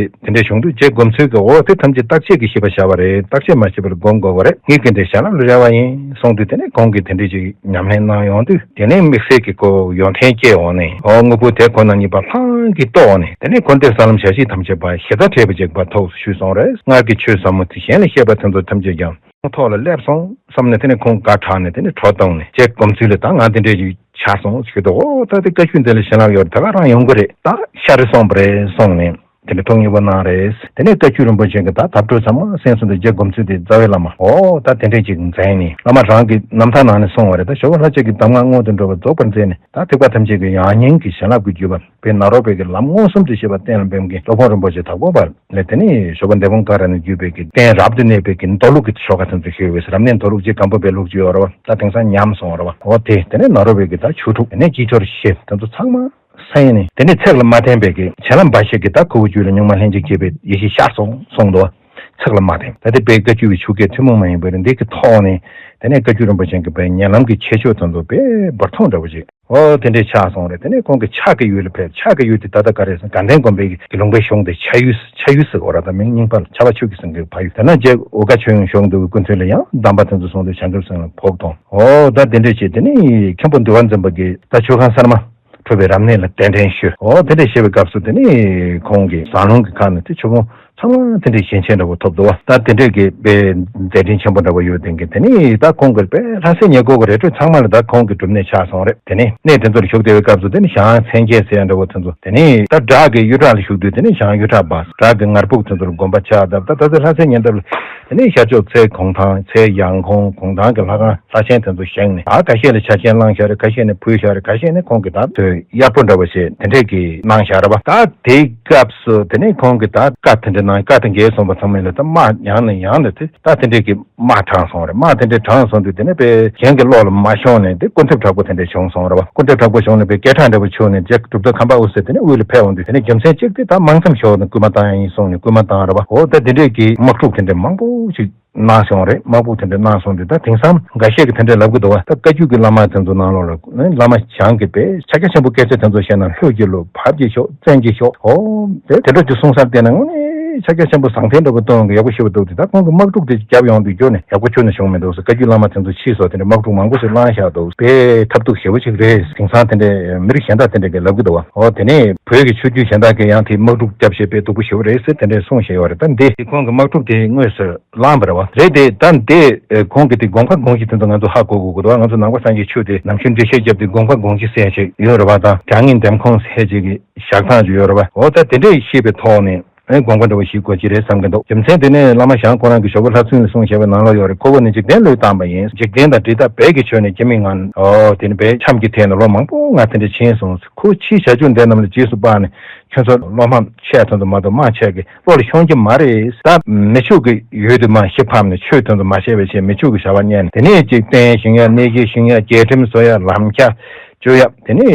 དེ་འདྲ་བྱུང་དུས་རྗེ་སྒོམ་ཚུལ་གྱིས། འོ་དེ་ཐམས་ཅད་རྟག་ཆད་ཀྱིས་ཤེས་པར་བྱ་བ་རེད། རྟག་ཆད་མ་ཤེས་པར་སྒོམ་དགོས་པ་རེད། ངས་ག་འདྲ་བྱས་ན་ལ་རེ་བ་ཡིན་གསུངས་དུས། དེ་ནས་ཁོང་གིས་དེ་འདྲ་ཅིག་ཉམས་ལེན་གནང་ཡོང་དུས། དེ་ནས་དམིགས་བསལ་གྱི་ཁོ་ཡོན་ཏན་སྐྱེས་འོང་ནས། འོ་དངོས་པོ་དེ་ཁོ་ན་ཉིད་པ་ལྷང་གིས་རྟོགས་ནས། དེ་ནས་འཁོར་འདས་ས་ལམ་བྱ་བྱེད་ཐམས་ཅད་པ་ཞེ་སྡང་བྲལ་བའི་གཅིག་པ་ཐོགས་སུ་ཞུས་སོང་རེད། སྔར་གྱི་ཆོས་ཟབ་མོ་དེ་གཞན་ལ་བཤད་པ་དེ་ཚོ་ཐམས་ཅད་ཀྱང་ཐོག་ལ་སླེབས་སོང་བསམ་ནས། དེ་ནས་ཁོང་དགའ་དྲགས་ནས་དེ་ནས་གྲོ་བཏང་ནས། རྗེ་སྒོམ་ཚུལ་ལ་ད་ང་དེ་འདྲས་ཅིག་ཆགས་སོང་ཞུས་དུས། འོ་ད་དེ་བཀའ་བརྒྱུད་འདི་ལ་བྱིན་རླབས་ཡོད་རེད། ད་ག་རང་ཡོང་གི་རེད། ད་ཤར་རེ་སོང་བ་རེད་གསུངས་ནས། དེ་འདྲ་ཐུགས་མཉེས་པོ་གནང་རེད། དེ་ནས་བཀའ་བརྒྱུད་རིན་པོ་ཆེ་གི་ད་དྭགས་པོ་ཚང་མ་གསན་སོང་དུས། རྗེ་སྒོམ་ཚུལ་དེ་རྩ་བའི་བླ་མ། འོ་ད་དེ་འདྲས་ཅིག་མཛད་ནས་བླ་མ་རང་གི་རྣམ་ཐར་ནང་ནས་གསུངས་པ་རེད། ད་ཞོགས་པ་ལྷ་ཆོས་ཀྱི་གདམས་ངག་སྔོན་དུ་འགྲོ་བ་རྫོགས་པར་མཛད་ནས། ད་ཐེག་པ་ཐམས་ཅད་ཀྱི་ཡང་སྙིང་གི་བྱིན་རླབས་ཀྱི་བརྒྱུད་པ་བའི་ནཱ་རོ་པའི་གི་ལམ་མངོན་སུམ་དུ་བྱེད་པ་གཏན་ལ་འབེབས་མཁན་སློབ་དཔོན་རིན་པོ་ཆེ་དྭགས་པོ་པ་ལས། དེ་ནས་ཞོགས་པ་འདས་པོ་ཀ་ར་ནས་བརྒྱུད་པའི་གི་རྟེན་རབ་ཏུ་གནས་པའི་གི་མདོ་ལུགས་ཀྱི་ཆོ་ག་དེ་ཚོ་ཞུས་པས། རབ་གནས་མདོ་ལུགས་ཅེས་སྒམ་པོ་པའི་ལུགས་ཅིག་ཡོད་རེད་བ། ད་དེང་སང་ཉམས་སོང་བ་རེད་བ། འོ་དེ་དེ་ནས་ནཱ་རོ་པའི་གི་ད་ཆོས་དྲུག་དེ་ནས་དཀྱིལ་ཆོག་བཞི་དེ་ཚོ་ཚང་མ་གསན་ནས། དེ་ནས་ཚེགས་ལ་མ་བརྟེན་པའི་གི་བྱིན་རླབས་འབའ་ཞིག་གིས་ད་ཁུ་བོ་རྒྱུད་ལ་གཉུག་མ་ལྷན་ཅིག་སྐྱེས་པའི་ཡེ་ཤེས་ཤར་སོང་གསུངས་འདུག། ཚེགས་ལ་མ་བརྟེན། ད་དེ་དཔེ་བཀའ་བརྒྱུད་པའི་ཆོས་སྐད་ཐུན་མོང་མ་ཡིན་པ་རེད། འདི་གི་ཐོག་ནས་དེ་ནས་བཀའ་བརྒྱུད་རིན་པོ་ཆེ་གི་དཔེ་ཉེ་ལམ་གྱི་ཁྱད་ཆོས་དེ་ཚོ་དཔེ་འབུར་ཐོན་འདྲ་བོ་ཅིག་འོ་དེ་འདྲས་ཆགས་སོང་རེད། དེ་ནས་ཁོང་གིས་ཕྱག་གི་ཡུལ་ལ་ཕེབས། ཕྱག་གི་ཡུལ་དེ་ད་ལྟ་ག་རེ་ཟེར། དགའ་ལྡན་དགོན་པའི་གི་ལུང་པའི་གཞུང་དེ་ཕྱག་ཡུལ། ཕྱག་ཡུལ་ཟེར་གོ་ར། ད་མིང་རྙིང་པ་ལ་ཕྱག་དཔལ་ཆོས་ཀྱི་སེང་གེའི་ཕ་ཡུལ། དེ་ན་རྗེ་འོལ་ཁ་ཆོས་དབྱིངས་གཞུང་དུ་སྐུ་མདུན་ལ་ཡང་གདམས་པ་དེ་ཚོ་གསུངས་ཏེ་བྱང་ཆུབ་སེམས་ལ་ཕོག་དང་། འོ་ད་དེ་འདྲས་བྱས། དེ་ནས་མཁན་པོ་འདུལ་བ་འཛིན་པ་གིས་ད་ཆོས་ཁང་གསར་མ་གྲུབ་པའི་རབ་གནས་ལ་གདན་འདྲེན་ཞུས། འོ་དེ་འདྲས་བྱས་པའི་སྐབས་སུ་དེ་ནས་ཁོང་གིས་ཟངས་ལུང་གི་ཁ་ནས་དེ་ཆོས་ཕུང་ཚང་མ་དེ་འདྲའི་ཞལ་ཆད་འདྲ་བོ་ཐོབ་འདུག་བ། ད་དེ་འདྲས་ཀྱི་དཔེ་མཛད་འཕྲིན་ཆེན་པོ་འདྲ་བོ་ཡོད། དེང་གི་དེ་ནས་ད་ཁོང་གི་དཔེ་ལྷ་སའི་ཉེ་འཁོར་གྱི་རི་ཁྲོད་ཚང་མ་ལ་ད་ཁོང་གི་སྒྲུབ་གནས་ཆགས་སོང་རེད། དེ་ནས་གནས་དེ་ཚོར་བཞུགས་བསྡད་པའི་སྐབས་སུ་དེ་ནས་ཞང་མཚན་བརྒྱད་ཟེར་ཡ་འདྲ་བོ་དེ་ཚོ། དེ་ནས་ད་བྲག་གི་གཡུ་བྲག་ལ་བཞུགས་དུས་དེ་ནས་ཞང་གཡུ་བྲག་པ་བྲག་གི་ངར་སྦུག་དེ་ཚོར་དགོན་པ་ཆགས་བཏབ། ད་ད་ལྟ་ལྷ་སའི་ཉེ་འདབས་ལ་དེ་ནས་ཤར་ཕྱོགས་ཚལ་གུང་ཐང་། ཚལ་ཡང་ཁོང་གུང་ཐང་གི་ལྷ་ཁང་ལྷ་ཆེན་དེ་ཚོ་བཞེངས་ནས། ད་ཁ་ཤས་ལ་ཆ་ཆེན་བླངས་བཞག་རེད། ཁ་ཤས་ནས་ཕུལ་བཞག་རེད། ཁ་ཤས་ནས་ཁོང་གི་ད་དོ་གཡར་པོ་འདྲ་བོ་བྱས་དེ་འདྲས་ཀྱི་གནང་བཞག་རེད་བ། ད་དེའི་སྐབས་སུ་དེ་ནས་ཁོང་གིས་ད་བཀའ་དེ་འདྲ་གནང་། བཀའ་དེ་འགལ་སོང་བ་ཚང་མ་ལ་ད་དམག་ཡང་ནས་ཡང་ནས་དེ་ད་དེ་འདྲས་ཀྱི་དམག་དྲངས་སོང་རེད། དམག་དེ་འདྲས་དྲངས་སོང་དུས་དེ་ནས་དཔེ་གཞན་གྱི་བློ་ལ་མ་ཤོང་ནས་དེ་སྐུར་འདེབས་དྲག་པོ་དེ་འདྲས་བྱུང་སོང་རེད་བ། སྐུར་འདེབས་དྲག་པོ་བྱུང་ནས་དཔེ་སྐད་གྲགས་འདྲ་བོ་ཆོད་ནས་རྗེ་གྲུབ་ཐོབ་ཁམས་པ་དབུ་སེ་དེ་ནས་དབུས་ལ་ཕེབས་འོང་དུས། དེ་ནས་རྒྱུ་མཚན་གཅིག་དེ་ད་དམག་མཚམས་ཤོར་ནས་སྐུལ་མ་བཏང་ཡ་ཡིན་གསུངས་ནས་སྐུལ་མ་བཏང་རེད་བ། འོ་ད་དེ་འདྲས་ཀྱི་དམག་འཁྲུག་དེ་འདྲས་མང་པོ་ཞིག་གནང་སོང་རེད། དམག་འཁྲུག་དེ་འདྲ་གནང་སོང་དུས། ད་དེང་སང་འགའ་ཤས་ཀྱིས་དེ་འདྲ་ལབ་གི་འདུག་བ། ད་བཀའ་བརྒྱུད་ཀྱི་བླ་མ་དེ་ཚོ་ནང་ལོགས་ལ་བླ་མ་ཞང་གིས་དཔེ་ཕྱག་རྒྱ་ཆེན་པོ་སྐད་ཆ་དེ་ཚོ་བཤད་ན་ལྷོད་ཀྱི་ལོ། བབ་ཀྱི་ཤོག་བཙན་གྱི་ཤོག་འོ་དེ་དེ་འདྲ་ཅིག་གསུང་སར་བལྟས་ན་དངོས་གནས་ཕྱག་རྒྱ་ཆེན་པོ་བཟང་ཐལ་འདྲ་པོ་གཏོང་གི་ཡག་པོ་ཞེ་པོ་འདུག་དེ། ད་ཁོང་གིས་དམག་འཁྲུག་དེ་བརྒྱབ་ཡོང་དུས་ཁྱོན་ནས་ཡག་པོ་ཁྱོན་ནས་བྱུང་མི་འདུག་ཟེར། བཀའ་བརྒྱུད་བླ་མ་དེ་ཚོ་ཕྱིས་སོ། དེ་འདྲ་དམག་འཁྲུག་མང་པོ་ཞིག་བསླངས་བཞག་འདུག་དཔེ་ཐབས་སྡུག་ཞེ་པོ་ཅིག་རེད། དེང་སང་དེ་འདྲའི་མི་རིགས་གཞན་དག་དེ་འདྲ་གིས་ལབ་གི་འདུག་བ། འོ་དེ་ནས་བོད་ཀྱི་ཆོས་བརྒྱུད་གཞན་དག་གིས་ཡང་དེ་དམག་འཁྲུག་བརྒྱབ་བྱས་དཔེ་སྡུག་པོ་ཞེ་པོ་རེད་ཟེར་དེ་འདྲའི་གསུངས་བཞག་ཡོད་རེད། ད་འདི་དེ་ཁོང་གིས་དམག་འཁྲུག་དེ་དངོས་སུ་བསླངས་པ་རེད་བ། རེད་དེ། ད་འདི་ཁོང་གི་དེ་དགོངས་ཁ་དགོངས་གཞི་དེ་ཚོ་ང་ཚོ་ཧ་གོ་དགོས་ཀྱི་འདུག་བ། ང་ཚོ་ནང་པ་སངས་རྒྱས་ཆོས་དེ་ནམ་རྒྱུན་འགྲེལ་བཤད་བརྒྱབ་དུས་དགོངས་ཁ་དགོངས་གཞི་ཟེར་ཅིག་ཡོད་རེད་བ། དང་བྱ་ངན་འདེམས་ཁོངས་ཟེར་ཅིག་གི་བཞག་སྟངས་ཅིག་ཡོད་རེད་བ། འོ་ད་དེ་འདྲས་ཤེས་པའི་ཐོག་ནས། ཨེ་དགོངས་པ་འདྲ་བོ་ཞིག་དགོས་ཀྱི་རེད་བསམ་གྱི་འདུག་རྒྱུ་མཚན་དེ་ནི་བླ་མ་ཞང་ཁོ་རང་གིས་ཞོགས་པ་ལྷ་ཚུན་ལ་གསུངས་བཞག་པའི་ནང་ལོགས་ཡོད་རེད། ཁོ་བོ་ནི་འཇིག་རྟེན་ལུས་བཏང་བ་ཡིན། འཇིག་རྟེན་དང་འབྲེལ་ཐག་རྦད་ཀྱིས་ཆོད་ནས་སྐྱེ་མེད་ངང་། ཨོ་དེ་ནི་རྦད་འཁྱམས་ཀྱི་ཐད་ནས་ལོ་མང་པོ་ང་དེ་འདྲ་ཕྱིན་སོང་། ཁོ་ཕྱིའི་བྱ་སྤྱོད་འདི་རྣམས་ལ་རྗེས་སུ་དཔག་ནས་ཁྱོད་ཚོ་སློབ་མ་ཆེ་ཐོན་དུ་མ་གཏོགས་མང་ཆེ་གི་བློ་ལ་ཤོང་གི་མ་རེད། ད་མི་ཆོས་ཀྱི་ཡུལ་དུ་མར་གཞིས་ཕམ་ནས་ཆོས་ཐོན་དུ་མ་བྱས་པའི་ཕྱིར་མི་ཆོས་ཀྱི་བྱ་བ་གཉེར་ནས། དེ་ནས་འཇིག་རྟེན་ཞིང་ཡ་གནས་ཀྱི་ཞིང་ཡ་རྒྱལ་ཁྲིམས་བཟོ་ཡ་ལམ་ཁ་སྤྱོད་ཡ། དེ་ནས་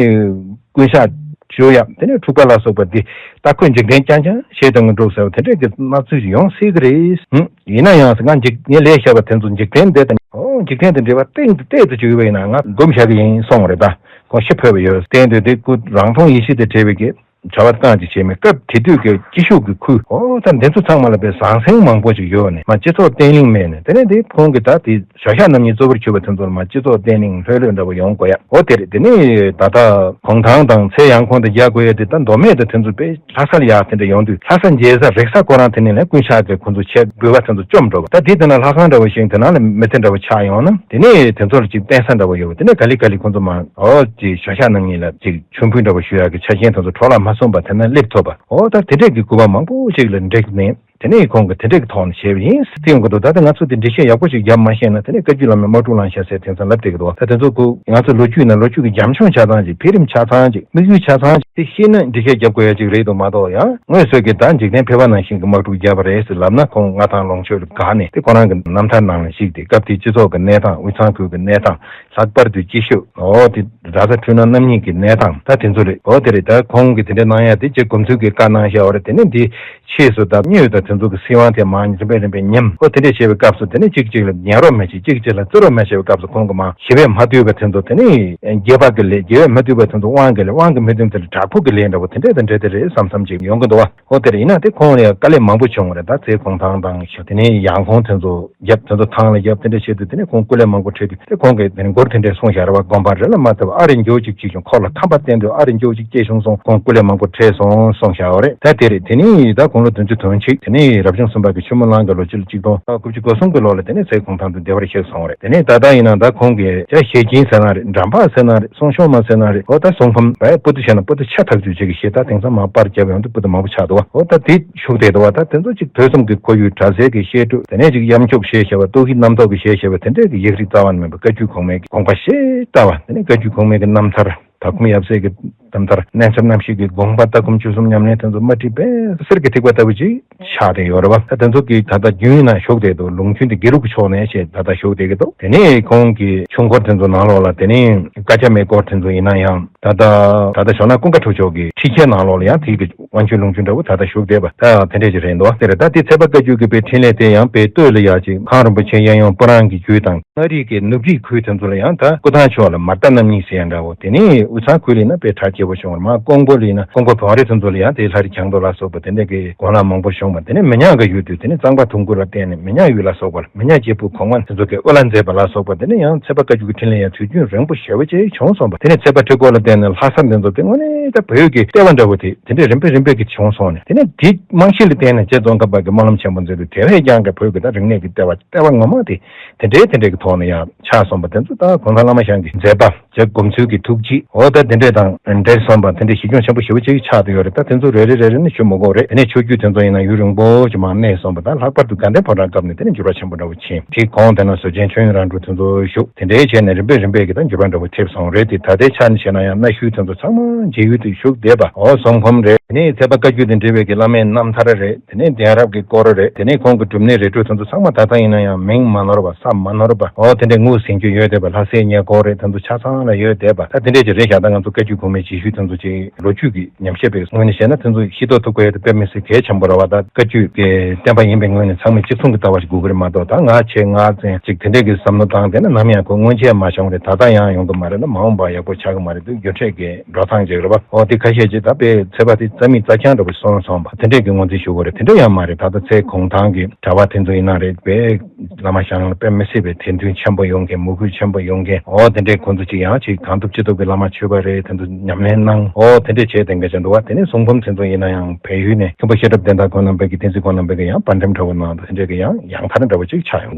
ཀུན་ཤག་སྤྱོད་ཡ། དེ་ནས་འཁྲུག་པ་ལ་སོགས་པ་འདི་ད་ཁོས་འཇིག་རྟེན་རྐྱང་རྐྱང་ཞེ་སྡང་གི་འགྲོ་ཟེར་བ་དེ་འདྲས་ཀྱི་སྣང་ཚུལ་ཞིག་ཡོང་སྲིད་ཀྱི་རེད། ཧུམ། ཡིན་ན་ཡང་ང་འཇིག་ངས་ལས་བཤད་པ་དེ་ཚོ་འཇིག་རྟེན་འདི་དང་། ཨོ་འཇིག་རྟེན་དང་འབྲེལ་བ་གཏན་དུ་གཏན་དུ་བྱུང་ཡོད་པ་ཡིན་ན་ང་སྒོམ་བཞག་གི་ཡིན་གསུངས་རེད། ད་ཁོང་ཤི་འཕོས་པ་ཡོད། གཏན་དུ་དེ་སྐུ་རང་མཐོང་ཡེ་ཤེས་དང་བྲལ་བའི་གི་བྱ་བ་བཏང་ཅིག་བྱས་མེད། སྐབས་དེ་དུས་ཀྱི་སྐྱིད་ཤུགས་ཀྱི་ཁུལ། ཨོ་ད་འདི་ཚོ་ཚང་མ་ལ་དཔེ་ཟང་ཟིང་མང་པོ་ཅིག་ཡོད་ནས་མ་སྤྱི་ཚོགས་བརྟན་ལྷིང་མེད་ནས། དེ་ནས་དེ་ཁོང་གི་ད་དེ་བྱ་ཤ་རྣམ་གཉིས་གཙོ་བོར་གྱུར་པ་དེ་ཚོ་ལ་མ་སྤྱི་ཚོགས་བརྟན་ལྷིང་ལྷོད་ལྷོད་འདྲ་བོ་ཡོང་དགོས་ཡ། ཨོ་དེ་རེད། དེ་ནས་ད་ལྟ་གུང་ཐང་དང་ཚལ་ཡང་ཁོང་དང་རྒྱག་དགོས་ཡ་དེ་ད་མདོ་སྨད་དང་དེ་ཚོ་དཔེ་ལྷ་ས་ལ་ཡ་དེ་འདྲ་ཡོང་དུས་ལྷ་ས་མཇལ་ས་རེག་ས་ཁོ་རང་དེ་ནས་ལས་ཀུན་ཤག་གི་ཁོ་ཚོ་ཆས་དགོས་པ་དེ་ཚོ་བཅོམ་འགྲོ་བ། ད་དེ་དེ་ན་ལྷ་ཁང་འདྲ་བོ་ཞིག་དེ་ནང་ལ་མི་ཚེ་འདྲ་བོ་ཆགས་ཡོང་ན་དེ་ནས་དེ་ཚོ་ལ་ཅིག་བརྟེན་ས་འདྲ་བོ་ཡོད་པ། དེ་ནས་ག་ལེ་ག་ལེ་ཁོ་ཚོ་མ་ཨོ་ཅིག་བྱ་ཤ་རྣམ་གཉིས་ལ་ཅིག་མཆོད་འབུལ་འདྲ་བོ་ཞུ་ཡག་གི་ཆ་རྐྱེན་དེ་ཚོ་འཕྲོ་བརླག་མ་སོང་བར་དེ་ན་སླེབས་ཐུབ་པ། ཨོ་ད་དེ་འདྲས་ཀྱི་སྐུ་པར་མང་པོ་ཞིག་ལ་བསྒྲིགས་ནས། དེ་ནས་ཁོང་གིས་དེ་འདྲ་གི་ཐོག་ནས་བྱས་པ་ཡིན་ཟེར་ཡོང་གི་འདུག་ད་ལྟ་ང་ཚོ་དེ་འགྲེལ་བཤད་ཡག་པོ་ཞིག་བརྒྱབ་མ་ཤེས་ན་དེ་ནས་བཀའ་བརྒྱུད་བླ་མའི་དམག་འཁྲུག་ལངས་ཤག་ཟེར་དེང་སང་ལབ་བསྡད་ཀྱི་འདུག་ད་དེ་ཚོ་ཁོ་ང་ཚོ་ལོ་རྒྱུས་ན་ལོ་རྒྱུས་ཀྱི་རྒྱབ་ལྗོངས་ཆ་ཚང་ཅིག་འཕེལ་རིམ་ཆ་ཚང་ཅིག་དམིགས་ཡུལ་ཆ་ཚང་ཅིག་དེ་ཤེས་ན་འགྲེལ་བཤད་རྒྱབ་དགོས་ཡ་ཅིག་རེད་འདུག་མ་གཏོགས་ཡང་དངོས་སུ་གི་ད་འཇིག་རྟེན་ཕལ་པ་ནང་བཞིན་གྱི་དམག་འཁྲུག་བརྒྱབ་པ་རེད་ཟེར་ལབ་ན་ཁོང་མངའ་ཐང་ལོངས་སྤྱོད་ལ་དགའ་ནས་དེ་ཁོ་རང་གི་རྣམ་ཐར་ནང་ལ་གཞིགས་ཏེ་སྐབས་དེའི་སྤྱི་ཚོགས་ཀྱི་གནས་སྟངས་དབུས་གཙང་ཁུལ་གྱི་གནས་སྟངས་ལྷག་པར་དུ་སྐྱིད་ཤོད་འོ་དེ་རྡ་ས་འཕྲུལ་སྣང་རྣམ་གཉིས་ཀྱི་གནས་སྟངས་ད་དེ་ཚོ་རེད། འོ་དེ་རེད། ད་ཁོང་གིས་དེ་འདྲ་གནང་ཡ་དེ་ཅིག་དགོངས་ཚུལ་གྱི་བཀའ་གནང་བཞག་པ་རེད། དེ་ནས་འདི་ཕྱིས་སུ་ད་མཉམ་ཡོད་ད་དེ་ཚོ་གི་སྲིད་དབང་དེ་མར་རིམ་པས་རིམ་པས་ཉམས། འོ་དེ་འདྲས་བྱས་པའི་སྐབས་སུ་དེ་ནས་གཅིག་གཅིག་ལ་ཉན་རོགས་མ་བྱེད་གཅིག་གཅིག་ལ་བརྩི་རོགས་མ་བྱས་པའི་སྐབས་སུ་ཁོང་གིས་མར་ཞི་བས་མ་བཏུལ་བའི་དེ་ཚོ་དེ་ནས་རྒྱལ་བ་གི་ལས་རྒྱལ་བས་མ་བཏུལ་བའི་དེ་ཚོ་དབང་གི་ལས་དབང་གི་མ་བཏུལ་དེ་ལ་དྲག་པོ་གི་ལས་འདྲ་པོ་དེ་འདྲས་དེ་འདྲས་དེ་རེད་བསམ་བསམ་ཅིག་ཡོང་གི་འདུག་བ། འོ་དེ་རེད། ཡིན་ན་དེ་ཁོང་ལ་ཡང་དཀའ་ལས་མང་པོ་བྱུང་བ་རེད། ད་ཚེ་གུང་ཐང་དང་ཞུ་དེ་ནས་ཡང་ཁོང་དེ་ཚོ་རྒྱབ་དེ་ཚོ་ཐང་ལ་རྒྱབ་དེ་འདྲས་བྱེད་དུས་དེ་ནས་ཁོང་སྐུ་ལས་མང་པོ་འཕྲད་དུས་དེ་ཁོང་གིས་དེ་ནས་མགུར་དེ་འདྲས་གསུངས་བཞག་རེད་བ། དགོན་པ་རེ་ལ་མ་ལྟ་བུ་ཨ་རི་འགྱོ་ཅིག་ཅིག་བྱུང་ཁོ་ལ་ཁམས་པ་བསྟན་དུས་ཨ་རི་འགྱོ་ཅིག་སྐྱེས་བྱུང་སོང་ཁོང་སྐུ་ལས་མང་པོ་འཕྲད་སོང་གསུངས་བཞག་ཡོད་རེད། ད་དེ་རེད། དེ་ནས་ད་དགུང་ལོ་བདུན་ཅུ་དོན་གཅིག་དེ་ནས་རབ་བྱུང་གསུམ་པ་གི་ཆུ་མོ་གླང་གི་ལོ་སྤྱི་ལོ་གཅིག་སྟོང་དགུ་བརྒྱ་དགུ་བཅུ་གོ་གསུམ་གི་ལོ་ལ་དེ་ནས་ཚེ་གུང་ཐང་དུ་བདེ་བར་གཤེགས་སོང་བ་རེད། དེ་ནས་ད་ལྟ་ཡིན་ན་ད་ཁོང་གིས་ཇ་ཞེ་ཆེན་ཟེར་ན་རེད། འགྲམ་པ་ཟེར་ན་རེད། སྲུང་སྐྱོང་མ་ཟེར་ན་རེད། འོ་ད་གསུང་འབུམ་བས་པོ་ཏི་བྱས་ན་པོ་ཏི་ཆ་ཐག་ཆོད་ཅིག་གི་ཞེས་ད་དེང་སང་མ་པར་རྒྱབ་ཡོང་དུས་པོ་ཏི་མང་པོ་ཆགས་འདུག་བ། འོ་ད་དེ་ཤུགས་དེ་འདུག་བ། ད་དེ་ཚོ་ཅིག་ཐོས་བསམ་གྱི་ཁོར་ཡུག་གྲྭ་སའི་གི་བཤད་སྒྲུབ་དེ་ནས་ཅིག་གཡམ་ཆོག་བཤད་བྱས་པ་ལྟོ་གི་རྣམ་རྟོག་གི་བཤད་བྱས་པ་དེ་འདྲས་ཀྱི་ཡིག་རིགས་རྩ་བ་ནས་མེད་པ་བཀའ་བརྒྱུད་གོང་མའི་གི་དགོངས་པ་བཞེས་ལྟ་བ་དེ་ནས་བཀའ་བརྒྱུད་གོང་མའི་གི་རྣམ་ཐར། ད་ཁུངས་ཡབ་སྲས་ཀྱི་རྣམ་ཐར་རྣལ་འབྱོར་རྣམ་བཞི་གི་དགོངས་པ་ལྟ་སྒོམ་སྤྱོད་གསུམ་ཉམས་ལེན་དེ་ཚོ་མ་བྲིས་པས་གསེར་གྱི་ཐིགས་པ་ལྟ་བུ་ཅིག་ཆགས་བསྡད་ཡོད་རེད་བ། ད་དེ་ཚོ་གི་ད་ལྟ་རྒྱུན་ན་ཞུགས་བསྡད་འདུག་ལུང་རྒྱུན་དེ་དགེ་ལུགས་ཀྱི་ཕྱོགས་ནས་བྱས་ད་ལྟ་ཞུགས་བསྡད་ཀྱི་འདུག་དེ་ནས་ཁོང་གི་ཆོས་སྐོར་དེ་ཚོ་ནང་ལོགས་ལ་དེ་ནས་བཀའ་རྒྱ་མའི་སྐོར་དེ་ཚོ་ཡིན་ན་ཡང་ད་ལྟ་ད་ལྟ་ཞོགས་ན་ཀུན་དགའ་ཁྲོ་ཆོས་ཀྱི་ཁྲིད་བརྒྱའི་ནང་ལོགས་ལ་ཡང་དེ་གི་དབང་ཆོས་ལུང་རྒྱུན་འདྲ་བོ་ད་ལྟ་ཞུགས་བསྡད་པ་ད་དེ་འདྲས་ཅིག་རེད་འདུག་དེ་རེད། ད་དེ་ཚེ་དཔག་བཀའ་བརྒྱུད་ཀྱི་པའི་འཕྲིན་ལས་དེ་ཡང་པའི་སྟོད་ལ་ཡག་ཅིག་ཁང་རིན་པོ་ཆེ་གཡས་གཡོན་སྤུ་རང་གི་རྒྱུད་དང་། མངའ་རིས་ཀྱི་ནུབ་རིའི་ཁུལ་དེ་ཚོ་ལ་ཡང་ད་སྐུ་ཐང་ཕྱོགས་ལ་མར་རྟ་རྣམ་གཉིས་ཟེར་ཡ་འདྲ་བོ། དེ་ནས་དབུས་གཙང་ཁུལ་ལ་ཡིན་ན་དཔེ་གྲགས་ཆེ་བོ་བྱུང་བ་རེད། མར་ཀོང་པོ་ལ་ཡིན་ན་ཀོང་པོ་བོན་རི་དེ་ཚོ་ལ་ཡང་དེ་ལྷ་རི་གྱང་རྡོ་ལ་སོགས་པ་དེ་འདྲ་གི་གོ་ལ་མང་པོ་བྱུང་བ། དེ་ནས་མི་ཉག་གི་ཡུལ་དུ་དེ་ནས་གཙང་པ་དུང་དཀར་ལ་བརྟེན་ནས་མི་ཉག་ཡུལ་ལ་སོགས་པ་ལ་མི་ཉག་སྐྱེས་བུ་གོང་མ་དེ་ཚོ་གི་དབུ་བླ་མཛད་པ་ལ་སོགས་པ་དེ་ནས་ཡང་ཚེ་དཔག་བཀའ་བརྒྱུད་ཀྱི་འཕྲིན་ལས་ཡང་དུས་རྒྱུན་རིང་པོ་ཞེ་བོ་ཅིག་བྱུང་སོང་བ། དེ་ནས་ཚེ་དཔག་ཁྲི་སྐོར་ལ་བརྟེན་ནས་ལྷ་སར་དེ་ཚོ་དེ་དངོས་གནས་ད་བོད་ཀྱི་ལྟེ་བ་འདྲ་བོ་དེ་དེ་འདྲས་རིམ་པས་རིམ་པས་ཀྱི་བྱུང་སོང་ནས། དེ་ནས་དེ་རྨང་གཞི་ལ་བརྟེན་ནས་རྗེ་ཙོང་ཁ་པ་གི་སྨོན་ལམ་ཆེན་པོ་མཛད་དུས་དེ་བས་ཀྱང་གི་བོད་ཀྱི་ད་རིག་གནས་ཀྱི་ལྟེ་བ་ལྟེ་བ་ངོ་མ་དེ། དེ་འདྲའི་དེ་འདྲའི་གི་ཐོག་ནས་ཡང་ཆགས་སོང་བ་དེ་ཚོ་ད་གུང་ཐང་བླ་མ་ཞང་གི་མཛད་པ་རྗེ་སྒོམ་ཚུལ་གྱི་ཐུགས་རྗེ་འོ་ད་དེ་འདྲས་དང་འབྲེལ་སོང་བ་དེ་འདྲའི་གཞི་ཁྱོན་ཆེན་པོ་ཞེ་པོ་ཅིག་ཆགས་བསྡད་ཡོད་རེད། ད་དེ་ཚོ་རེ་རེ་རེ་རེ་ནས་ཞུ་མི་དགོས་རེད། དེ་ནས་ཆོས་བརྒྱུད་དེ་ཚོ་ཡིན་ན་ཡུན་རིང་པོ་ཅིག་མར་གནས་སོང་བ་དང་ལྷག་པར་དུ་དགའ་ལྡན་ཕོ་བྲང་སྐབས་ནས་དེ་ནས་འགྱུར་བ་ཆེན་པོ་འདྲ་བོ་ཕྱིན། དེའི་གོང་དེ་ན་བཟོད་ཆེན་ཆོས་དབྱིངས་རང་གྲོལ་དེ་ཚོ་བཞུགས། དེ་འདྲའི་བྱས་ནས་རིམ་པས་རིམ་པས་ཀྱི་ད་འགྱུར་བ་འདྲ་བོ་ཐེབས་སོང་རེད་དེ། ད་ལྟའི་ཆ་ནས་བྱས་ན་ཡང་གནའ་ཤུལ་དེ་ཚོ་ཚང་མ་མཇལ་ཡུལ་དུ་བཞུགས་བསྡད་པ་འོ་གསུང་འབུམ་རེད། དེ་ནས་ཚེ་དཔག་བཀའ་བརྒྱུད་དང་འབྲེལ་བའི་གི་བླ་མའི་རྣམ་ཐར་རེད། དེ་ནས་གདན་རབས་ཀྱི་སྐོར་རེད། དེ་ནས་ཁོང་གི་སྒྲུབ་གནས་རེ་དྲུག་དེ་ཚོ་ཚང་མ་ད་ལྟ་ཡིན་ན་ཡང་མིང་མ་ནོར་བ་ས་མ་ནོར་བ་འོ་དེ་འདྲའི་ངོས་ཟིན་རྒྱུ་ཡོད་བསྡད་པ། ལྷ་སའི་ཉེ་འཁོར་རེད། དེ་ཚོ་ཆ་ཚང་ལ་ཡོད་བསྡད་པ་ད་དེ་འདྲས་ཀྱི་རེད་ཤག་ད་ང་ཚོ་བཀའ་བརྒྱུད་གོང་མའི་རྗེས་ཤུལ་དེ་ཚོ་ཅིག་ལོ་རྒྱུས་ཀྱི་ཉམས་ཞིབ་པའི་ངོས་ནས་བཤད་ན་དེ་ཚོ་ཤེས་རྟོགས་ཐུབ་དགོས་ཡ་དེ་དཔེ་མི་སྲིད་གལ་ཆེན་པོ་རེད་བ། ད་བཀའ་བརྒྱུད་ཀྱི་བསྟན་པ་ཡིན་པའི་ངོས་ནས་ཚང་མས་གཅིག་མཚུངས་ཀྱི་ལྟ་བ་ཞིག་དགོས་ཀྱི་རེད་མ་གཏོགས། ད་ང་བྱས་ང་བཙན་ཅིག་དེ་འདྲས་ཀྱི་བསམ་བློ་བཏང་བསྡད་ན་ནམ་ཡང་ཁོ་སྔོན་ཆད་མ་བྱུང་རེད། ད་ལྟ་ཡང་ཡོང་གི་མ་རེད་ན་མ་འོངས་པ་ཡག་པོ་ཆགས་ཀྱི་མ་རེད་འདུག་རྒྱུ་འབྲས་ཀྱི་འགྲོ་སྟངས་ཅིག་རེད་པ། འོ་དེ་ཁ་ཤས་ཅིག་ད་དཔེ་ཚེ་དཔག་དེ་རྩ་མེད་རྩ་རྐྱང་འདྲ་པོ་སོང་སོང་བ་དེ་འདྲས་ཀྱི་ངོས་འཛིན་ཞུ་དགོས་རེད། དེ་འདྲ་ཡང་མ་རེད། ད་ལྟ་ཚེ་གུང་ཐང་གི་གྲྭ་པ་དེ་ཚོ་ཡིན་ན་རེད་པས། བླ་མ་ཞང་ལ་དཔེ་མི་སྲིད་པའི་དད་འདུན་ཆེན་པོ་ཡོང་མཁན། མོས་གུས་ཆེན་པོ་ཡོང་མཁན། འོ་དེ་འདྲས་ཁོང་ཚོ་ཅིག་ཡང་ཅིག་གང་ཐུབ་ཅི་ཐུབ་ཀྱི་བླ་མ་ཆོས་པ་རེད། དེ་ཚོ་ཉམས་ལེན་གནང་། འོ་དེ་འདྲས་བྱས་དེ་འགའ་ཅིག་འདུག་བ། དེ་ནས་གསུང་འབུམ་དེ་ཚོ་ཡིན་ན་ཡང་བལ་ཡུལ་ནས་མཁན་པོ་བཤད་སྒྲུབ་བསྟན་དར་ཁོང་རྣམ་པས་ཀྱི་བསྟན་འཛིན་ཁོང་རྣམ་པས་ཀྱི་ཡང་པར་འགྲེམས་འདྲ་བོ་གནང་འདུག་དེ་འདྲས་ཀྱི་ཡང་ཡང་ཐར་འདྲ་བོ་ཅིག་ཆགས་ཡོང་འདུག